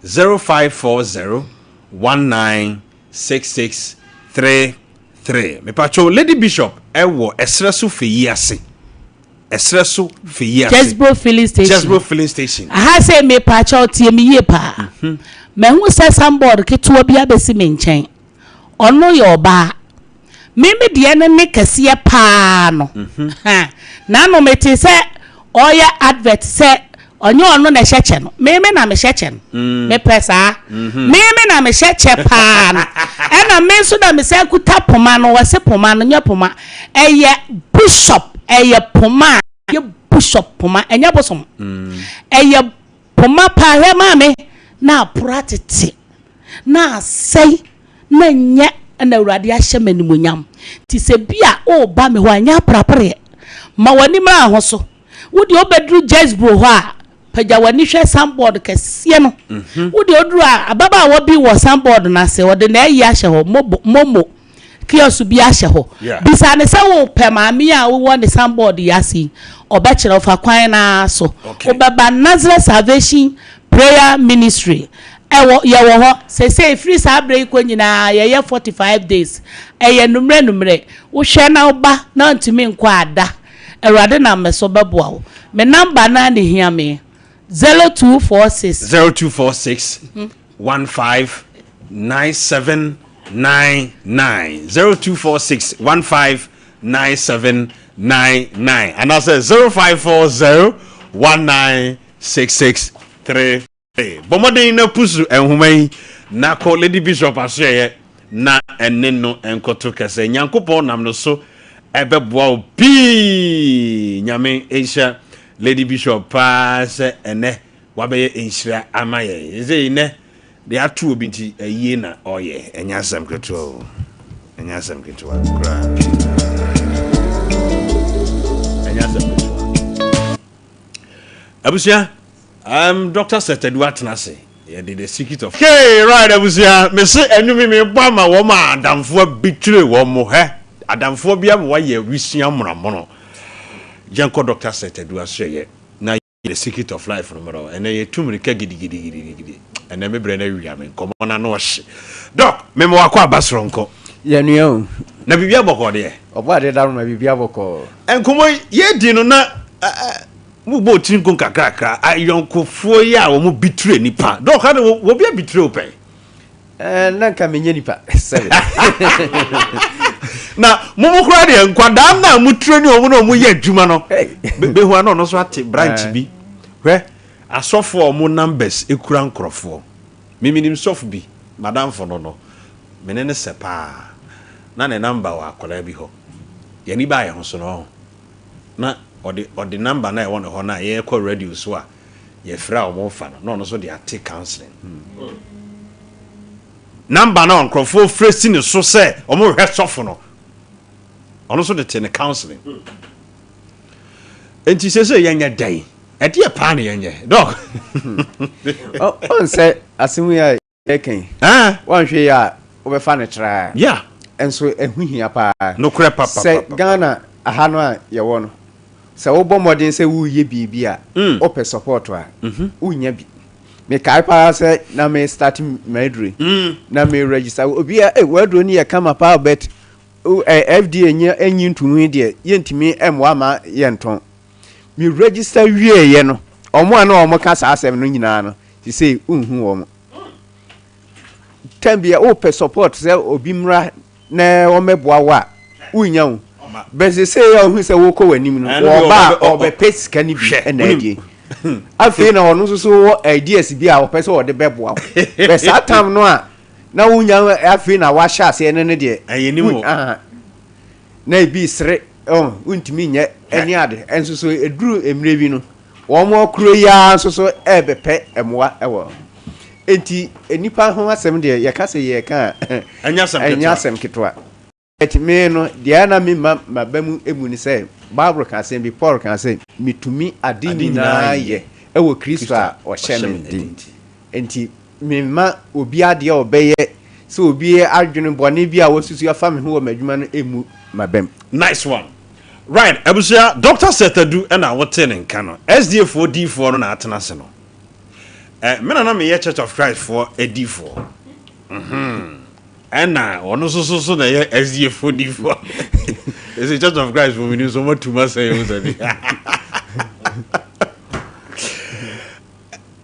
0540 19 66 33 Mepatwo Lady Bishop ɛwɔ ɛserɛ so fɛyi ase ɛserɛ so fɛyi ase Jesbro filling station. Jesbro filling station. Aha sɛ mepaakyɛw tie me yie paa. Mahu sɛ sanbɔɔd ketewa bi abɛsi me nkyɛn. Ɔno yɛ ɔbaa. Me me deɛ no ne kɛseɛ paa no. Ha, N'ano metee sɛ ɔreyɛ advert sɛ ɔnyɛ ɔno na ɛhyɛ kyɛ no. Me me na mehyɛ kyɛ no. Mepɛ saa. Me me na mehyɛ kyɛ paa no. Ɛna me nso na mesan kuta poma no. Wɔse poma no, nyɛ poma. Ɛyɛ bishop, ɛyɛ poma a ɛyɛ bishop poma, ɛnyɛ bosom. Ɛyɛ poma paa. Hwɛ maame, na aporo atete, na asɛe, na nyɛ na Awurade ahyɛ me animuonyam. Nti sɛ bi a woreba me hɔ a, nyɛ apereapereɛ. Ma w'ani mmra ho so. Wo deɛ wobɛduru Jesbro hɔ a, pagya w'ani hwɛ sanbɔɔd kɛseɛ no. Wo deɛ woduru a, ababaawa bi wɔ sanbɔɔd no ase, ɔde n'ayi ahyɛ hɔ, mobo, momo kiosk bi ahyɛ hɔ. Bisa no sɛ wopɛ maame yi a wowɔ ne sanbɔɔd yi ase yi, ɔbɛkyerɛ wo. Fa kwan no ara so. Wobɛba Nazareth Salvation Prayer Ministry. Ɛwɔ, yɛwɔ hɔ. Seesei, firi saa berɛ yi kɔ nyinaa, yɛyɛ 45 days. Ɛyɛ anummerɛ anummerɛ. Wohwɛ na woba na wontumi nkɔ a, da. Awurade nam me so bɛboa wo. Me number no ara na ɛhia me, 0246. 0246 15 97 99 0246 15 97 99 anaasɛ 0540 19 66 3. Bɔ mmɔden na pusu nhoma yi na kɔ Lady Bishop asoɛeɛ na ɛne no nkɔto kɛsɛ. Nyankopɔn nam no so ɛbɛboa wo pii. Nyame nhyira Lady Bishop paa sɛ ɛnɛ wabɛyɛ nhyira ama yɛn. Sesei nnɛ deɛ ato obi nti ayie na ɔyɛ. Ɛnyɛ asɛm ketewa o. Ɛnyɛ asɛm ketewa koraa. Ɛnyɛ asɛm ketewa. Abusua, um, Dr. Seth Adu atena ase. Yɛde The Secret of. Okay, right, abusua. Mese ɛnwom yi mebɔ ama wɔn a adamfoɔ bi twere wɔn mo hɛ. Adamfoɔ bi ama wɔayɛ wisua monomono. Yɛnkɔ Dr. Seth Adu asoɛyɛ na The Secret of Life no mmerɛ. Ɛnɛ yɛtu mmirika gidigidigidigidi. Ɛnɛ me berɛ no awia me nkɔmmɔ no ano ɔhye. Doc, mema wakɔ aba soronko. Yɛnua o. Na biribi abɔkɔɔ deɛ? Ɔbɔ adeɛ da ma biribi abɔkɔɔ. Nkɔmmɔ yi yɛdi no na wobɔ tiri nko nkakrakra ayɔnkofoɔ yi a wɔn bitire nipa. Doc, ade wɔbi abitire wo pɛn? Ɛɛ na nka menyɛ nipa sɛbe. Na mo mo koraa deɛ nkwadaa no a motire ne wɔn na wɔn yɛ adwuma no bɛhu ano ɔno nso ate branch bi. Hwɛ asɔfoɔ a wɔn numbers ekura nkorɔfoɔ. Me menim sɔfo bi, m'adamfo no no, me ne no sɛ paa. Na ne number wɔ akwadaa bi hɔ. Yɛn ani baa yɛn ho so no, ɔho. Na ɔde ɔde number no a ɛwɔ ne hɔ no a yɛkɔ radio so a yɛfrɛ a wɔfa no, na ɔno nso de ate counseling. Number no a nkurɔfoɔ frɛ si ne so sɛ wɔrehwɛ sɔfo no, ɔno nso de te ne counseling. Enti seesei yɛnyɛ dɛn? Ɛdeɛ paa na yɛnyɛ, Doc? Ɔn sɛ asɛm yi a yɛreka yi, woanhwɛ yie a wobɛfa no traa. Yeah. Nso ɛho hia paa. Nokorɛ papapapa. Sɛ Ghana ha no a yɛwɔ no, sɛ wobɔ mmɔden sɛ woreyɛ biribi a, wopɛ support a, wonnya bi. Mekae paa sɛ na me start m'aduro yi, na me register, obiara, eh, w'aduro no yɛ kama paa but FDA nye nyi ntomu yi deɛ yɛntumi mmoa ma yɛntɔn. Me register wieeɛ no, wɔn a na wɔka saa asɛm no nyinaa no, sesei wonhu wɔn. Time bia wopɛ support sɛ obi mmra na wɔmmɛboa wo a, wonnya wo. But sesei a wohu sɛ wokɔ w'anim no, wɔba a wɔbɛpɛ sika no bi na adie. Afei na ɔno nso so wɔ ideas bi a ɔpɛ sɛ ɔde bɛboa wo. But saa time no a na wonya afei na wahyɛ aseɛ no no deɛ ɛyɛ ne mu na ebi sere ɔn wontumi nyɛ ɛne ade ɛnso so eduru mmerɛ bi no wɔn ɔkoro yi ara nso so ɛrebɛpɛ mmoa ɛwɔ enti nnipa ho asɛm deɛ yɛka sɛ yɛka a ɛnyɛ asɛm ketewa. But me no, deɛ na me mma m'aba mu mmu ne sɛ, Bible ka asɛm bi, Paul ka sɛ, Metumi ade nyinaa yɛ wɔ Kristo a ɔhyɛ me den nti. Enti memma obi adeɛ a ɔbɛyɛ. Sɛ obi adwene bɔne bi a wasusu afa me ho wɔ m'adwuma no mmu m'abam. Nice one. Right, abusua, Doctor Seth Adu na wote ne nka no. SDA foɔ diifoɔ no na atena ase no. Eh, me na na meyɛ Church of Christ foɔ adiifoɔ. Mhm. Ɛna ɔno nso so so na ɛyɛ SDA foɔ diifoɔ. Ɛsɛ Church of Christ foɔ meni nso ɔmatum asɛe ho sɛ bi.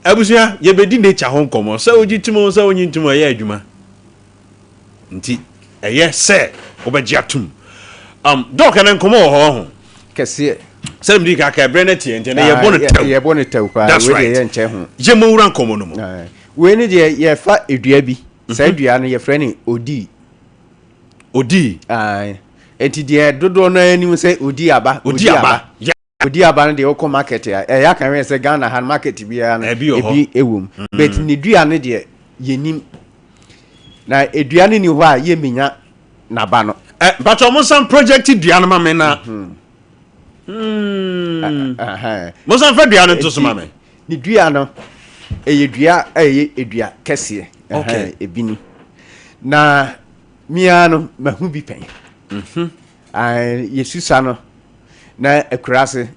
Abusua, yɛbɛdi nature ho nkɔmmɔ. Sɛ wogye tom o, sɛ wonnye ntom o, ɛyɛ adwuma. Nti, ɛyɛ sɛ wobɛgye atom. Um, Doc, ɛnɛ nkɔmmɔ wɔ hɔ, ɔho? Kɛseɛ. Sɛdeɛ medi kan aka, ɛberɛ no teɛ, nti ɛnɛ yɛbɔ no tɛw. Yɛbɔ no tɛw paa, That's wei right. deɛ yɛnkyɛ ho. Yɛmmɔ nwura nkɔmmɔ no mu. Wei no deɛ yɛfa dua bi, saa dua no yɛfrɛ no odii. Odii? Ae. Nti deɛ dodoɔ no ara nim sɛ odii aba, Odii aba. Yeah. Odi aba no deɛ wokɔ market a ɛyɛ aka hwɛ sɛ Ghana ha no market biara no Ebi wɔ hɔ. ebi wɔ mu but ne dua no deɛ yɛnim na dua no ni hɔ a yɛmmenya n'aba no. Ɛ mpakyɛ mo nsan project dua no ma me na. Mo nsan fa dua no nto so ma me. Ne dua no ɛyɛ dua a ɛyɛ dua kɛseɛ. Okay. Ebi ni na mia no mahu bi pɛn. Yɛsusa no na akuraase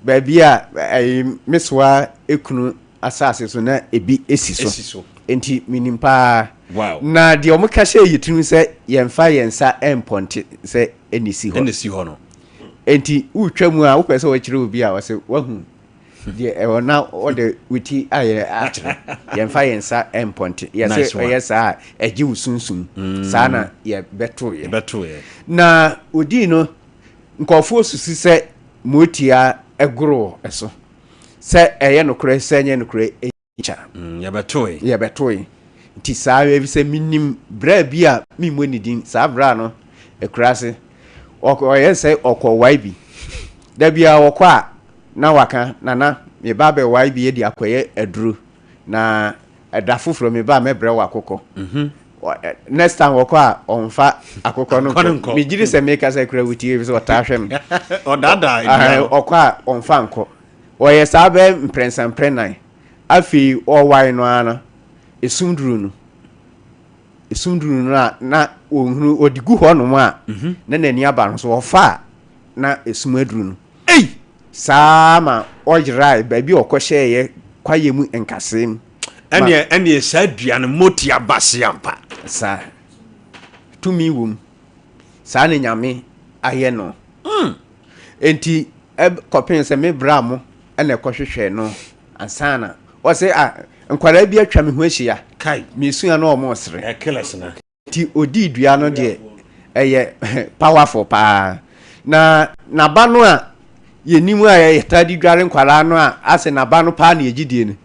baabi a ɛyi mesoa ekunu asase so na ebi esi so nti menim paa. Wow. Na deɛ wɔn ka hyɛ yɛ tirim sɛ yɛnfa yɛn nsa mpɔnte sɛ ɛna esi hɔ. Ɛna esi hɔ no. Nti wotwa mu a wopɛ sɛ wɔkyerɛ obi a wɔsɛ wahu deɛ ɛwɔ na wɔde wo ti ayɛ akyerɛ yɛnfa yɛn nsa mpɔnte yɛsɛ ɛyɛ saa a ɛgye wo sunsum saa na yɛbɛto yɛ. Yɛbɛto yɛ. Na odii no Nkurɔfoɔ susu sɛ motia goro so. Sɛ ɛyɛ nokorɛ sɛ ɛnyɛ nokorɛ nkya. Yɛbɛtoe. Yɛbɛtoe. Nti saa efisɛ menim bra bi a memmɔ ne din, saa bra no akuraase ɔyɛ sɛ ɔkɔwae bi. Da biara ɔkɔ a na waka, Nana meba abɛwae bi de akɔyɛ aduro na da foforɔ meba a mɛbrɛ wo akokɔ. Next time wɔkɔ a ɔnfa akokɔ no nkɔ. Megye di sɛ mekasa kura wotie efisɛ ɔtaa hwɛ me. Ɔdaadaa nnua no. Ɔkɔ a ɔnfa nkɔ. Ɔyɛ saa bɛyɛ mprɛnsa mprɛnan. Afei ɔwae no ara no, esum duru no. Esum duru no a na ɔnhunu, ɔde gu hɔnom a na n'ani aba no so. Ɔfa a na esum aduru no. Ei! Saa ara ma ɔyerae baabi a ɔkɔhyɛeɛ kwaeɛ mu nkasɛɛ mu. Ɛnneɛ, ɛnneɛ saa dua no moti aba se ampa. Saa. Tumi wɔ mu. Saa na Nyame ayɛ no. Enti, kɔpem sɛ me bra mo na ɛkɔhwehwɛɛ no ansa na ɔse, ah, nkwadaa bi atwa me ho ahyia. Kai. Mesua na wɔn resere. Ɛkilɛs na. Nti odii dua no deɛ ɛyɛ powerful paa. Na n'aba no a yɛnim a yɛtaa de dware nkwadaa no a asɛ n'aba no paa na yɛgye die no,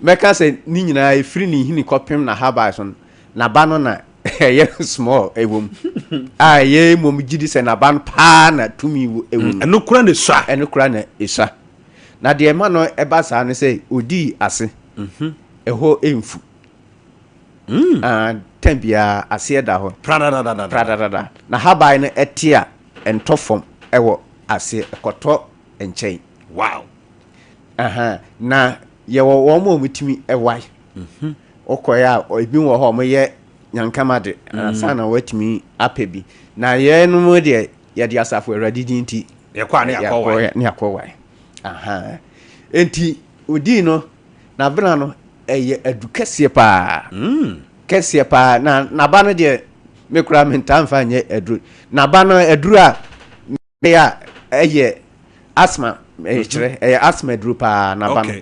mɛka sɛ ne nyinaa ɛfiri ne nhini kɔpem n'ahaban so no, n'aba no na ɛyɛ small ɛwɔ mu a yɛ mmom gye di sɛ n'aba no paa na tumi wɔ mu. Ɛno kora na ɛsua. Ɛno kora na ɛsua. Na deɛ ɛma no ɛba saa no sɛ odii ase, ɛhɔ mfu. Ah, tɛm biara aseɛ da hɔ. Pradadadada. Pradadada. Na haban no ɛte a, ɛntɔ fam ɛwɔ aseɛ, ɛkɔtɔ nkyɛn. Wow. Aha, na yɛwɔ wɔn a wɔtumi ɛwae. Wokɔɛ a, ebi wɔ hɔ a wɔyɛ nyankama de, ansa na wɔatumi apɛ bi. Na yɛnom deɛ, yɛde asafo Awurade din nti. Yɛkɔ a ne yɛakɔ wae. Ne yɛakɔ wae. Aha. Enti, odii no, n'abena no, ɛyɛ adu kɛseɛ paa. Kɛseɛ paa. Na n'aba no deɛ, me koraa mentaa mfa nyɛ aduro. N'aba no, aduro a meyɛ a ɛyɛ asthma, ɛkyerɛ, ɛyɛ asthma aduro paa n'aba no.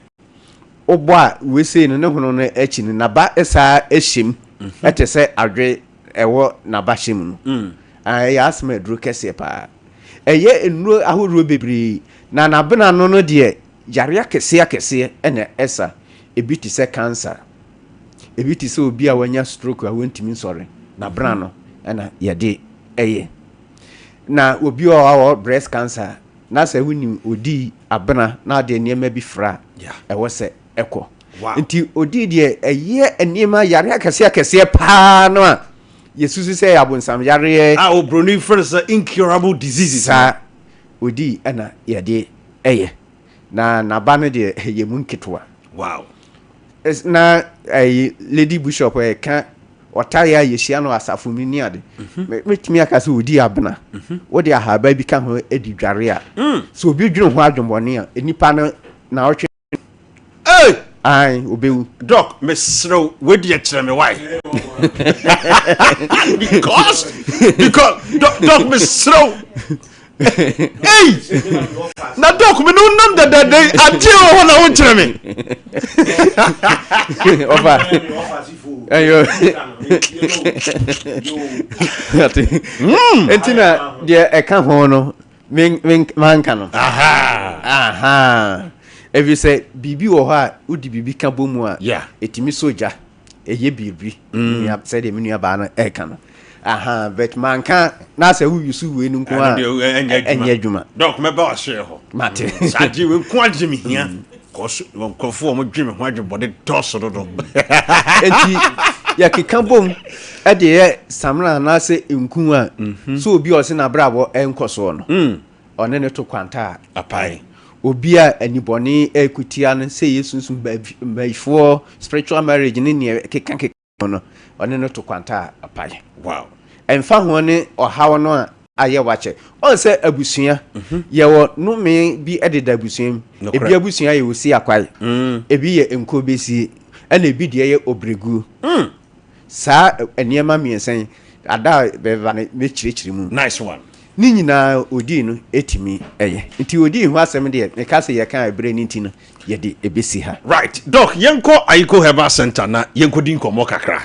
Wobɔ a, wei no, ne hono no akyi no, n'aba saa hyɛ mu. Ɛte sɛ adwe ɛwɔ n'aba hyɛ mu no. Ɛyɛ asthma aduro kɛseɛ paa. Ɛyɛ nnuro ahodoɔ bebree. Na n'abena no no deɛ, Yareɛ akɛseɛ akɛseɛ na ɛsa, ebi te sɛ cancer, ebi te sɛ obi a wanya stroke a wɔntumi nsɔre, na bra no na yɛde yɛ. Na obi a ɔwɔ breast cancer na sɛ wonim odi abena na ɔde nneɛma bi fra a, ɛwɔ sɛ ɛkɔ. Nti odi deɛ ɛyɛ nneɛma yareɛ akɛseɛ akɛseɛ paa no a yɛsusu sɛ ɛyɛ abonsam yareɛ. A obroni frɛ no sɛ incurable diseases. Saa. Odi na yɛde yɛ. Na n'aba no deɛ ɛyɛ mu nketewa. Wow. Na ɛyi Lady Bishop ɛka. Ɔtaeɛ a yɛhyia no wɔ asafo mu ne ade. Mɛtumi aka sɛ ɔdi abena. Wode ahaba bi ka ho di dware a, sɛ obi dwene ho adwemmɔne a, nipa no naawɔtwe. Hey! Ae, obewu. Doc, mesrɛ wo, wei deɛ kyerɛ me why. Because, because, Doc, Doc mesrɛ wo. Hey! Na Doc, me ne wo nam dadaada yi, adeɛ wɔ hɔ na wonkyerɛ me. Ɔfa. Ɛyɔ. Nti na deɛ ɛka ho no, me me manka no. Aha. Ɛfiri sɛ biribi wɔ hɔ a wode biribi ka bɔ mu a, ɛtumi sɔ gya, ɛyɛ biribi, mm. sɛdeɛ me nuabaa no ɛreka no. Aha, but manka na sɛ wo yusu wei no nko a ɛnyɛ adwuma. Dɔk, mɛba w'asoɛ hɔ. Mate. Mm, saa agye wei nko agye me hia. Mm. Kɔso nkurɔfoɔ a wɔdwe me ho adwembɔne dɔɔso dodo. Enti yɛkeka bom de yɛ samina anaasɛ nku a, mhm. sɛ obi a ɔse n'abrabɔ nkɔ soɔ no, mm. ɔne ne to kwanta a apae. Obi a anibɔne ɛkutia no sɛ yɛ sunsum bayifoɔ spiritual marriage ne neɛ keka keka no, ɔne no to kwanta a apae. Wow. Ɛmfa ho ne ɔhaw no a ayɛ wakyɛ. Ɔn sɛ abusua, mhm. yɛwɔ nome bi deda abusua mu. Ebi abusua yɛ osi akwae, mm. ebi yɛ nkobesie, ɛna ebi deɛ yɛ obreguo. Mm. Saa nneɛma mmiɛnsa yi, ada a bɛba no mɛkyerɛkyerɛ mu. Nice one. Ne nyinaa odii no ɛtumi ɛyɛ. Nti odii ho asɛm deɛ meka sɛ yɛka ɛberɛ no nti no yɛde ɛbɛsi ha. Right. Doc, yɛnkɔ Ayiko Herbal Center na yɛnkɔdi nkɔmmɔ kakra.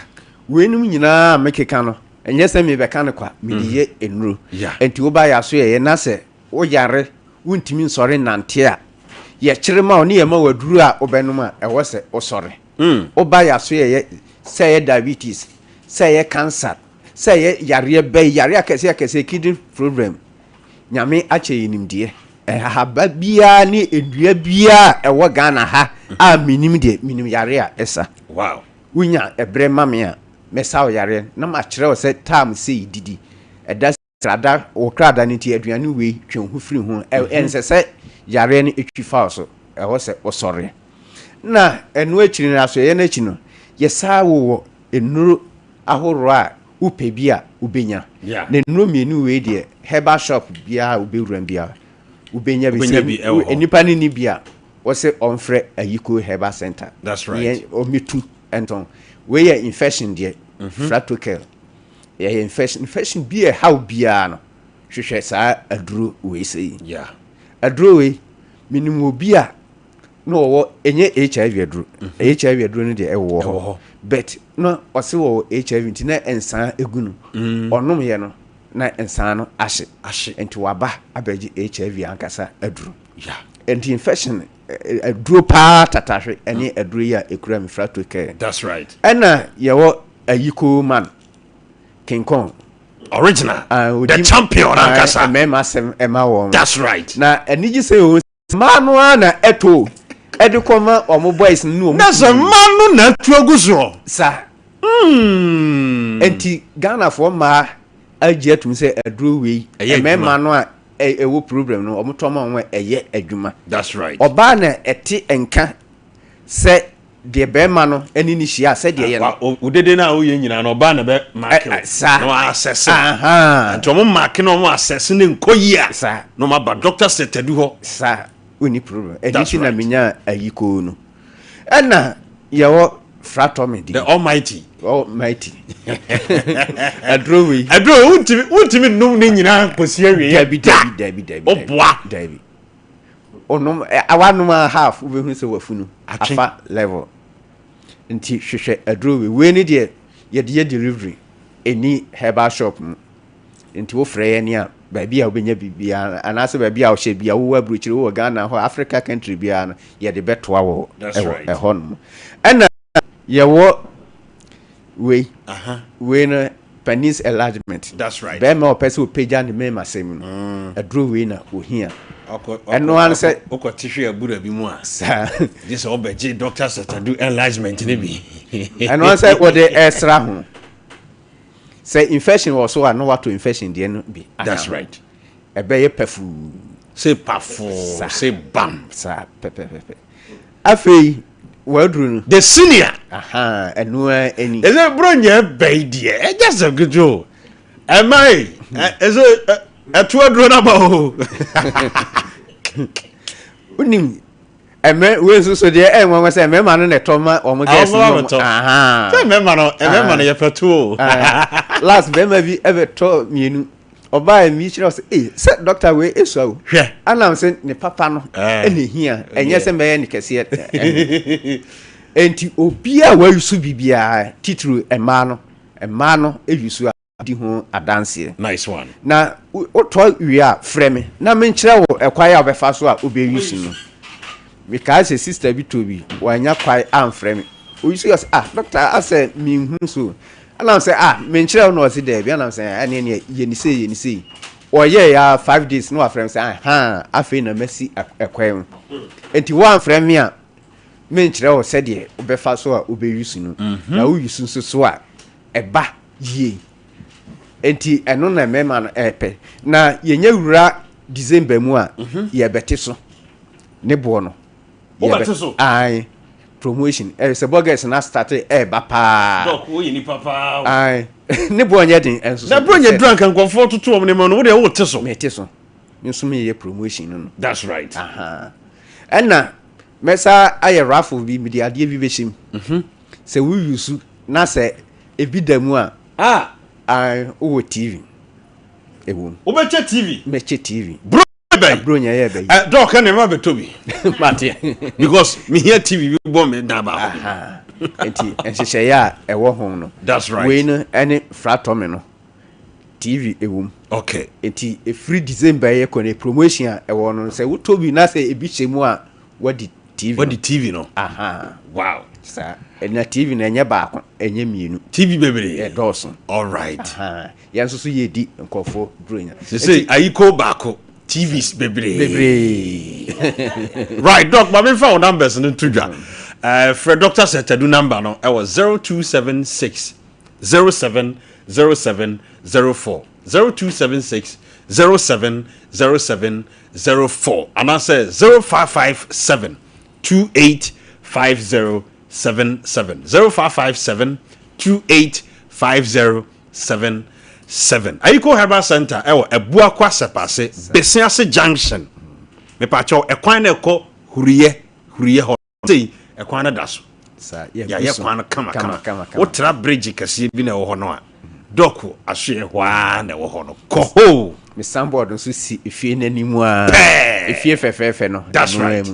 Weinom nyinaa a mekeka no, ɛnyɛ sɛ merebɛka no kwa, mede yɛ nnuro. Nti woba yɛn asoɛeɛ na sɛ woyare, wontumi nsɔre nnante a, yɛkyere ma wo ne yɛma wo aduro a wobɛnom a, ɛwɔ sɛ wosɔre. Woba yɛn asoɛeɛ, sɛ ɛyɛ diabetes, sɛ ɛyɛ cancer, sɛ ɛyɛ yareɛ bɛn, yareɛ akɛseɛ akɛseɛ, kidney problem, Nyame akyɛ yɛn nimdeɛ. Nhahaba biara ne nnua biara a ɛwɔ Ghana ha a menim deɛ, menim yareɛ a ɛsa. Wow. Wonya ɛberɛ ma me a, mɛsa wo yareɛ na makyerɛ wo sɛ time sei didi, ɛda srada, wo kra da no nti aduane wei twe wo ho firi ho. Ɛnsɛ sɛ yareɛ no twi fa wo so, ɛwɔ sɛ wosɔre. Na ɛno akyiri no, asoɛeɛ no akyi no, yɛsaa wowɔ nnuro ahoroɔ a wopɛ bi a wobɛnya. Na nnuro mmienu wei deɛ, herbal shop biara a wobɛwura mu biara, wobɛnya bi. Sɛ nnipa no nni bi a, wɔse ɔmfrɛ Ayiko Herbal Center. That's right. Ɔmɛtu ntɔn. Wei yɛ infection deɛ, mhm. Fratokel. Yɛyɛ infection, infection bi a ɛhaw biara no, hwehwɛ saa aduro wei sɛ yi. Yeah. Aduro wei, menim obi a na ɔwɔ ɛnyɛ HIV aduro. Mhm. HIV aduro no deɛ ɛwɔ hɔ. But na ɔse wɔ HIV nti na nsaa egu no. Mm. Ɔnom yɛ no na nsaa no ahye. Ahye. Nti waba abɛgye HIV ankasa aduro. Yeah. Nti infection aduro paa tatahwe ɛne mm. aduro yi a ekura mi frato kɛ. That's right. Ɛna yɛwɔ ayiko man King Kong. Original. Uh, the champion ankasa. Mmarima asɛm ɛma wɔn. That's right. Na anigye sɛ o mmaa no ara na ɛto ɛde kɔma wɔn boys no ne wɔn. Na sɛ mmaa no na atu agu soɔ. Sa. Mm. Nti Ghanafoɔ mmaa agye atum sɛ aduro wei mmarima no a ɛwɔ problem no wɔn tɔ ma wɔn ɛyɛ adwuma. That's right. Ɔbaa na ɛte nka sɛ deɛ bɛrima no ɛne ne hyia sɛdeɛ yɛ no. O dede no a woyɛ nyinaa no ɔbaa na bɛ maake o. Saa. Na wɔn asɛse. Nti wɔn maake na wɔn asɛse ne nkɔ yie a. Saa. Na wɔn aba Doctor Sɛtɛdu hɔ. Saa wonni problem. Ɛno nti na menya ayikoo no. Ɛna yɛwɔ fratɔ The Almighty. Almighty. Aduro wei. Aduro wei wontumi wontumi nnom ne nyinaa nkosi awie. Dabi dabi dabi dabi. Oboa. Dabi. Onom awanom a half wobɛhu sɛ wafunu afa level. Nti hwehwɛ aduro wei. Wei ne deɛ yɛde yɛ delivery ɛni herbal shop mu. Nti wofrɛ yɛn a, baabi a wobɛnya biribiara anaasɛ baabi a wohyɛ bia wowɔ aburokyire wowɔ Ghana hɔ Africa country biara no yɛde bɛtoa wɔ ɛwɔ ɛhɔ nom. Ɛna yɛwɔ wei wei no penis enlargement. That's right. Bɛrima ɔpɛ sɛ ɔpagya ne mmarima sɛm no mm. aduro wei na ohia. Ɛno ara sɛ wokɔ te hwe abura bi mu a saa gye sɛ wobɛgye Dr. Satadu enlargement no bi. Ɛno ara sɛ wɔde ɛsra ho. Sɛ infection wɔ so a na watɔ infection deɛ no bi aka That's ho. right. Ɛbɛyɛ pafuu. Se pafoo, Saa. se bam. Saa pɛpɛpɛpɛ. Afei, Waduru no. The senior. Aha, ɛno ara ani. Ɛsɛ Buronya ɛbɛ yi deɛ, ɛnyɛ asɛm ketewa o. Ɛma yi, ɛsɛ ɛto aduro no aba o. Wonim, ɛmɛ wei nso so deɛ ɛyɛ nwanwa sɛ mmarima no na ɛtɔ ma wɔn girls no wɔn tɔ sɛ mmarima no mmarima no yɛpɛ to o. Last barima bi ɛbɛtɔ mmienu ɔbaa mi kyerɛ sɛ ee sɛ dɔkta wei esua o. Hwɛ. Anam sɛ ne papa no ɛna ehia ɛnyɛ sɛ mɛyɛ ne kɛseɛ nti obiara wayi so biribiara titiri mmaa no mmaa no eyi so a. di ho adanseɛ. Nice one. Na wotɔ wie a, frɛ me na menkyerɛ wo ɛkwan a wobɛfa so a wobɛ use no. Mekae sɛ sister bi tɔ bi, wannya kwan amfrɛ me. O use ɔse ah doctor asɛ menhu so. Ɛna mesɛ ah menkyerɛ wo na ɔse daabi. Ɛna mesɛ ɛneɛ neɛ yɛ ne sei yɛ ne sei. Ɔyɛɛ ya 5 days na wafrɛ me sɛ ahaa afei na masi ɛkwan mu. Enti woamfrɛ me a menkyerɛ wo sɛdeɛ wobɛfa so a wobɛ use no. Na wo use nso so a ɛba yie. Enti ɛno na mmarima no ɛrepɛ. Na yɛnya wura December mu a, mhm. yɛbɛte so ne boɔ no. Wobɛte so? Ae. Promotion. Ɛyɛ sɛ burgers na start ɛreba paa. Dɔk, woyɛ nipa paa. Ae. Ne boɔ nyɛ den ɛnso so. Na bro nyɛ dura nka nkurɔfoɔ toto wɔn nneɛma no, wo deɛ wote so. Mete so. Me nso meyɛ promotion no no. That's right. Aha. Ɛna mɛsa ayɛ raffle bi, mede adeɛ bi bɛhyɛ mu. Mhm. Sɛ wo use na sɛ ebi da mu a. Ah. Ae wowɔ TV ɛwɔ mu. Wobɛkyɛ TV? Mɛkyɛ TV. Bro bɛn? Bro nyɛ yɛ bɛyi. Ɛ dɔɔ kɛ nneɛma bɛtɔ bi. Mate. Because mehia TV bi bɔ me dan baako bi. Nti nhyehyɛeɛ a ɛwɔ ho no. That's right. Wei no ɛne fratɔ no. TV ɛwɔ mu. Okay. Nti ɛfiri December yɛ kɔ ne promotion a ɛwɔ no sɛ wotɔ bi na sɛ ebi hyɛ mu a wadi TV no. Wadi TV no. Aha. Wow. Saa. Na TV no ɛnyɛ baako, ɛnyɛ mmienu. TV bebree. Ɛdɔɔso. All right. Aha. Yɛn nso so yɛdi nkurɔfoɔ buronya. Sese ayiko baako, TVs bebree. Bebree. Right, Doc, ma memfa wo numbers no nto dwa. Frɛ Dr. Sɛtadu number no ɛwɔ 0276 07 07 04 0276 07 07 04 anaasɛ 0557 28 5077 0557 28 5077 Ayiko Herbal Center ɛwɔ Abuakwa Sɛpase Besease Junction. Mepakyɛw ɛkwan na ɛkɔ Huriyɛ Huriyɛ hɔ sei ɛkwan no da so. Yɛayɛ kwan no kama kama. Wotra bridge kɛseɛ bi na ɛwɔ hɔ no a dɔko asoɛ hɔ ara na ɛwɔ hɔ no kɔ hoo. Me signboard nso si efie n'anim a. Pɛɛ. Efie fɛfɛɛfɛ no. That's right.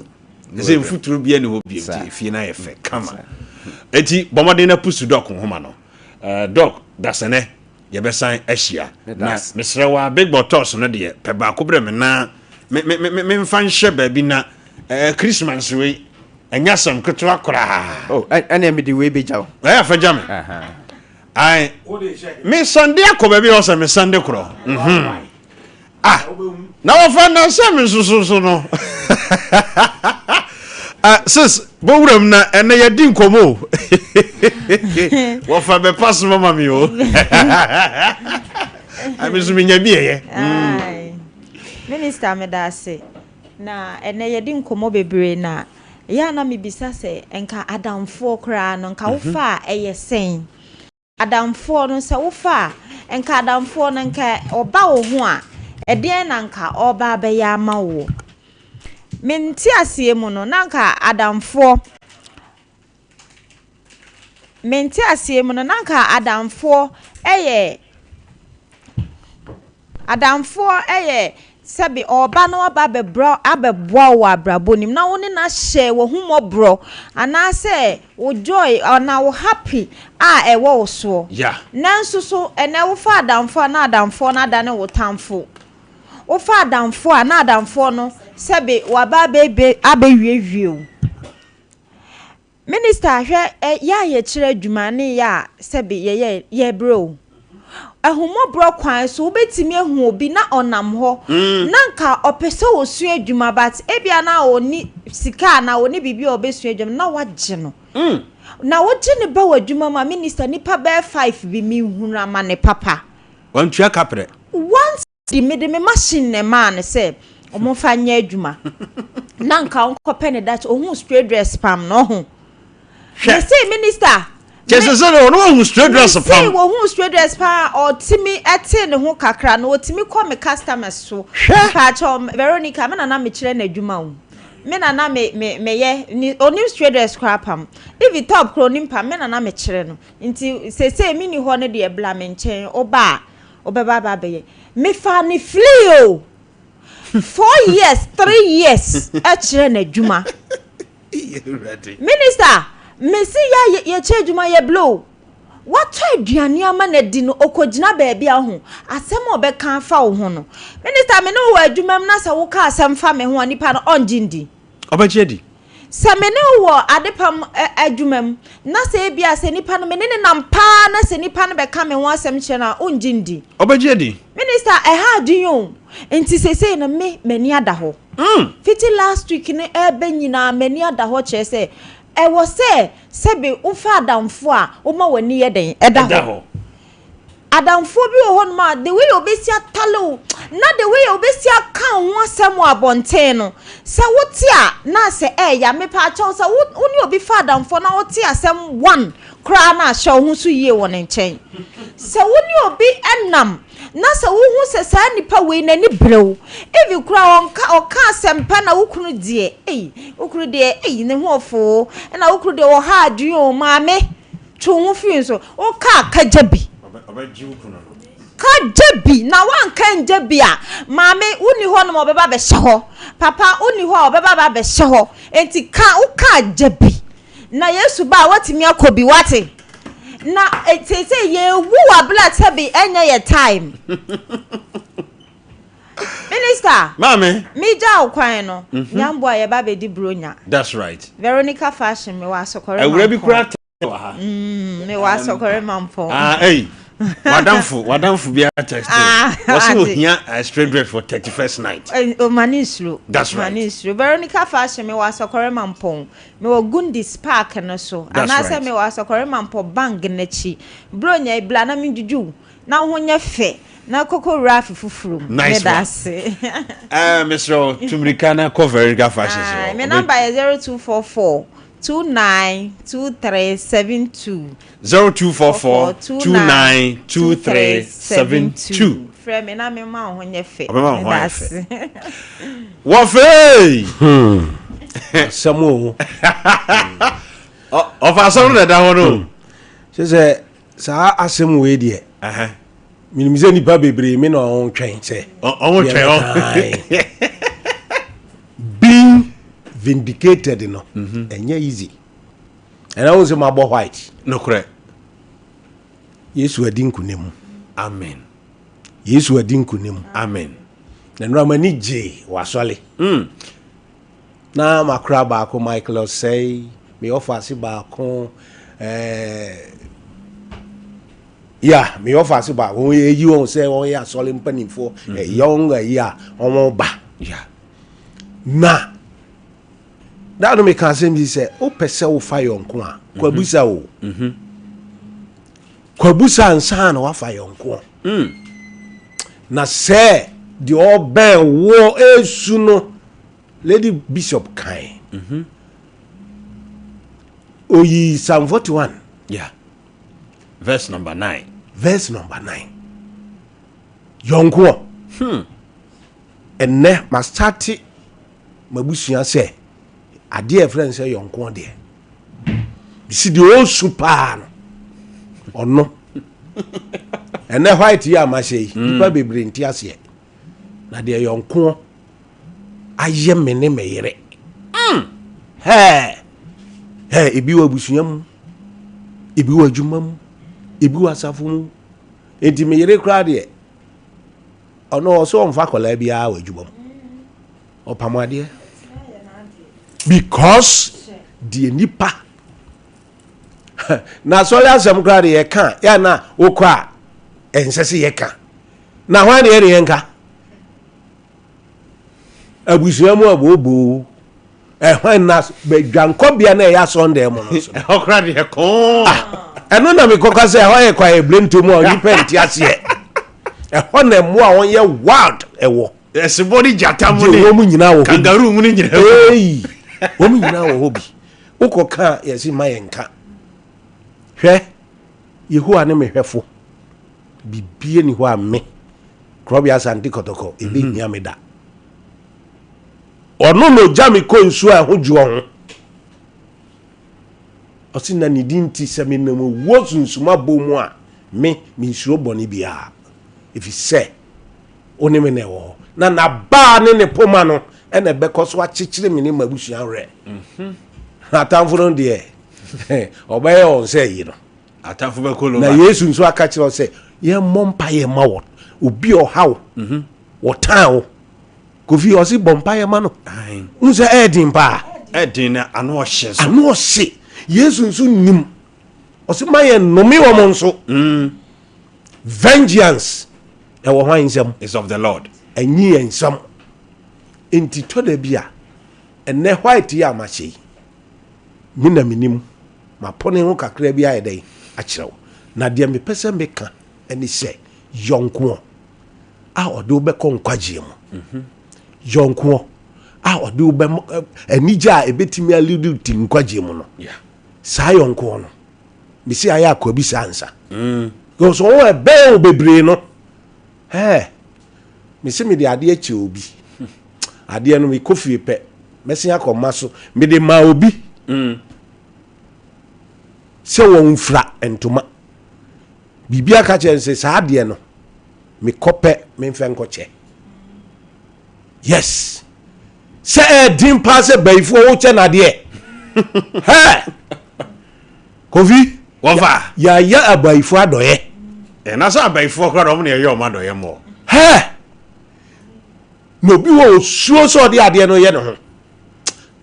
Ɛsɛ mfuturo bi ani hɔ bio nti efie no ayɛ fɛ kama. Eti bɔ mmɔden na pusu dɔk nhoma no. Dɔk dasɛnɛ yɛbɛsan ahyia. Na mesrɛ wo a big bottles no deɛ pɛ baako brɛ me na me me me memfa nhyɛ baabi na Christmas wei ɛnyɛ asɛm ketewa koraa. Oh, ɛnna mede wei bɛgya wo. Ɛyɛ afa gya me. Ae, me sande akɔ baabi a ɔsɛ me sande korɔ. Mhm. Ah, na wɔfa na sɛ me nso so no. Ah, sis, bɔwuram na ɛnɛ yɛdi nkɔmmɔ o. Wɔfa bɛpa so mama me o. Ame nso menya bi ɛyɛ. Minister, meda ase. Na ɛnɛ yɛdi nkɔmmɔ bebree na ɛyɛ a na mebisa sɛ nka adamfoɔ koraa no nka wofa a ɛyɛ sɛn? Adamfoɔ no sɛ wofa a nka adamfoɔ no nka ɔba wo ho a ɛdeɛn na nka ɔreba abɛyɛ ama woɔ? Me nteaseɛ mu no na nka adamfoɔ me nteaseɛ mu no na nka adamfoɔ yɛ Adamfoɔ yɛ sɛbe ɔreba na waba abɛbrɛ abɛboa wo wɔ abrabɔ no mu na wo ne no ahyɛ w'ahummɔborɔ anaasɛ wo joy anaa wo happy a ɛwɔ wo soɔ. Yeah. Nanso so ɛnɛ wofa adamfoɔ a na adamfoɔ no adane wo tamfo. Wofa adamfoɔ a na adamfoɔ no sɛbe waba abɛbe abɛwiewie wo. Minister hwɛ ɛ yɛ a yɛkyerɛ adwuma ne yɛ a sɛbe yɛyɛ yɛbrɛ o. Ahummɔborɔ kwan so wobɛtumi ahu obi na ɔnam hɔ na nka ɔpɛ sɛ ɔsua adwuma but ebia na ɔnni sika anaa ɔnni biribi a ɔbɛsua adwuma na wagye no. Na wogye no ba w'adwuma mu a minister nnipa bɛyɛ five bi menhunu amane papa. Wantua kaprɛ. Once di mede me machine na ɛmaa no sɛ wɔmfa nyɛ adwuma na nka ɔnkɔpɛ ne dakye ohuu spray dress pam no ɔho. Mese minister. Kyɛ sɛ sɛ ɔno wahu straight dress pam. Mese wɔhu straight dress paa ɔtumi ɛte ne ho kakra no ɔtumi kɔ me customers so. Hwɛ. Mpaakyɛw Veronica me na na mekyerɛ no adwuma o. Me na na me me meyɛ ne onim straight dress koraa pam. Even top koraa onim pam me na na mekyerɛ no. Nti sesei me ni hɔ no deɛ bla me nkyɛn woba a wobɛba aba abɛyɛ. Mefaa no free o. 4 years 3 years ɛkyerɛ no adwuma. Minister, mese yɛ yɛkyɛ adwuma yɛ blow. Watɔ aduane ama no adi no, ɔkɔgyina baabi a ho asɛm a ɔbɛka afa wo ho no. Minister, me ne wo wɔ adwuma mu na sɛ woka asɛm fa me ho a, nipa no ɔngye ndi. Ɔbɛgye adi. Sɛ me ne wo wɔ adepam adwuma mu na sɛ ebia sɛ nipa no me ne ne nam paa na sɛ nipa no bɛka me ho asɛm kyerɛ no a, ɔngye ndi. Ɔbɛgye adi. Minister, ɛha adwene o. Nti seesei no me, m'ani ada hɔ. Fiti last week no ɛreba nyinaa m'ani ada hɔ kyerɛ sɛ ɛwɔ sɛ sɛbe wofa adamfo a woma w'ani yɛ dɛn ɛda hɔ. Adamfoɔ bi wɔ hɔnom a the way obesi atale wo na the way obesi aka wo ho asɛm wɔ abɔnten no sɛ wote a na sɛ ɛɛya mepa akyɛw sɛ wo wo ne obi fa adamfoɔ na wote asɛm one koraa na ahyɛ wo ho so yie wɔ ne nkyɛn. Sɛ wo ne obi nam na sɛ wohu sɛ saa nipa wei n'ani bere wo even koraa ɔnka ɔka asɛmpa na wo kunu deɛ ei wo kunu deɛ ei ne ho ɔfoo ɛna wo kunu deɛ ɔha adwene o maame twe wo ho firi nso woka kagya bi kagya bi na wanka ngya bi a maame wonni hɔ nom ɔbɛba bɛhyɛ hɔ papa wonni hɔ a ɔbɛba ba bɛhyɛ hɔ enti ka woka gya bi na Yesu ba a watumi akɔ bi wate na seesei yɛwu wɔ abla sɛbi ɛnyɛ yɛ time minister. Maame. Megya wo kwan no. Nyamboa yɛba bɛdi bronya. That's right. Veronica Fashion mewɔ Asɔkɔre. Awura bi kura tɛ wɔ ha. Mewɔ Asɔkɔre Mampɔn. Ah, ei. Wadamfo, wadamfo bi text. Ah, Wɔsi ohia a straight dress for 31st night. O mani nsuro. That's right. Mani nsuro. Veronica Fashion mewɔ Asɔkɔre Mampɔn. Mewɔ Gundis Park no so. That's Anaasɛ right. mewɔ Asɔkɔre Mampɔn bank n'akyi. Bronya ibla na medwudwu na wo ho nyɛ fɛ na kɔkɔ wura afe foforɔ mu. Nice Meda one. ase. Mesrɛ wo, tumirika na kɔ Veronica Fashion so. Me number yɛ 0244 29 23 72. 0244 29 23 72. Frɛ me na mema wo ho nyɛ fɛ. Ɔbɛma wo ho Meda ayɛ ase. Wɔfei! Asɛm o. Ɔfa asɛm no na ɛda hɔ no. Kyɛ sɛ saa asɛm wei deɛ menim sɛ nnipa bebree me na ɔho twɛn sɛ ɔho twɛn ɔ. Being vindicated no ɛnyɛ easy. Ɛna wo sɛ mabɔ white. Nokorɛ. Yesu adi nkonim. Amen. Yesu adi nkonim. Amen. Na nnora m'ani gye w'asɔre. Na makora baako Michael Osei, me ɔfaase baako ya me ɔfaase baako wɔn eyi wɔn sɛ wɔn yɛ asɔre mpanimfoɔ ɛyɛ ɛyi a wɔn ba. Na daa no meka asɛm bi sɛ wopɛ sɛ wofa yɔnko a kwabusa o. Kwabusa ansa na wafa yɔnko. Na sɛ deɛ ɔbɛn woɔ esu no Lady Bishop kan. Oyi Psalm 41. Yeah. Verse number 9. Verse number 9. Yɔnkoɔ. Ɛnɛ ma start mabusua sɛ adeɛ a ɛfrɛ no sɛ yɔnkoɔ deɛ. Bisi deɛ ɔresu paa no ɔno. Ɛnɛ white yi a mahyɛ yi nipa bebree nte aseɛ. Na deɛ yɔnkoɔ ayɛ me ne me yere. Hɛɛ hɛɛ ebi wɔ abusua mu, ebi wɔ adwuma mu, ebi wɔ asafo mu. Enti me yere koraa deɛ ɔno ɔsɛ ɔmfa akwadaa biara wɔ adwuma mu. Ɔpam adeɛ. Because deɛ nipa na asɔre asɛm koraa deɛ yɛka yɛ na wokɔ a ɛnsɛ sɛ yɛka. Na hwan deɛ ne yɛnka? Abusua mu abooboo ɛhwan na dwankɔbea na ɛyɛ asɔndan mu no so. Ɛhɔ koraa deɛ kɔn. Ɛno na mekɔka sɛ ɛhɔ yɛ kwaeɛ birentuo mu a onipa nte aseɛ. Ɛhɔ na mmoa a wɔyɛ wild ɛwɔ. Ɛsebɔ ne gyata mu ne wɔn nyinaa wɔ hɔ bi. Kangaroo mu ne nyinaa. Ei, wɔn nyinaa wɔ hɔ bi. Wokɔka a, yɛse mma yɛnka. Hwɛ, Yehowa ne me hwɛfo. Biribiara nni hɔ a me, Korɔbea Asante Kɔtɔkɔ, ɛbɛhia me da. Ɔno na ɔgya me kɔ nsuo a ɛho dwoɔ ho. Ɔse na ne din nti sɛ menam owuo sunsuma bɔ mu a, me, mensuro bɔne biara, ɛfiri sɛ wo ne me na ɛwɔ hɔ. Na n'abaa ne ne poma no na ɛbɛkɔ so akyekyere me ne m'abusua werɛ. Mhm. Atamfo no deɛ, ɔbɛyɛ wɔn sɛ ayi no. Atamfo bɛkɔ Na Yesu nso aka kyerɛ sɛ yɛmmɔ mpaeɛ ma wɔn. Obi ɔha wo, mhm. wɔtan wo. Kofi ɔse bɔ mpaeɛ ma no. Wohu sɛ ɛyɛ den paa. Ɛden na ano ɔhye so. Ano ɔhye. Yesu nso nim. Ɔse ma yɛn nnome wɔn nso. Mm. Vengeance ɛwɔ hwan nsam? Is of the Lord. Ɛnyi yɛn nsam. Nti tɔ da bi a ɛnɛ white yi a mahyɛ yi me na menim mapɔne ho kakra bi ayɛ dɛn akyerɛ wo. Na deɛ mepɛ sɛ meka ɛne sɛ yɔnkoɔ a ɔde wo bɛkɔ nkwagyeɛ mu mhm. yɔnkoɔ a ɔde wo bɛma anigye a ɛbɛtumi alidi ti nkwagyeɛ mu no saa yɔnkoɔ no mesi ayɛ akoa bi saa nsa mm. because wɔn ɛbɛn wo bebree no ɛɛ mesi mede adeɛ kyɛ obi adeɛ no mekɔ fie pɛ mɛsen akɔ ma so mede ma obi mm. sɛ wɔn fira ntoma Biribi aka kyerɛ no sɛ saa adeɛ no mekɔ pɛ memfɛ nkɔkyɛ. Yes. Sɛ ɛɛden paa sɛ bayifoɔ wokyɛ no adeɛ. Hɛ! Kofi. Wɔfa. Yɛayɛ abayifoɔ adɔeɛ. Ɛna sɛ abayifoɔ koraa na wɔn na yɛyɛ wɔn adɔeɛ mmɔ. Hɛ! Na obi wɔ osuo sɛ ɔde adeɛ no yɛ ne ho.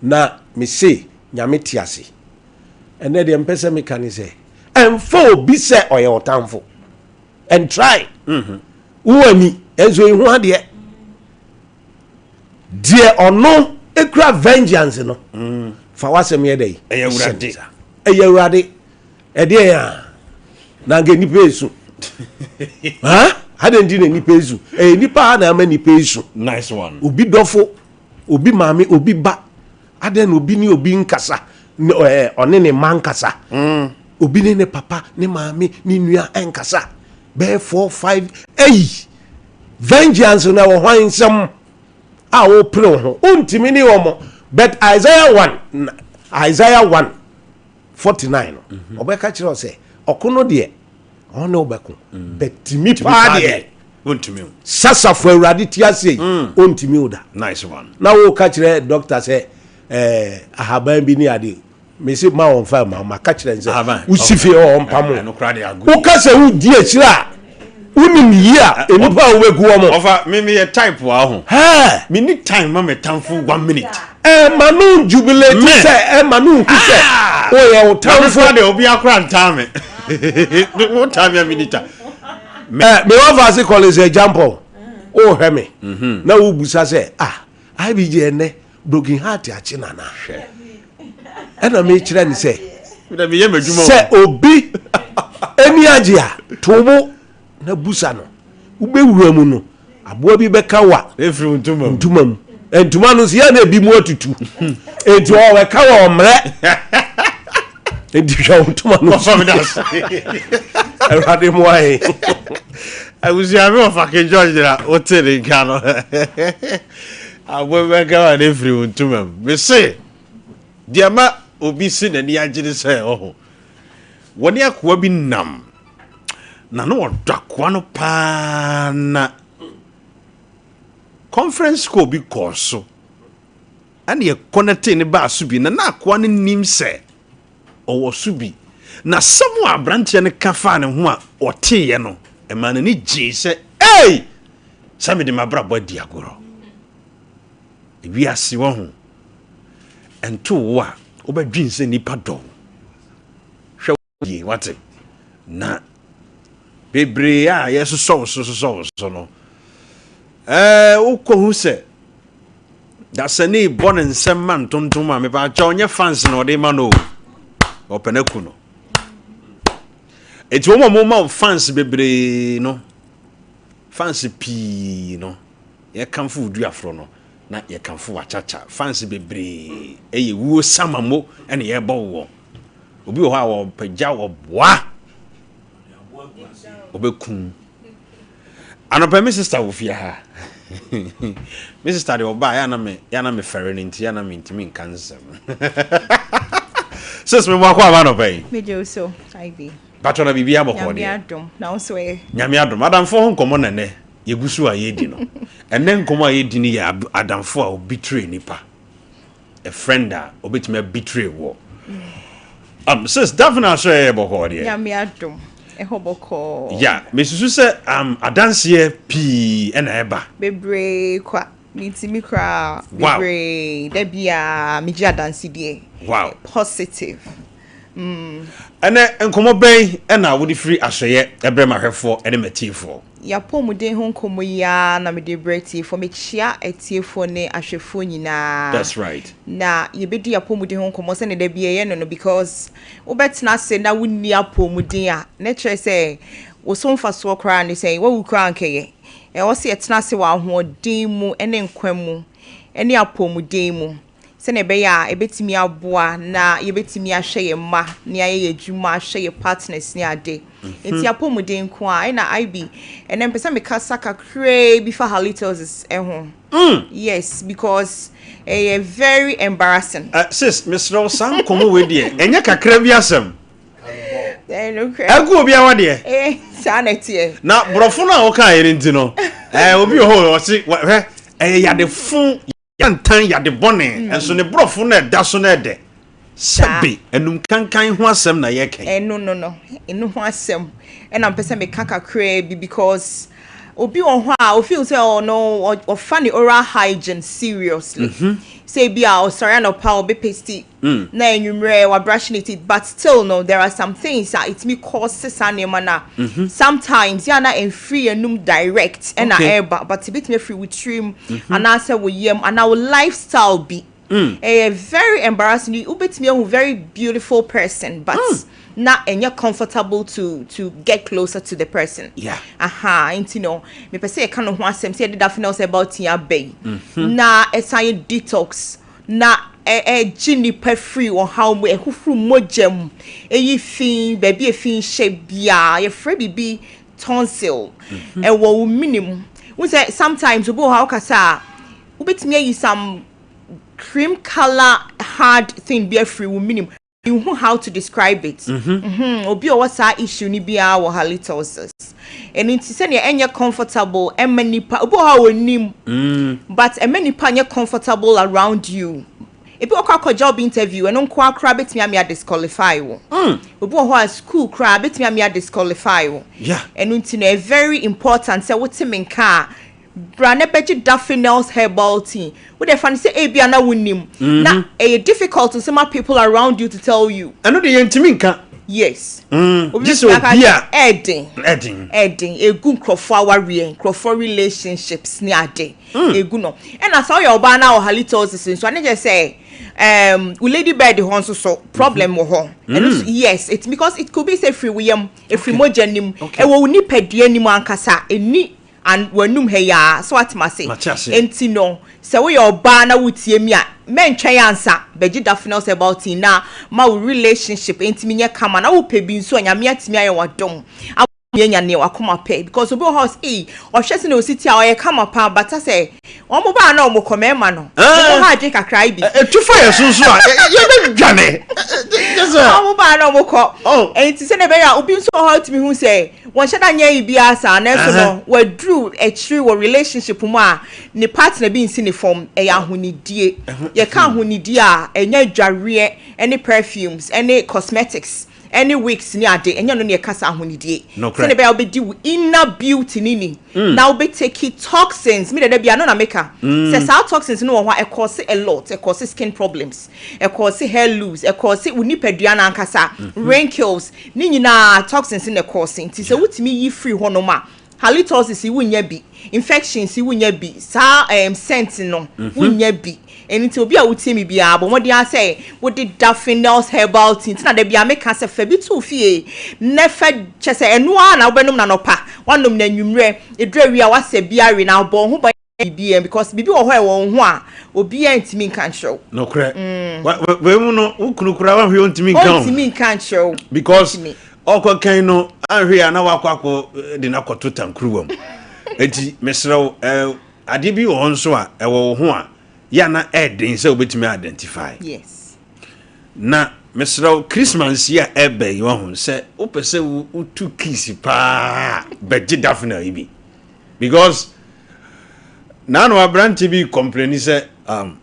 Na mese Nyame te ase. Ɛnɛ deɛ mpɛ sɛ meka ne sɛ ɛmfa obi sɛ ɔyɛ ɔtamfo ɛntrae mhm. wo ani ɛnso ehu adeɛ deɛ ɔno ekura vengeance no mm. fa w'asɛm yɛ dɛ ɛyɛ awurade ɛyɛ awurade ɛdeɛ yɛn a na nka nipa esu ha adan ti na nipa esu ɛyɛ nipa ha na ama nipa esu nice one obi dɔfo obi maame obi ba Adɛn na obi ne obi nkasa, ɔne ne mma nkasa? Mm. Obi ne ne papa, ne maame, ne nua nkasa. Bɛyɛ four, five, eyi. Vengeance na ɛwɔ hwan nsɛm a wopere wo ho. Wontumi ne wɔn. But Isaiah 1, Isaiah 1, 49 no, mhm. ɔbɛka kyerɛ wo sɛ, ɔko no deɛ, ɔne wobɛko. Mm. But tumi paa deɛ. Ontumi o. Sasafo awurade ti ase yi. Mm. Ontumi o da. Nice one. Na wo ka kyerɛ doctor sɛ eh, ahaban bi ne ade. Mese ma wɔn fa ma ma ka kyerɛ nsɛ. Wosi fie hɔ ɔmpam o. Wo ka sɛ wodi akyire a wonim yi a nnipa a wobɛgu wɔn. Ɔfa me meyɛ type wa ho. Me ni time ma me tamfo one minute. Ɛma no jubilate sɛ ɛma no nhu sɛ woyɛ wo tamfo. Na me de obi akora ntaa me. Wo taa me a me ni ta. Me eh, me wɔfa ase Collins Agyapong wohwɛ me mhm. na wobusa sɛ ah IBJ ɛnɛ broken heart akye nana ɛna mekyerɛ ne sɛ sɛ obi ani agye a to bo na busa no wobɛwura mu no aboa bi bɛka wa ntoma mu ntoma no nso yɛ na ebi mu atutu enti ɔbɛka wɔ ɔmmerɛ enti hwɛ wo ntoma no awurade mmoa yɛn abusua mi wɔ fake george na wote ne nka no aboa bi bɛka wa na efiri wo ntoma mu mese deɛ ma obi si n'ani agye ne sɛ ɔho wɔne akoa bi nam na na ɔdɔ akoa no paa na conference call bi kɔɔ so ɛna yɛkɔnɛtee ne baa so bi na na akoa no nim sɛ ɔwɔ so bi na asɛm a aberanteɛ no ka faa ne ho a ɔteeɛ no ɛmaa n'ani gyee sɛ ei sɛ mede m'abrabɔ adi agorɔ wiase wɔ ho ɛnto wo a wobɛdwen sɛ nnipa dɔ wo hwɛ yie wate na bebree a yɛsosɔ wo so sosɔ wo so no ɛɛ wokɔhu sɛ dasani bɔ ne nsɛm ma ntontom a mepa akyɛ ɔnyɛ fans na ɔde ma no o ɔpɛ no aku no eti wɔn a wɔma wo fans bebree no fans pii no yɛkamfo wo duaforɔ no. Na yɛkamfo w'akyakya. Fans bebree ɛyɛ wuo samamo ɛna yɛbɔ wɔ. Obi wɔ hɔ a wɔpagya wɔboa. Ɔbɛkum. Anɔpa me sister wɔ fie ha. Me sister deɛ ɔbaa yɛ ana me yɛ ana me fɛre no nti yɛ ana me ntumi nka nsɛm. Sis me bɔ akɔ aba anɔpa yi. Megye wo so, Ivy. Patro na biribi abɔkɔ Nyame deɛ. adom, na wo nso ɛ? Nyame adom. Adamfoɔ ho nkɔmmɔ na ɛnɛ yɛgu so a yɛredi no. Ɛnɛ nkɔmmɔ a yɛredi no yɛ adamfoɔ a ɔbetray nipa. A friend a ɔbɛtumi abetray wɔ. Sis, Daphne aso ɛyɛ bɔkɔɔ deɛ? Nyame adom, ɛhɔ bɔkɔɔ. Ya, mesusu sɛ adanseɛ pii ɛna ɛba. Bebree kwa, mentumi koraa. Wow. Bebree, da biara megye adansedie. Wow. Positive. Ɛnɛ nkɔmmɔ bɛn ɛna wode firi asoɛeɛ ɛbrɛ m'ahwɛfoɔ ne m'atiefoɔ? Y'apɔmuden ho nkɔmmɔ yi ara na mede rebrɛ atiefoɔ. Mekyia atiefoɔ ne ahwɛfoɔ nyinaa. That's right. Na yɛbɛdi apɔmuden ho nkɔmmɔ sɛdeɛ da biara yɛyɛ no no because wobɛtena ase na wonni apɔmuden a, na kyerɛ sɛ wo so mfasoɔ koraa ne sɛn? Woawu koraa ankɛyɛ. Ɛwɔ sɛ yɛtena ase wɔ ahoɔden mu ne nkwa mu ne apɔmuden mu. sɛnea ɛbɛyɛ a ɛbɛtumi aboa na yɛbɛtumi ahwɛ yɛn mma na yɛayɛ yɛn adwuma, ahwɛ yɛn partners ne ade. Nti apɔmuden nko a, ɛna IB, ɛnɛ mpɛ sɛ mekasa kakraa bi fa halitosis ho. Yes, because ɛyɛ very embarrassing. Sis, mesrɛ wo, saa nkɔmmɔ wei deɛ, ɛnyɛ kakra bi asɛm. Ɛgu obi awa deɛ. Saa na ɛteɛ. Na borɔfo no a wokaeɛ no nti no, obi wɔ hɔ ɔse, hwɛ, ɛyɛ yadefo. Yɛntan yade bɔne, nso ne borɔfo no a ɛda so no ɛdɛ. Sɛbe, anum kankan ho asɛm na yɛreka yi. Ɛno no no, ɛno ho asɛm ɛna mpɛ sɛ meka kakraa bi because obi wɔ hɔ a ofeel sɛ ɔno ɔfa ne oral hygiene seriously. Sɛ ebi a ɔsɔre anɔpa a ɔbɛpesti na anwummerɛ wa brush ne teeth but still no there are some things a ɛtumi cause saa nneɛma no a sometimes yɛ a na ɛmfiri yɛnum direct ɛna ɛreba but ɛbɛtumi afiri wo tirim anaasɛ wo yam anaa wo lifestyle bi. Ɛyɛ very embarrassing. Wobɛtumi ahu very beautiful person but na ɛnyɛ comfortable to to get closer to the person. Aha, nti no mepɛ sɛ yɛka no ho asɛm sɛ yɛde Daphne herbal tea aba yi na ɛsan yɛ detox na ɛgye nnipa firi ɔhaw mu, ɛhohoro mogya mu, ɛyi fi, baabi a fi hyɛ biara. Yɛfrɛ biribi tonsil, ɛwɔ wo mene mu. Wohu sɛ sometimes obi wɔ hɔ a wokasa a, wobɛtumi ayi some cream colour hard thing bi afiri wo mene mu. Nhu how to describe it. Obi a ɔwɔ saa issue no biara wɔ halitosis. Ɛno nti sɛnea ɛnyɛ comfortable ɛma nipa, obi wɔ hɔ a ɔnim, but ɛma nipa nyɛ comfortable around you. Ebi wɔ kɔ akɔ job interview, ɛno nko ara koraa bɛtumi ame a disqualify wo. Obi wɔ hɔ a school koraa bɛtumi ame a disqualify wo. Ɛno nti no, ɛyɛ very important sɛ wote me nka a, bra na bɛgye Daffynel's herbal tea. Wo deɛ fa no sɛ ebia na wonim, na ɛyɛ difficult nso ma people around you to tell you. Ɛno deɛ yɛntumi nka. Yes. Obi gye sɛ obi a ɛɛden. Ɛɛden. Ɛɛden. Egu nkurɔfoɔ awareɛ, nkurɔfoɔ relationships ne ade. Egu no. Ɛna sɛ ɔyɛ ɔbaa na wɔ halitosis nso a, ne kyerɛ sɛ wo lady bird hɔ nso so problem wɔ hɔ. Ɛno nso yes, it because it could be sɛ efiri wo yam, efiri mogya nim, ɛwɔ wo nipadua nim ankasa, ɛni And w'anum ha yi ara, so woate m'ase? Mate aseɛ. Enti no, sɛ woyɛ ɔbaa na woretie me a, mɛntwɛn ansa. Bɛgye Daphne's herbal tea na ma wo relationship ntumi nyɛ kama. Na wopɛ bi nso a, Nyame atumi ayɛ wo adom ama woatumi anya nea w'akoma pɛ. Because obi wɔ hɔ a ɔse, ei, ɔhwɛ sɛnea ɔsi te a, ɔyɛ kama paa, but asɛ wɔn ba a na wɔkɔ, mmarima no, wɔn ha adwene kakra yi bi. Ɛtu fa yɛn so nso a, yɛbɛdwane. Wɔn ba a na wɔkɔ. Enti sɛnea ɛbɛyɛ a obi nso wɔ hɔ a otumi hu sɛ Wɔnhyɛ da nyɛ eyi biara saa, nanso no, waduru akyiri wɔ relationship mu a ne partner bi nsi ne fam. Ɛyɛ ahonidie. Yɛka ahonidie a, ɛnyɛ adwareɛ ne perfumes ne cosmetics ne wigs ne ade. Ɛnyɛ ɛno na yɛka sɛ ahonidie. Sɛdeɛ ɛbɛyɛ a wobɛdi wo inner beauty no ni na wobɛtake toxins. Me deɛ da biara ɛno na meka sɛ saa toxins no wɔ hɔ a, ɛcause a lot. Ɛcause skin problems, ɛcause hair loose, ɛcause wo nipadua no ankasa, wrinkles. Ne nyinaa toxins na ɛkɔɔse nti sɛ wotumi yi firi hɔ nom a, halitosis yi wonnya bi, infections yi wonnya bi, saa ɛɛm scent no wonnya bi. Ɛno nti obi a wotie me biara bɔ mmɔden ara sɛ wode Daphne's herbal tea nti na da biara meka sɛ fa bi to wo fie na fa kyɛ sɛ ɛno ara na wobɛnom no anɔpa, woanom no anwummerɛ, ɛduru awia a woasɛ bi awe na abɔ wo ho ban. biribi because biribi wɔ hɔ a ɛwɔ wo ho a obiara ntumi nka nkyerɛ wo. Nokorɛ. Wei mu no, wo kunu koraa wanhwɛ ɔntumi nka o. Ɔntumi nka nkyerɛ wo. Because ɔkɔ kan no anhwɛ a na wakɔ akɔ de no akɔto tankuruwa mu. Eti mesrɛ wo, adeɛ bi wɔ hɔ nso a ɛwɔ wo ho a yɛ na ɛɛden sɛ wobɛtumi identify. Yes. Na mesrɛ wo, Christmas yi a ɛbɛ yi wahu sɛ wopɛ sɛ wotu kiss paa bɛgye Daphne yi bi. Because naano aberante bi complaini sɛ um,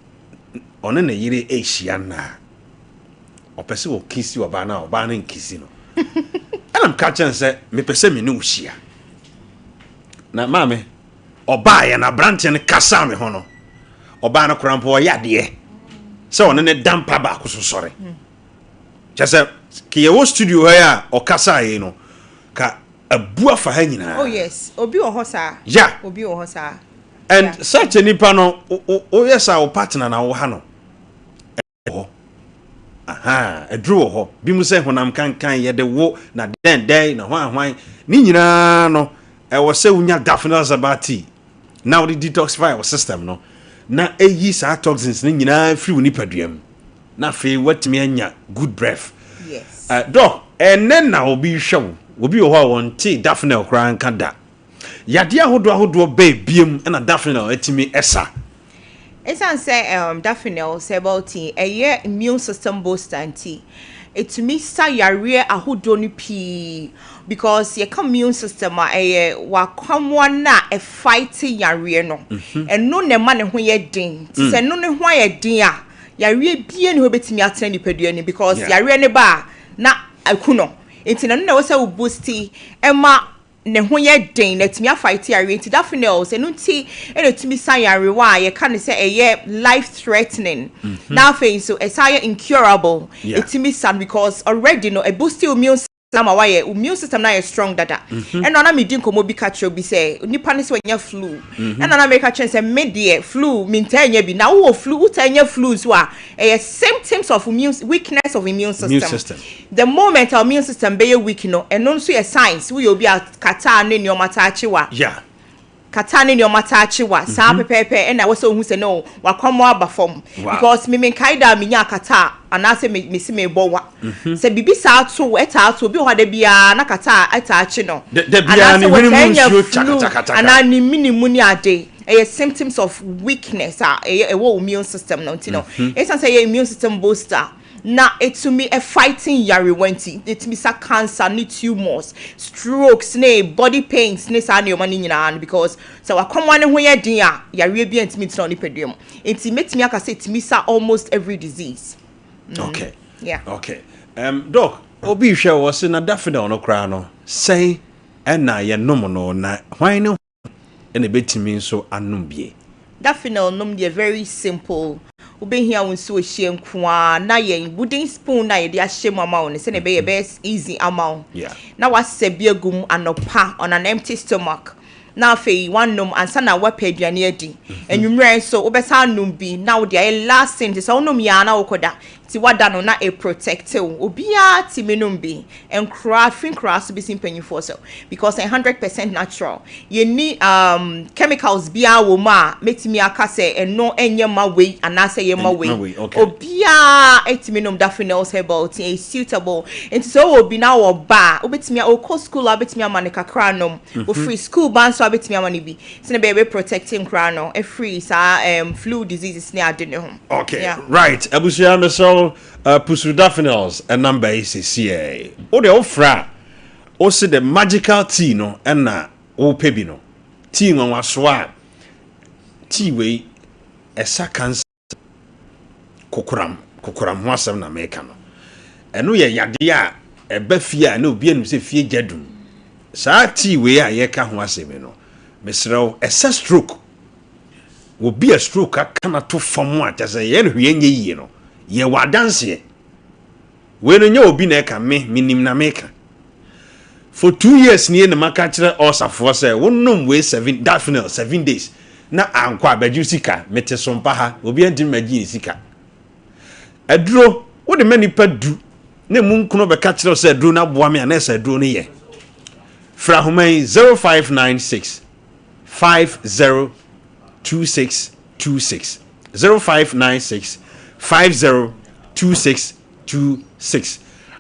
ɔne ne yere rehyia nna a, ɔpɛ sɛ ɔkisi ɔbaa no a ɔbaa no nkisi no. Ɛna meka kyerɛ no sɛ mepɛ sɛ me ne wo hyia. Na maame, ɔbaeɛ no aberanteɛ no kasaa me ho no, ɔbaa no koraa mpo ɔyɛ adeɛ sɛ ɔne ne da mpa baako so sɔre. Kyɛ sɛ yɛwɔ studio ha yi a ɔkasaa yi no, ka abu afa ha nyinaa. Oh yes, obi wɔ hɔ saa. Yeah. Obi wɔ hɔ saa. And yeah. Such a nipa no, woyɛ saa wo partner na wo ha no. Wɔ hɔ. Aha, aduru wɔ hɔ. Bi mu sɛ honam kankan yɛde wo na dɛn dɛn na hwan hwan. Ne nyinaa no, ɛwɔ sɛ wonya Daphne Herbal tea na wode detoxify wo system no na eyi saa toxins no nyinaa firi wo nipadua mu. Na afei woatumi anya good breath. Yes. Uh, Doc, ɛnɛ na obi hwɛ wo. Obi wɔ hɔ a wɔntee Daphnel koraa nka da. Yadeɛ ahodoɔ ahodoɔ bɛɛ biem na Daphnel atumi ɛsa. Ɛsiane sɛ um, Daphnel herbal tea ɛyɛ immune system booster nti, ɛtumi sa yareɛ ahodoɔ no pii because yɛka immune system a ɛyɛ w'akwamoa no a ɛfight yareɛ no. Ɛno na ɛma ne ho yɛ den. Nti sɛ ɛno ne ho ayɛ den a, yareɛ biara nni hɔ ɛbɛtumi atena nipadua no mu because yareɛ no ba a na aku no. Nti na ɛno na ɛwɔ sɛ wo boosti ɛma ne ho yɛ den na atumi afight yareɛ. Nti Daphnels ɛno nti ɛna ɛtumi sa yarewa a yɛka no sɛ ɛyɛ life threatening na afei nso ɛsan yɛ incurable. Ɛtumi sa no because already no ɛboosti wo immune system ama wayɛ wo immune system no ayɛ strong dada. Ɛna na medi nkɔmmɔ bi ka kyerɛ obi sɛ nipa no sɛ wanya flu. Ɛna na meka kyerɛ no sɛ me deɛ flu mentaa nya bi. Na wowɔ flu, wotaa nya flu nso a, ɛyɛ symptoms of immune weakness of immune Immune system. system. The moment a immune system bɛyɛ weak no, ɛno nso yɛ signs. Woyɛ obi a catarrh ne nneɛma taa kye wo a, Yeah. Kata ne nneɛma taa kye wa saa pɛpɛɛpɛ ɛna ɛwɔ sɛ ohu sɛ no wakɔmmɔ aba fam because me menkae da a menyaa kata anaasɛ me mesi mebɔ wa sɛ biribi saa to wo ɛtaa to obi wɔ hɔ a da biara na kata ɛtaa kye no Da biara anaasɛ ne hwene mu wɔtaa nya nsuo flu kyakakyakataka. anaa ne mene mu ne ade ɛyɛ symptoms of weakness a ɛyɛ ɛwɔ wo immune system no nti no ɛsiane sɛ ɛyɛ immune system booster na ɛtumi fighting nyarewa nti, ɛtumi sa cancer ne tumors, strokes ne body pains ne saa nneɛma no nyinaa no because sɛ w'akɔmmoa no ho yɛ den a, yareɛ biara ntumi ntena wo nipadua mu. Nti mɛtumi aka sɛ ɛtumi sa almost every disease. Okay. Yeah. Okay. Um, Doc, obi hwɛ wɔ se na daffodil no koraa no, sɛn ɛna yɛnom no na hwan ne na ɛbɛtumi nso anom bie? Daffenel nom deɛ very simple, wobɛhia wo nsuo hyeɛ nko ara na yɛn wooden spoon no a yɛde ahyɛ mu ama wo no sɛdeɛ ɛbɛyɛ ɛbɛyɛ easy ama wo na wasɛ bi agu mu anɔpa on an empty stomach na afei wanom ansa na wapɛ aduane adi. Anwummerɛ nso wobɛsan anom bi na wode ayɛ last thing nti sɛ wonom yɛ a na wokɔda nti wada no na ɛprotect wo. Obiara tumi nom bi, nkoraa, firi nkoraa so bɛsi mpanyinfoɔ so because ɛyɛ 100% natural. Yɛnni um, chemicals biara wɔ mu a mɛtumi aka sɛ ɛno ɛnyɛ ma wei anaasɛ ɛyɛ ma wei. Obiara ɛtumi nom Daffodils herbal tea, ɛyɛ suitable. Nti sɛ wowɔ obi na wɔ ba a, wobɛtumi, ɔkɔ school a wobɛtumi ama no kakra anom. Ofiri school ba nso a wobɛtumi ama no bi. Sɛnea ɛbɛyɛ ɛbɛ protect nkoraa no afiri saa um, flu diseases ne ade no ho. Okay, Yeah. right. Abusua mesrɛ wo uh, pusu Daffodils number yi sesiɛ. Wo deɛ wofrɛ a wose the magical tea no ɛna wopɛ bi no. Tea nwanwasoɔ a tea wei ɛsa cancer kokoram kokoram ho asɛm na meka no. Ɛno yɛ yadeɛ a ɛba fie a na obi anim sɛ fie gya dum. Saa tea wei a yɛka ho asɛm yi no mesrɛ wo ɛsɛ stroke. Obi a stroke aka no ato fam a kyɛ sɛ yɛyɛ no hwee nyɛ yie no, yɛwɔ adanseɛ. Wei no nyɛ obi na ɛka, me menim na meka. For 2 years nie na maka kyerɛ ɔsafoɔ sɛ wonom wei seven Daffnel 7 days na ankɔ a bɛgye wo sika. Mete sompa ha, obi antumi magye ne sika. Aduro wode ma nipa 10 na emu nkono bɛka kyerɛ wo sɛ aduro no aboa me a na ɛsɛ aduro no yɛ. Frɛ ahoma yi 0596 50. 26 26 0596 50 26 26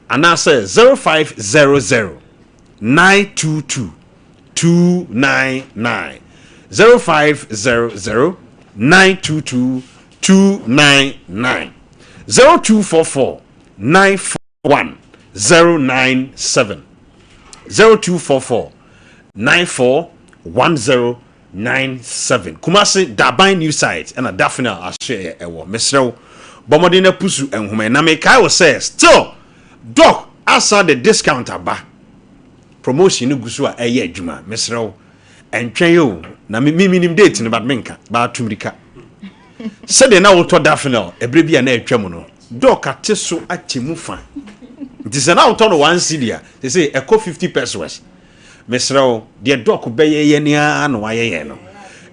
anaasɛ 0500 922 299 0500 922 299 0244 941 097 0244 94 1097 Kumasi Daban New Site ɛna Daphne ahyeɛ ɛwɔ. Mesrɛ wo bɔ mmɔden na pusu nhoma yi na mekae wo sɛ still Doc asa de discount aba. Promotion no gu so a ɛyɛ adwuma. Mesrɛ wo ɛntwɛn o na me me menim date no but menka baa tu mirika. Sɛdeɛ na wotɔ Daphne ɛberɛ bi a na atwa mu no Doc ate so akyɛ mu fa. Nti sɛ na wotɔ no one cedi a sesei ɛkɔ 50 pesewas. Mesrɛ wo, deɛ Doc bɛyɛ yɛn ara na wayɛ yɛn no.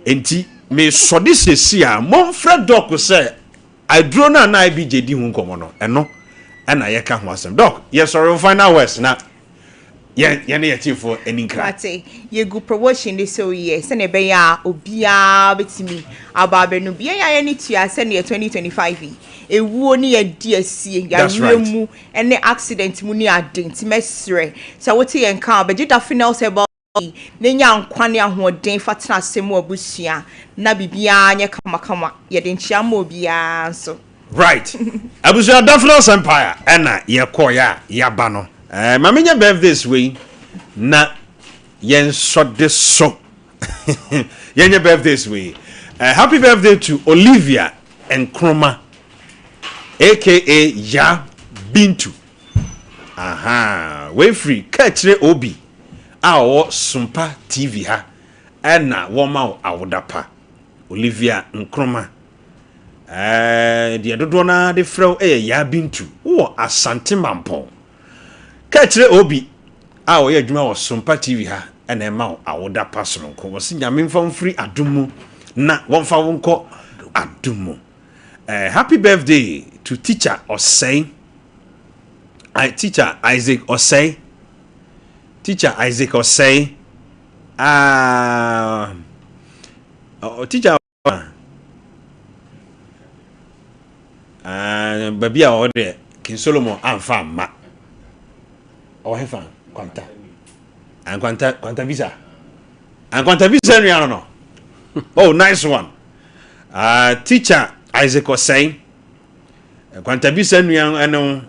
Enti mesɔ de seesei a, momfrɛ Doc sɛ aduro no a na IBJ di ho nkɔmmɔ no, ɛno na yɛka ho asɛm. Doc, yɛsɔre wo final words na yɛn yɛne yɛn tiefoɔ ani nkra. Mate, yɛgu promotion no so yie sɛdeɛ ɛbɛyɛ a obiara bɛtumi aba abɛnom bi. Yɛn a yɛne tua sɛdeɛ 2025 yi, ɛwuo ne yɛadi asie, That's yareɛ right. mu ne accident mu ne ade nti mɛsrɛ sɛ wote yɛn nka a bɛgye Daphneus Herbal Tea na nya nkwa ne ahoɔden fa tena ase mu abusua na biribiara nyɛ kamakama. Yɛde nkyea ma obiara nso. Right. Abusua Daphneus Empire ɛna yɛkɔɔeɛ a yɛaba no. Eh, ma menyɛ birthdays wei na yɛnsɔ de so. Yɛnyɛ birthdays wei. Eh, happy birthday to Olivia Nkrumah aka Ya Bintu. Ahaa, wei firi Kaakyire Obi a ɔwɔ Sompa TV ha ɛna wɔma wo awoda pa. Olivia Nkrumah. Ɛɛ, deɛ dodoɔ no ara de frɛ wo yɛ Yaa Bintu. Wowɔ Asante Mampɔn. Kaakyire Obi a ɔyɛ adwuma wɔ Sompa TV ha ɛna ɛma wo awoda pa soronko. Wɔse Nyame mfa wo mfiri adom mu na wɔmfa wo nkɔ adom mu. Eh, happy birthday to teacher Osei. I, teacher Isaac Osei. Teacher Isaac Osei. Ah, uh, teacher ah, baabi a ɔwɔ deɛ King Solomon amfa amma. Ɔwɔ hefa kwanta. Ankwanta kwanta visa. Ankwanta visa nua no no. Oh, nice one. Uh, teacher Isaac Osei. Kwanta visa nua no.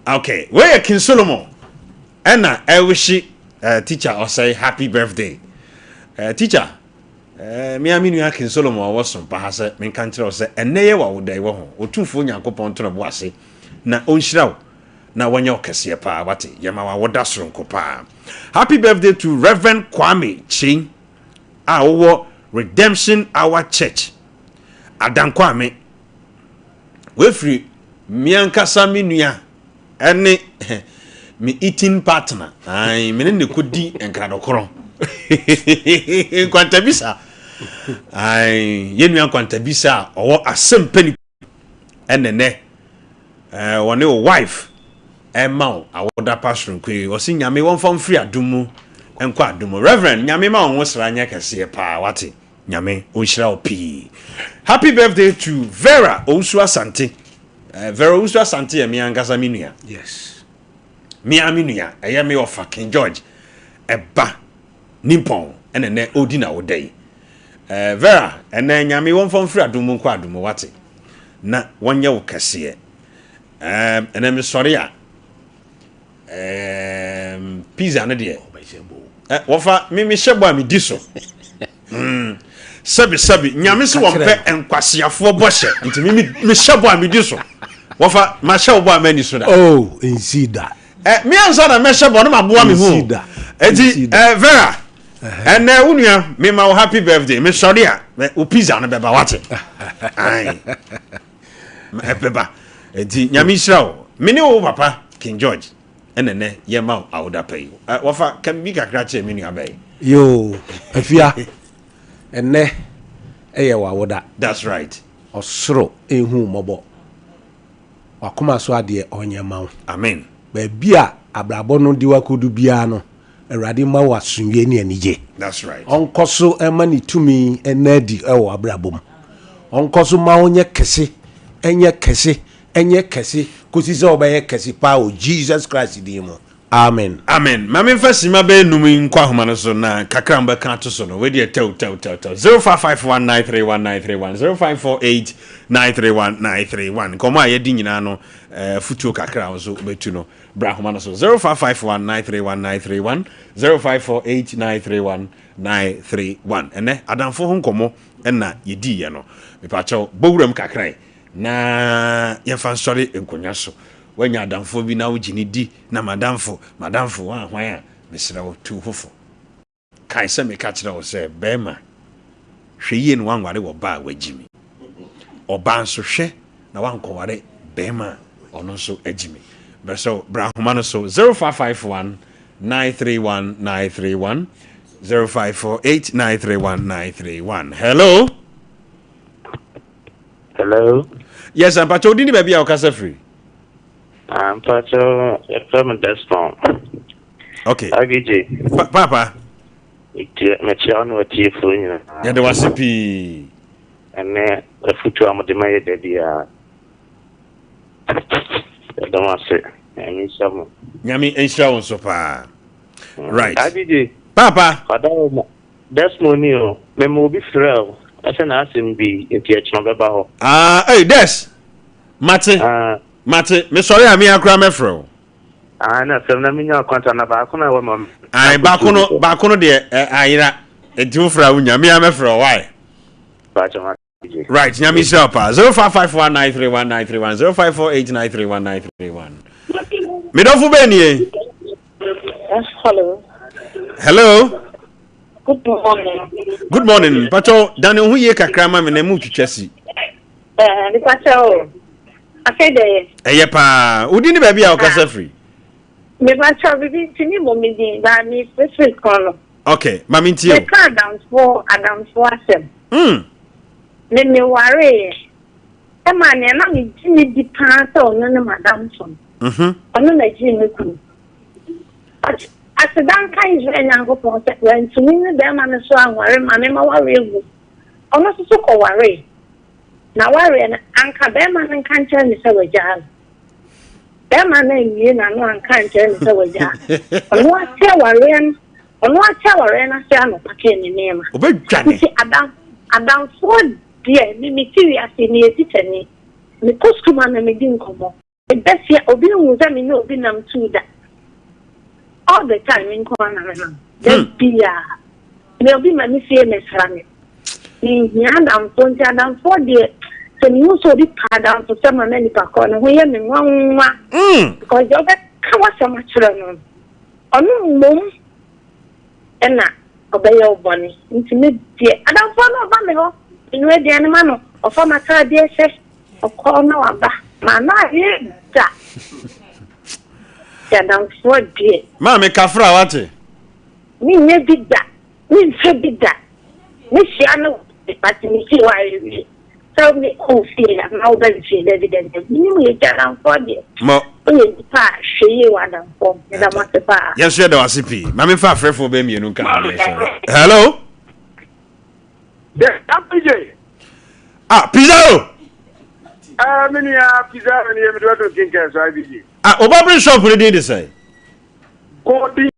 Okay, wei yɛ King Solomon. Ɛna ɛwehye uh, teacher Osei happy birthday. Uh, teacher, uh, me a me nua King Solomon ɔwɔ sompa ha sɛ menka nkyerɛ wo sɛ ɛnnɛ yɛ w'awoda yi wɔ ho. Otumfoɔ Nyankopɔn nto ne bo ase na ɔnhyira wo na wɔnyɛ wo kɛseɛ paa wate yɛma wawoda soronko paa happy birthday to Reverend Kwame Kyei a wowɔ Redemption Hour Church Adankwame wefiri me ankasa me nua ɛne me eating partner ae me ne ne kɔdi nkradokorɔ nkwantabisa ae yɛn nua nkwantabisa a ɔwɔ asɛmpɛ ne ɛnɛ nɛ Eh, wɔne wo wife ɛma wo awoda pa soronko yi. Wɔse Nyame wɔmfa wo mfiri adom mu nkɔ adom mu. Reverend, Nyame ma wo ho sra nyɛ kɛseɛ paa, wate? Nyame ɔnhyira wo pii. Happy birthday to Vera Owusu Asante. Eh, Vera Owusu Asante yɛ me ankasa me nua. Yes. Me ara me nua, ɛyɛ me ɔfa King George ɛba Nimpɔn ɛna ɛnɛ ɔredi n'awoda yi. Eh, Vera, ɛnɛ Nyame wɔmfa mfiri adom mu nkɔ adom mu, wate? Na wɔnyɛ wo kɛseɛ. Eh, ɛnɛ mesɔre a, eh, pizza no deɛ, eh, wɔfa, me mehyɛ bɔ a medi so. Mm. Sɛbi sɛbi, Nyame sɛ wɔmpɛ nkwaseafoɔ bɔhyɛ, nti me mehyɛ bɔ a medi so. Wɔfa, mahyɛ wo bɔ a manni so da. Oh, nsi da. Eh, me ansa na mɛhyɛ bɔ no maboa me ho. Eti, eh, Vera, ɛnɛ wo nua mema wo happy birthday. Mesɔre a, wo pizza no bɛba wate. Ae. Ɛbɛba. Eti, Nyame nhyira wo. Me ne wo papa, King George, ɛnɛ nɛ yɛma wo awoda pa yi. Eh, wɔfa, ka bi kakra kyerɛ me nua bɛyi. Yoo, Afia, ɛnɛ ɛyɛ w'awoda. That's right. Ɔsoro nhu wo mmɔbɔ. W'akoma so adeɛ ɔnyɛ mma wo. Amen. Baabi a abrabɔ no de wo akɔdu biara no, Awurade mma wo asomdwoeɛ ne anigye. That's right. Ɔnkɔ so mma ne tumi nna adi wɔ w'abrabɔ mu. Ɔnkɔ so mma wo nyɛ kɛse, nyɛ kɛse, nyɛ kɛse kɔsi sɛ wobɛyɛ kɛse paa wɔ Jesus Christ din mu. Amen. Amen. Ma memfa simma bɛyɛ num yi nkɔ ahoma no so na kakra a mobɛka ato so no, wei deɛ tɛw tɛw tɛw tɛw. 0551931931, 0548931931. Nkɔmmɔ a yɛadi nyinaa no, eh, afutuo kakra a wo nso wobɛtu no, bra ahoma no so. 0551931931, 0548931931. Ɛnɛ, adamfo ho nkɔmmɔ na yɛdiiɛ no. Mepakyɛw, bɔ wuram kakra yi na yɛmfa nsɔre nkonnwa so. Woanya adamfoɔ bi na wogye no di na m'adamfo, m'adamfo, woan hwan a, mesrɛ wo, tu wo ho fo. Kae sɛ meka kyerɛɛ wo sɛ, Barima, hwɛ yie na woanware ɔbaa a wagyi me. Ɔbaa nso, hwɛ na woankɔware barima a ɔno nso agyi me. Mesrɛ wo, bra ahoma no so, 0551 931 931, 0548 931 931. Hello? Hello. Yes, mpakyɛ wo din ne baabi a wokasa firi? Ah, mpakyɛ yɛfrɛ me Desmond. Okay. IBJ. Pa papa. Mekyia wo ne watiefoɔ nyinaa. Yɛde wase pii. Ɛne afutuo a mode ma yɛ da biara. Yɛda mo ase. Nyame nhyira mo. Nyame nhyira wo nso paa. Right. IBJ. Papa. Ɔda Desmond ni o, mema obi frɛ o, ɛsɛ n'asɛm bi nti ɛkyena ɔbɛba hɔ. Ah, ei Des, mate, ah. mate, mesɔre a mea koraa mɛfrɛ wo. Ah, na frɛ na menya akwanta na baako na ɛwɔ ma. Ai, baako no, baako no deɛ ayera, nti wofrɛ a wonya, mea mɛfrɛ wo, why? Right, nyame nhyira wo paa. 0551931931, 0548931931. Medɔfo bɛn nie? Hello. Hello. Good morning. Good morning. Pacho, dane ho yie kakra ma me na mu twitwa si. Eh, pacho. Afei de. Ɛyɛ paa. Wodi ne baabi a wokasa ah. firi? Me pacho, bibi ntumi mmɔ me din, ba me firi kɔn no. Ok, ma me ntie o. Meka adamfoɔ adamfoɔ asɛm. Mm. Me me wareeɛ. Ɛma nea na me gye ne di paa sɛ ɔno ne m'adamfo no. Mhm. Ɔno na gyee me kunu. But aseda nka Israel Nyankopɔn sɛ wantumi ne bɛrima no so anware ma me ma wareɛ gu. Ɔno nso so kɔwaree. Na wareɛ no anka bɛrima no nka nkyerɛ me sɛ wagyaa no. Bɛrima no ammue n'ano anka ankyerɛ me sɛ wagyaa. Ɔno ate awareɛ no, ɔno ate awareɛ no ase anɔpa kɛɛ ne nneɛma. Ɔbɛdwane. Nti adam, adamfoɔ deɛ, me mete wiase, meyɛ tikyani. Mekɔ sukuu mu a na medi nkɔmmɔ. Meba fie a, obi nhu sɛ me ne obi nam tuu da. All the time, me nko ara na menam. Da biara. Me obi ma me fie mesra me. Menhia adamfoɔ nti adamfoɔ deɛ sɛ mehu sɛ obi pɛ adamfosɛm a na nipa korɔ ne ho yɛ me nwanwa because deɛ ɔbɛka w'asɛm akyerɛ no no ɔno mmom ɛna ɔbɛyɛ wo bɔne nti me deɛ adamfoɔ no ɔba me hɔ menoa aduane ma no ɔfa m'ataadeɛ hyɛ ɔkɔ na waba ma na ayɛ da nti adamfoɔ deɛ. Maame kafra wate. Menyɛ bi da Menhwɛ bi da. Mehyia no wɔ but me fie hɔ a ewie sɛ me kɔ wo fie anaa wo ba me fie dabi dabi dabi menim yɛ gya adamfoɔ deɛ Mo. Woyɛ nipa a hwɛ yie wɔ adamfoɔ ho meda mo ase paa. Yɛn nso yɛda wo ase pii. Ma memfa afrɛfoɔ bɛyɛ mmienu nka ho na yɛsɔre. Hello. PJ. Ah, Pizarro. Ah, me nua Pizarro ni yɛ mede wato nkenkan so IBG. Ah, Obabere shop no din de sɛn? Golden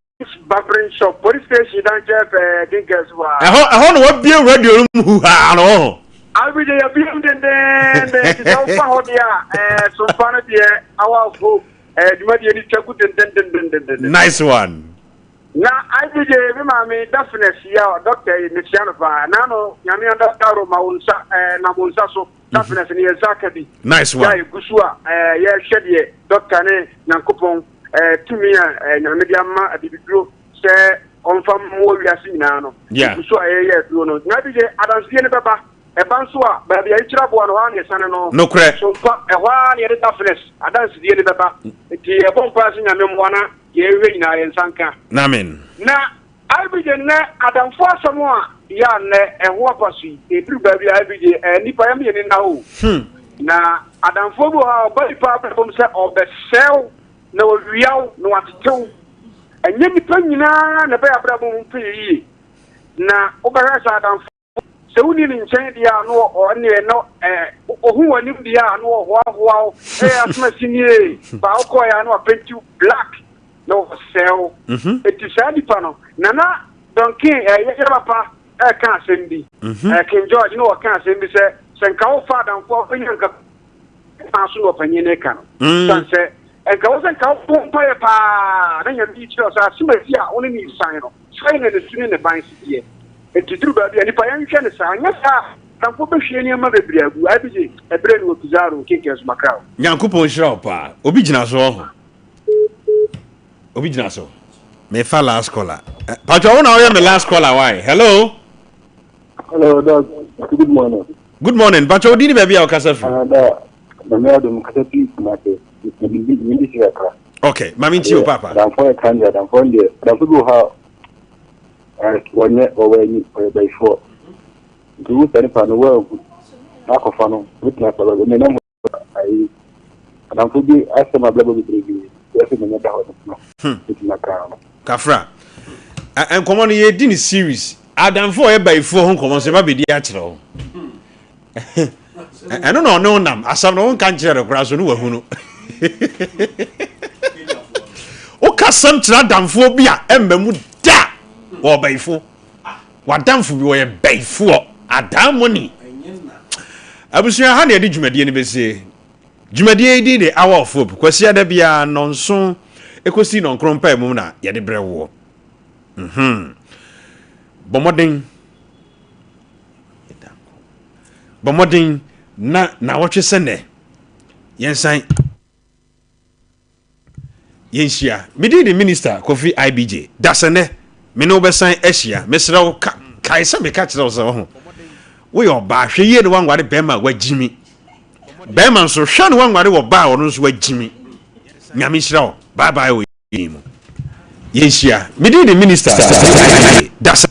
Barbering shop, police station dan nkyɛn pɛɛ, Kinkɛs hɔ ara. Ɛhɔ ɛhɔ na wabue radio no mu huhaa no wɔ hɔ. Abigye yɛbue mu dendeenden nti sɛ wofa hɔ deɛ a ɛɛ sompa no deɛ hour of hope ɛɛ dwumadie no twa gu dendendendendenden. Nice one. Na IBJ me maame Daphne Asia doctor yi mekyia no paa naano nyame adaworo ma wo nsa ɛɛ nam wo nsa so Daphne no yɛn nsa aka bi. Nice one. Yɛ a egu so a ɛɛ yɛhwɛ deɛ doctor ne Nyankopɔn eh, tumi a eh, Nyame de ama abibiduro sɛ ɔmfa mmoa wiase nyinaa no, Yeah. egu so a yɛyɛ aduro no. Na bi de adansedie no bɛba. Ɛba nso a, baabi a yɛkyerɛ aboa no, hɔ ara na yɛsane no. Nokorɛ. So mpa, ɛhɔ ara na yɛde Daphnis adansedie no bɛba. Nti yɛbɔ mpaeɛ sɛ Nyame mmoa na yɛhwehwɛ nyinaa yɛn nsa nka. Amen. Na IBJ nnɛ adamfo asɛm a yɛ a nnɛ ɛho aba so yi, ɛduru baabi a IBJ eh, nnipa yɛm yɛn ani nna hɔ o. Na adamfoɔ bi wɔ hɔ a ɔba nipa abrabɔ mu sɛ ɔbɛsɛe wo na wawia wo na watetew. Ɛnyɛ nnipa nyinaa na ɛbɛyɛ abrabɔ mu mpɛyɛ yie. Na wobɛhwɛ sɛ adamfo, sɛ wonni ne nkyɛn deɛ a, na ɔneɛ na ɔhu w'anim deɛ a, na ɔhoahoa wo, ɛyɛ asomasi nie, ba wokɔɛ a na wapɛnti black na ɔsɛe wo. Enti saa nipa no, Nana Donkin ɛyɛ yɛ papa ɛka asɛm bi, King George na ɔka asɛm bi sɛ, sɛ nka wofa adamfo a wobɛnya nka kwan so na ɔpanyin no reka no. San sɛ nka wo sɛ nka wobɔ mpaeɛ paa na Nyame yi kyerɛ wo sɛ asɛm a wo ne ne san no, sɛe na ne su ne ne ban si teɛ. Nti duru baabi a nipa yɛnhwɛ no saa, nyɛ saa a atamfo bɛhwie nneɛma bebree agu. IBJ, ɛberɛ ni wɔ Pizarro, Nkenken so makra o. Nyankopɔn nhyira wo paa. Obi gyina so ɔho. Obi gyina so. Mefa last caller. Eh, Patwa wo na woyɛ me last caller why? Hello. Hello, Doc. Good morning. Good morning. Patwa wo din ne baabi a wokasa firi. Ah, da. Nyame adom kasa fi Kumase. Me di si kakra. Okay, ma me ntie o papa. Adamfo yɛ kan deɛ, adamfo deɛ, adamfo bi wɔ ha a, wɔnyɛ wɔwɔ ani, ɔyɛ bayifoɔ. Nti wo sɛ nipa no wɔahu na akɔfa no, wobɛtumi akɔ baabi. Menam ayi adamfo bi asɛm abrabɔ bebrebe yɛsɛ menya da hɔ no bɛtumi aka no. Kafra. Nkɔmmɔ no yɛdi ne series. Adamfo a ɔyɛ bayifoɔ ho nkɔmmɔ nso yɛba bɛdi akyerɛ wo. Ɛno na ɔne wo nam. Asɛm no wonka nkyerɛ no koraa so no wahu no. Woka asɛm kyerɛ adamfoɔ bi a ɛmma mu da wɔ ɔbayifo. W'adamfo bi ɔyɛ bayifoɔ. Adaamoni. Abusua ha na yɛde dwumadie no bɛsie. Dwumadie yi din de Hour of Hope. Kwasiada biara nnɔnson ɛkɔsi nnɔnkron mpaemu na yɛde brɛ woɔ. Mhm. Bɔ mmɔden. Bɔ mmɔden na nawɔtwe sɛ nɛ yɛnsan yɛnhyia. Me din de Minister Kofi IBJ. Dasɛnɛ me ne wo bɛsan ahyia. Mesrɛ wo ka kae sɛ meka kyerɛ wo sɛ ɔho woyɛ ɔbaa hwɛ yie na woanware bɛrima a wagyimi. Bɛrima nso hwɛ na woanware wɔ baa a ɔno nso wagyimi. Nyame nhyira wo. Bye bye wɔ yi mu. Yɛnhyia. Me din de Minister IBJ. Dasɛnɛ.